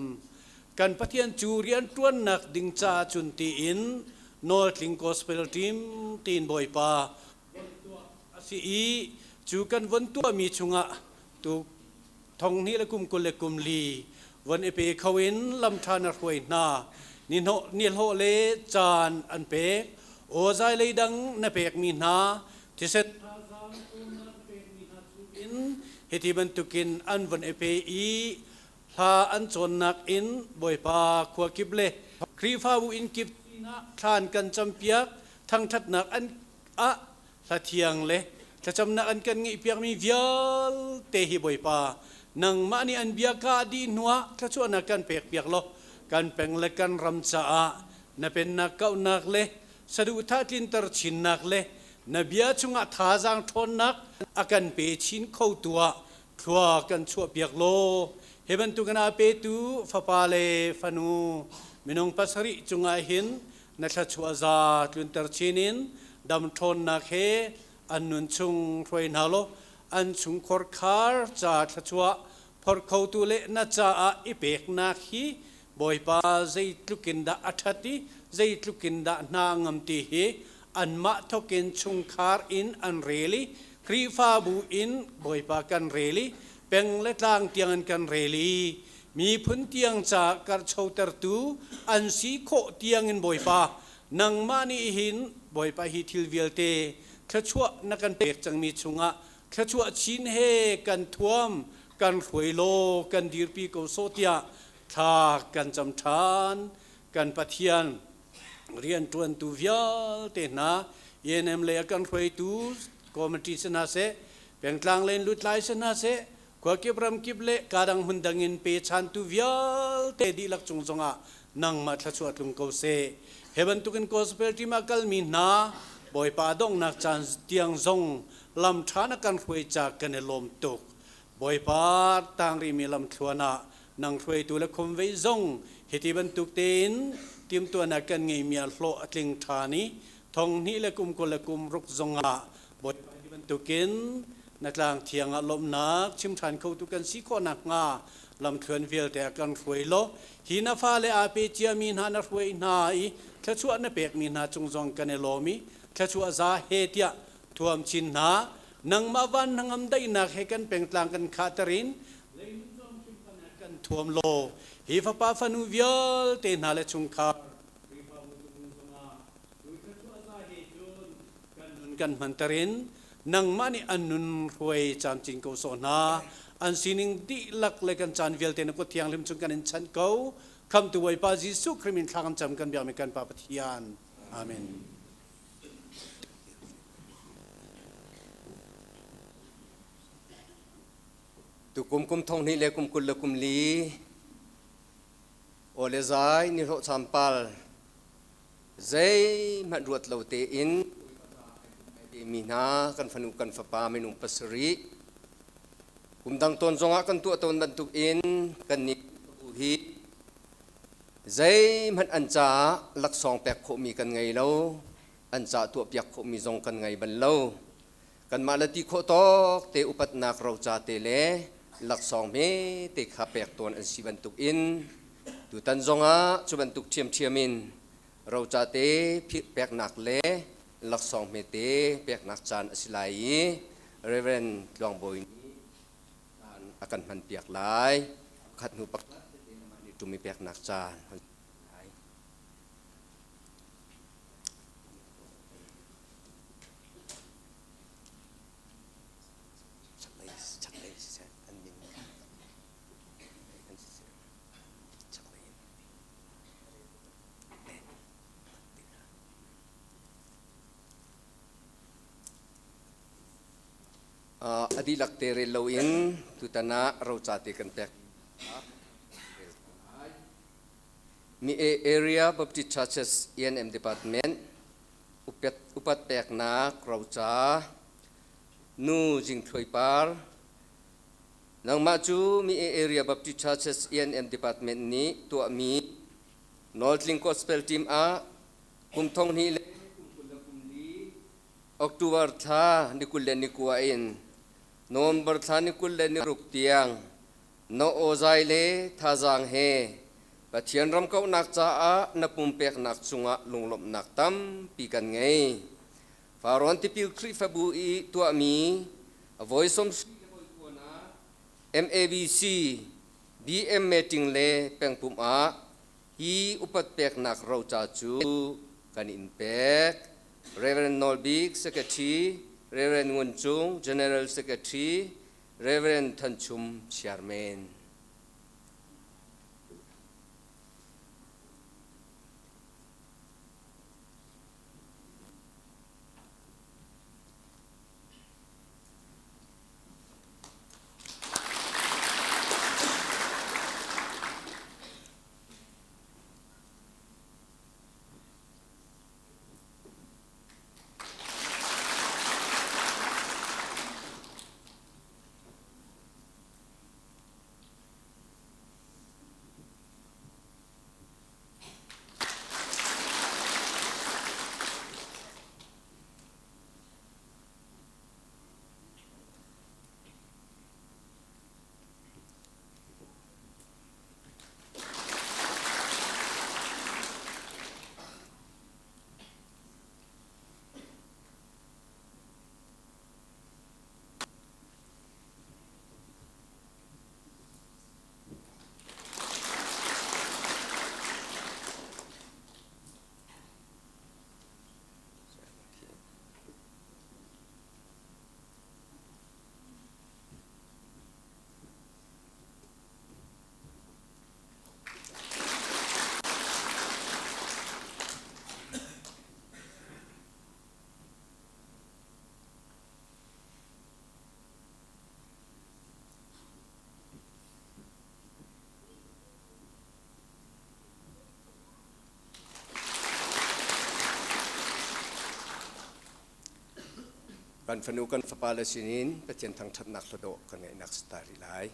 Kan Pathian cu rianṭuannak ding caah cun tiin Nawltling Gospel Team tiin Bawipa a si i cu kan von tuahmi chungah tu thong hnih le kum 24 von i pe kho in lamṭha na hruai hna. Nihnawh nihlawh le caan an pek, aw zai lei dang na pekmi hna, thisen thazaang na pekmi hna chungin hiti bantukin an von i pe i hla an cawnnak in Bawipa khua kip le Khrihfabu inn kip sinah thlan kan campiak, thangṭhatnak an ah hla thiang le thlacamnak an kan ngeihpiakmi vialte hi Bawipa nangmah nih an bia ka dih hnuah thluachuahnak kan pekpiak law kan peng le kan ram caah na pennak kauhnak le saduhthah tlinter chinnak le na bia chungah thazaang ṭhawnnak a kan pe chin kho tu ah thlua kan chuahpiak law hi bantukin a petu fapa le fanu minung pasarih cungah hin na thluachuah za tlunter chin in dam ṭhawnnak he an nun chung hruai hna law an chungkhar khar ca thluachuah phor khotu le na caah i peknak hi Bawipa zeitluk in dah a ṭhat i zeitluk in dah hna ngam ti hi anmah thokin chungkhar in an rel i Khrihfabu in Bawipa kan rel i peng le tlang tiang in kan rel i miphun tiang ca karhchotertu an si khawh tiangin Bawipa nangmah nih hin Bawipa hi thil vialte thluachuah na kan pek cangmi chungah thluachuah chin he kan thuam kan hruai law kan dirpi ko sawh tiah thla kan cam ṭhan. Kan Pathian rianṭuantu vialte hna ENM lei a kan hruaitu committee si hna seh, pengtlang lei in lutlai si hna seh, khuakip ramkip le kadang hmun dang in pechantu vialte dihlak cung zongah nangmah thluachuah tlung ko seh. Hi bantukin gospel team ah kalmi hna Bawipa donghnak caan tiang zong lam ṭha na kan hruai ca kan i lawm tuk. Bawipa tang rihmi lamthluan ah nang hruaitu le khumvei zong hiti bantuk tein timhtuahnak kan ngeimi ah hlawh a tling ṭhan i thong hnih le kum 20 le kum ruk zongah Bawipa hi bantukin na tlang thiang ah lawmhnak chim ṭhan khotu kan si khawh nakhnga lamthluan vialte ah kan hruai law hi na fale aa pe ciami hna na hruai hna i thluachuah na pekmi hna cung zong kan i lawm i thluachuah za he tiah thuam chin hna. Nangmah van hnangam daihnak he kan pengtlang kan khahter in kan thuam law hi fapa fanu vialte hna le chungkhar kan hmanter in nangmah nih an nun hruai camcin ko sawh hna. An sining dihlak le kan caan vialte na kut thianghlim chung kan in chanh ko. Khamtu Bawipa Jesuh Khrih min thla kan cam, kan biakmi kan Pa Pathian. Amen. Tukum kum thong hnih le kum 20 le kum li aw le zai ni hlawh champal zeihmanh ruat lo tein mi hna kan fanu kan fapa minung pasarih kum dang tawn zongah kan tuah tawn bantuk in kan nih hi zeihmanh an caah laksawng pek khawhmi kan ngei lo, an ca tuahpiak khawhmi zong kan ngei bal lo. Kanmah le ti khawh tawk te upatnak roca te le laksawng hme te kha pek tawn an si bantuk in tutan zongah cu bantuk ṭhiamṭhiam in roca te peknak le laksawng hme te peknak caan a si lai i Reverend Tluang Bawi nih caan a kan hmanpiak lai. Pakhat hnu pakhat nih ṭum i peknak caan. Adilak te rel loin tutan ah roca te kan pek. Mi Area Baptist Churches ENM Department upat peknak roca Nu Jing Thluai Par Nangmah cu Mi Area Baptist Churches ENM Department nih tuahmi Nawltling Gospel Team ah kum thong hnih le kum 20 le kum li October thla ni 20 le ni kua in November thla ni 20 le ni ruk tiang na awzai le thazaang he Pathian ram kauhnak caah na pumpeknak cungah lunglawmhnak tampi kan ngei. Farrawn Tipil Khrihfabu i tuahmi a voi 79 MABC BM meeting le pengpumh ah hi upat peknak roca cu kan in pek. Reverend Nawl Bik, Secretary, Reverend Ngun Cung, General Secretary, Reverend Than Chum, Chairman. Kan fanu kan fapa le sinin Pathian thangṭhatnak hladawh kan ngeihnak si ta rih lai.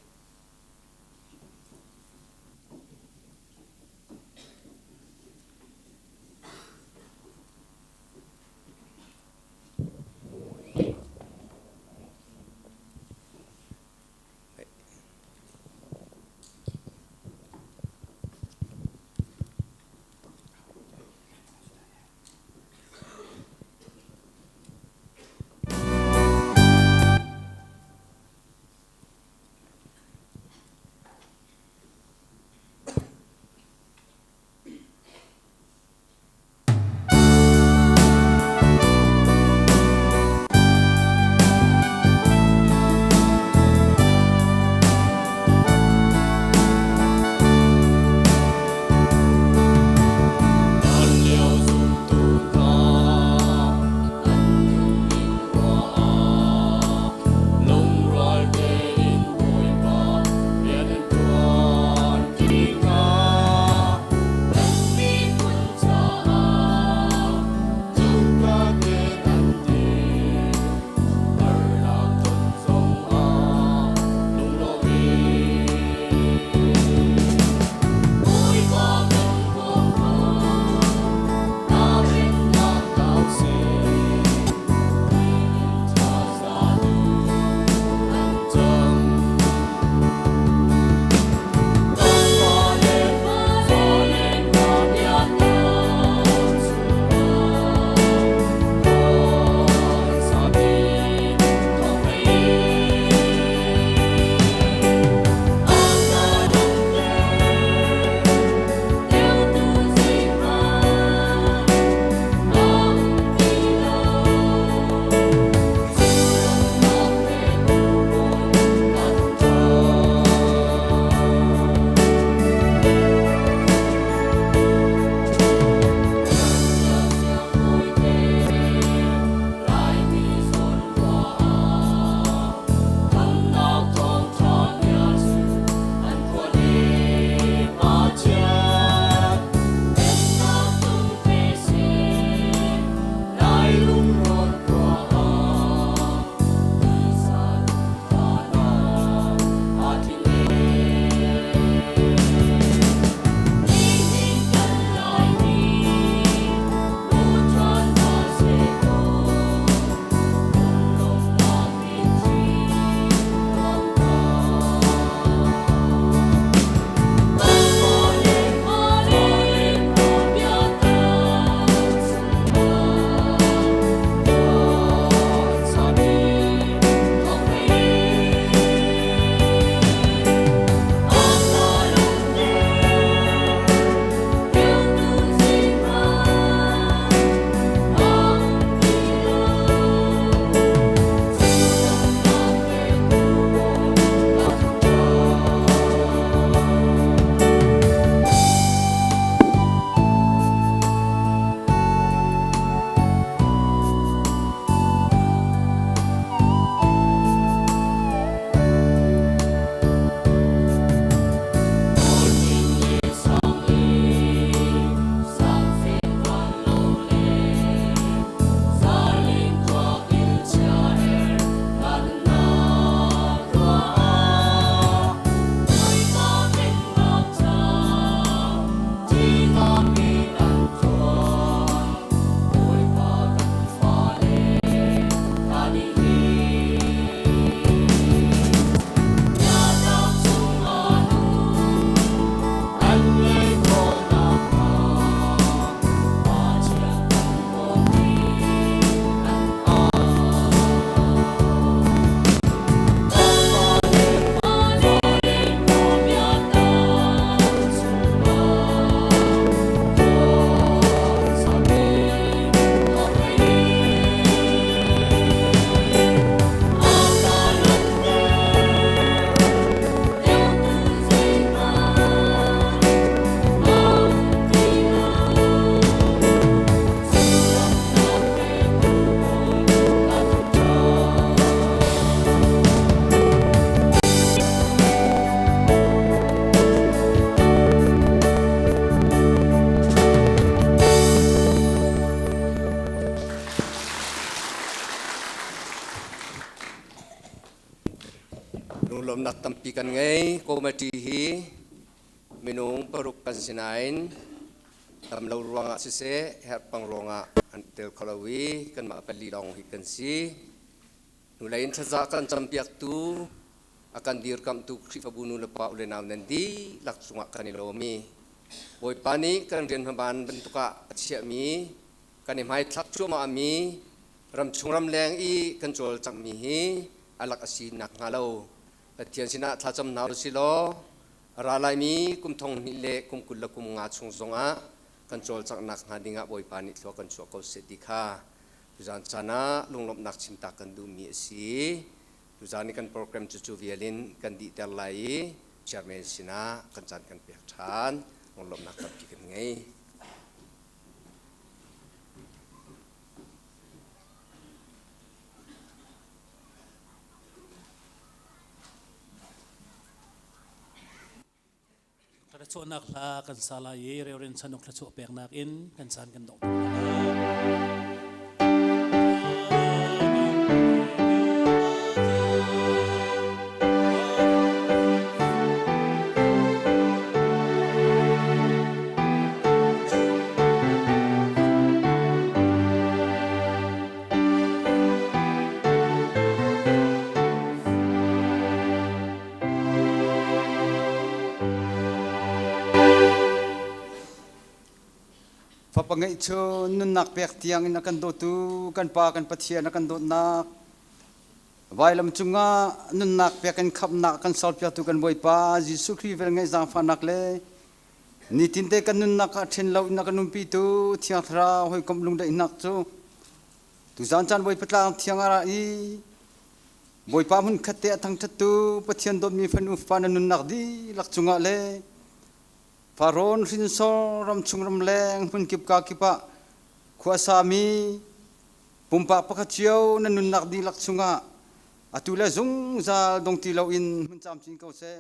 Lunglawmhnak tampi kan ngei. Committee hi minung paruk kan si nain dam lo ruangah siseh, herhpang ruangah an tel kho lo i kanmah pali lawng hi kan si. Hnulei in thlaza kan campiaktu, a kan dirkamhtu Khrihfabu nu le pa u le nau nan dihlak cungah kan i lawm i Bawipa nih kan rian hmaban bantuk ah a chiahmi kan i hmaithlak cuahmahmi ramchung ramleng i kan cawlcanghmi hi a lak a si nakhnga lo Pathian sinah thlacam hna usih law a ra laimi kum thong hnih le kum 20 le kum nga chung zongah kan cawlcanghnak hnga dingah Bawipa nih thlua kan chuah ko seh ti kha tuzan caan ah lunglawmhnak chimtak kan duhmi a si. Tuzan i kan program cu cu vial in kan dihter lai i chairman sinah kan caan kan pek ṭhan. Lunglawmhnak tampi kan ngei. Thluachuahnak hla kan sa lai i Reverend Chanuk thluachuah peknak in kan caan kan dongh. Fapa ngeihchun nunnak pek tiang in a kan dawtu kan Pa kan Pathian a kan dawtnak vailam cungah nunnak pek in khamhnak kan serpiaktu kan Bawipa Jesuh Khrih velngeih zaangfahnak le nitinte kan nunnak ah ṭhen lo in a kan umpitu Thiang Thlarau hawikomh lungdaihnak cu tuzan caan Bawipa tlang thiang ah ra i Bawipa hmunkhat te a thangṭhattu Pathian dawtmi fanu fapa na nunnak dihlak cungah le Farrawn hrinsor ramchung ramleng hmunkip kakip ah khuasami pumpak pakhat cio na nunnak dihlak chungah atu le zungzal dong ti loin hmun camcin ko seh.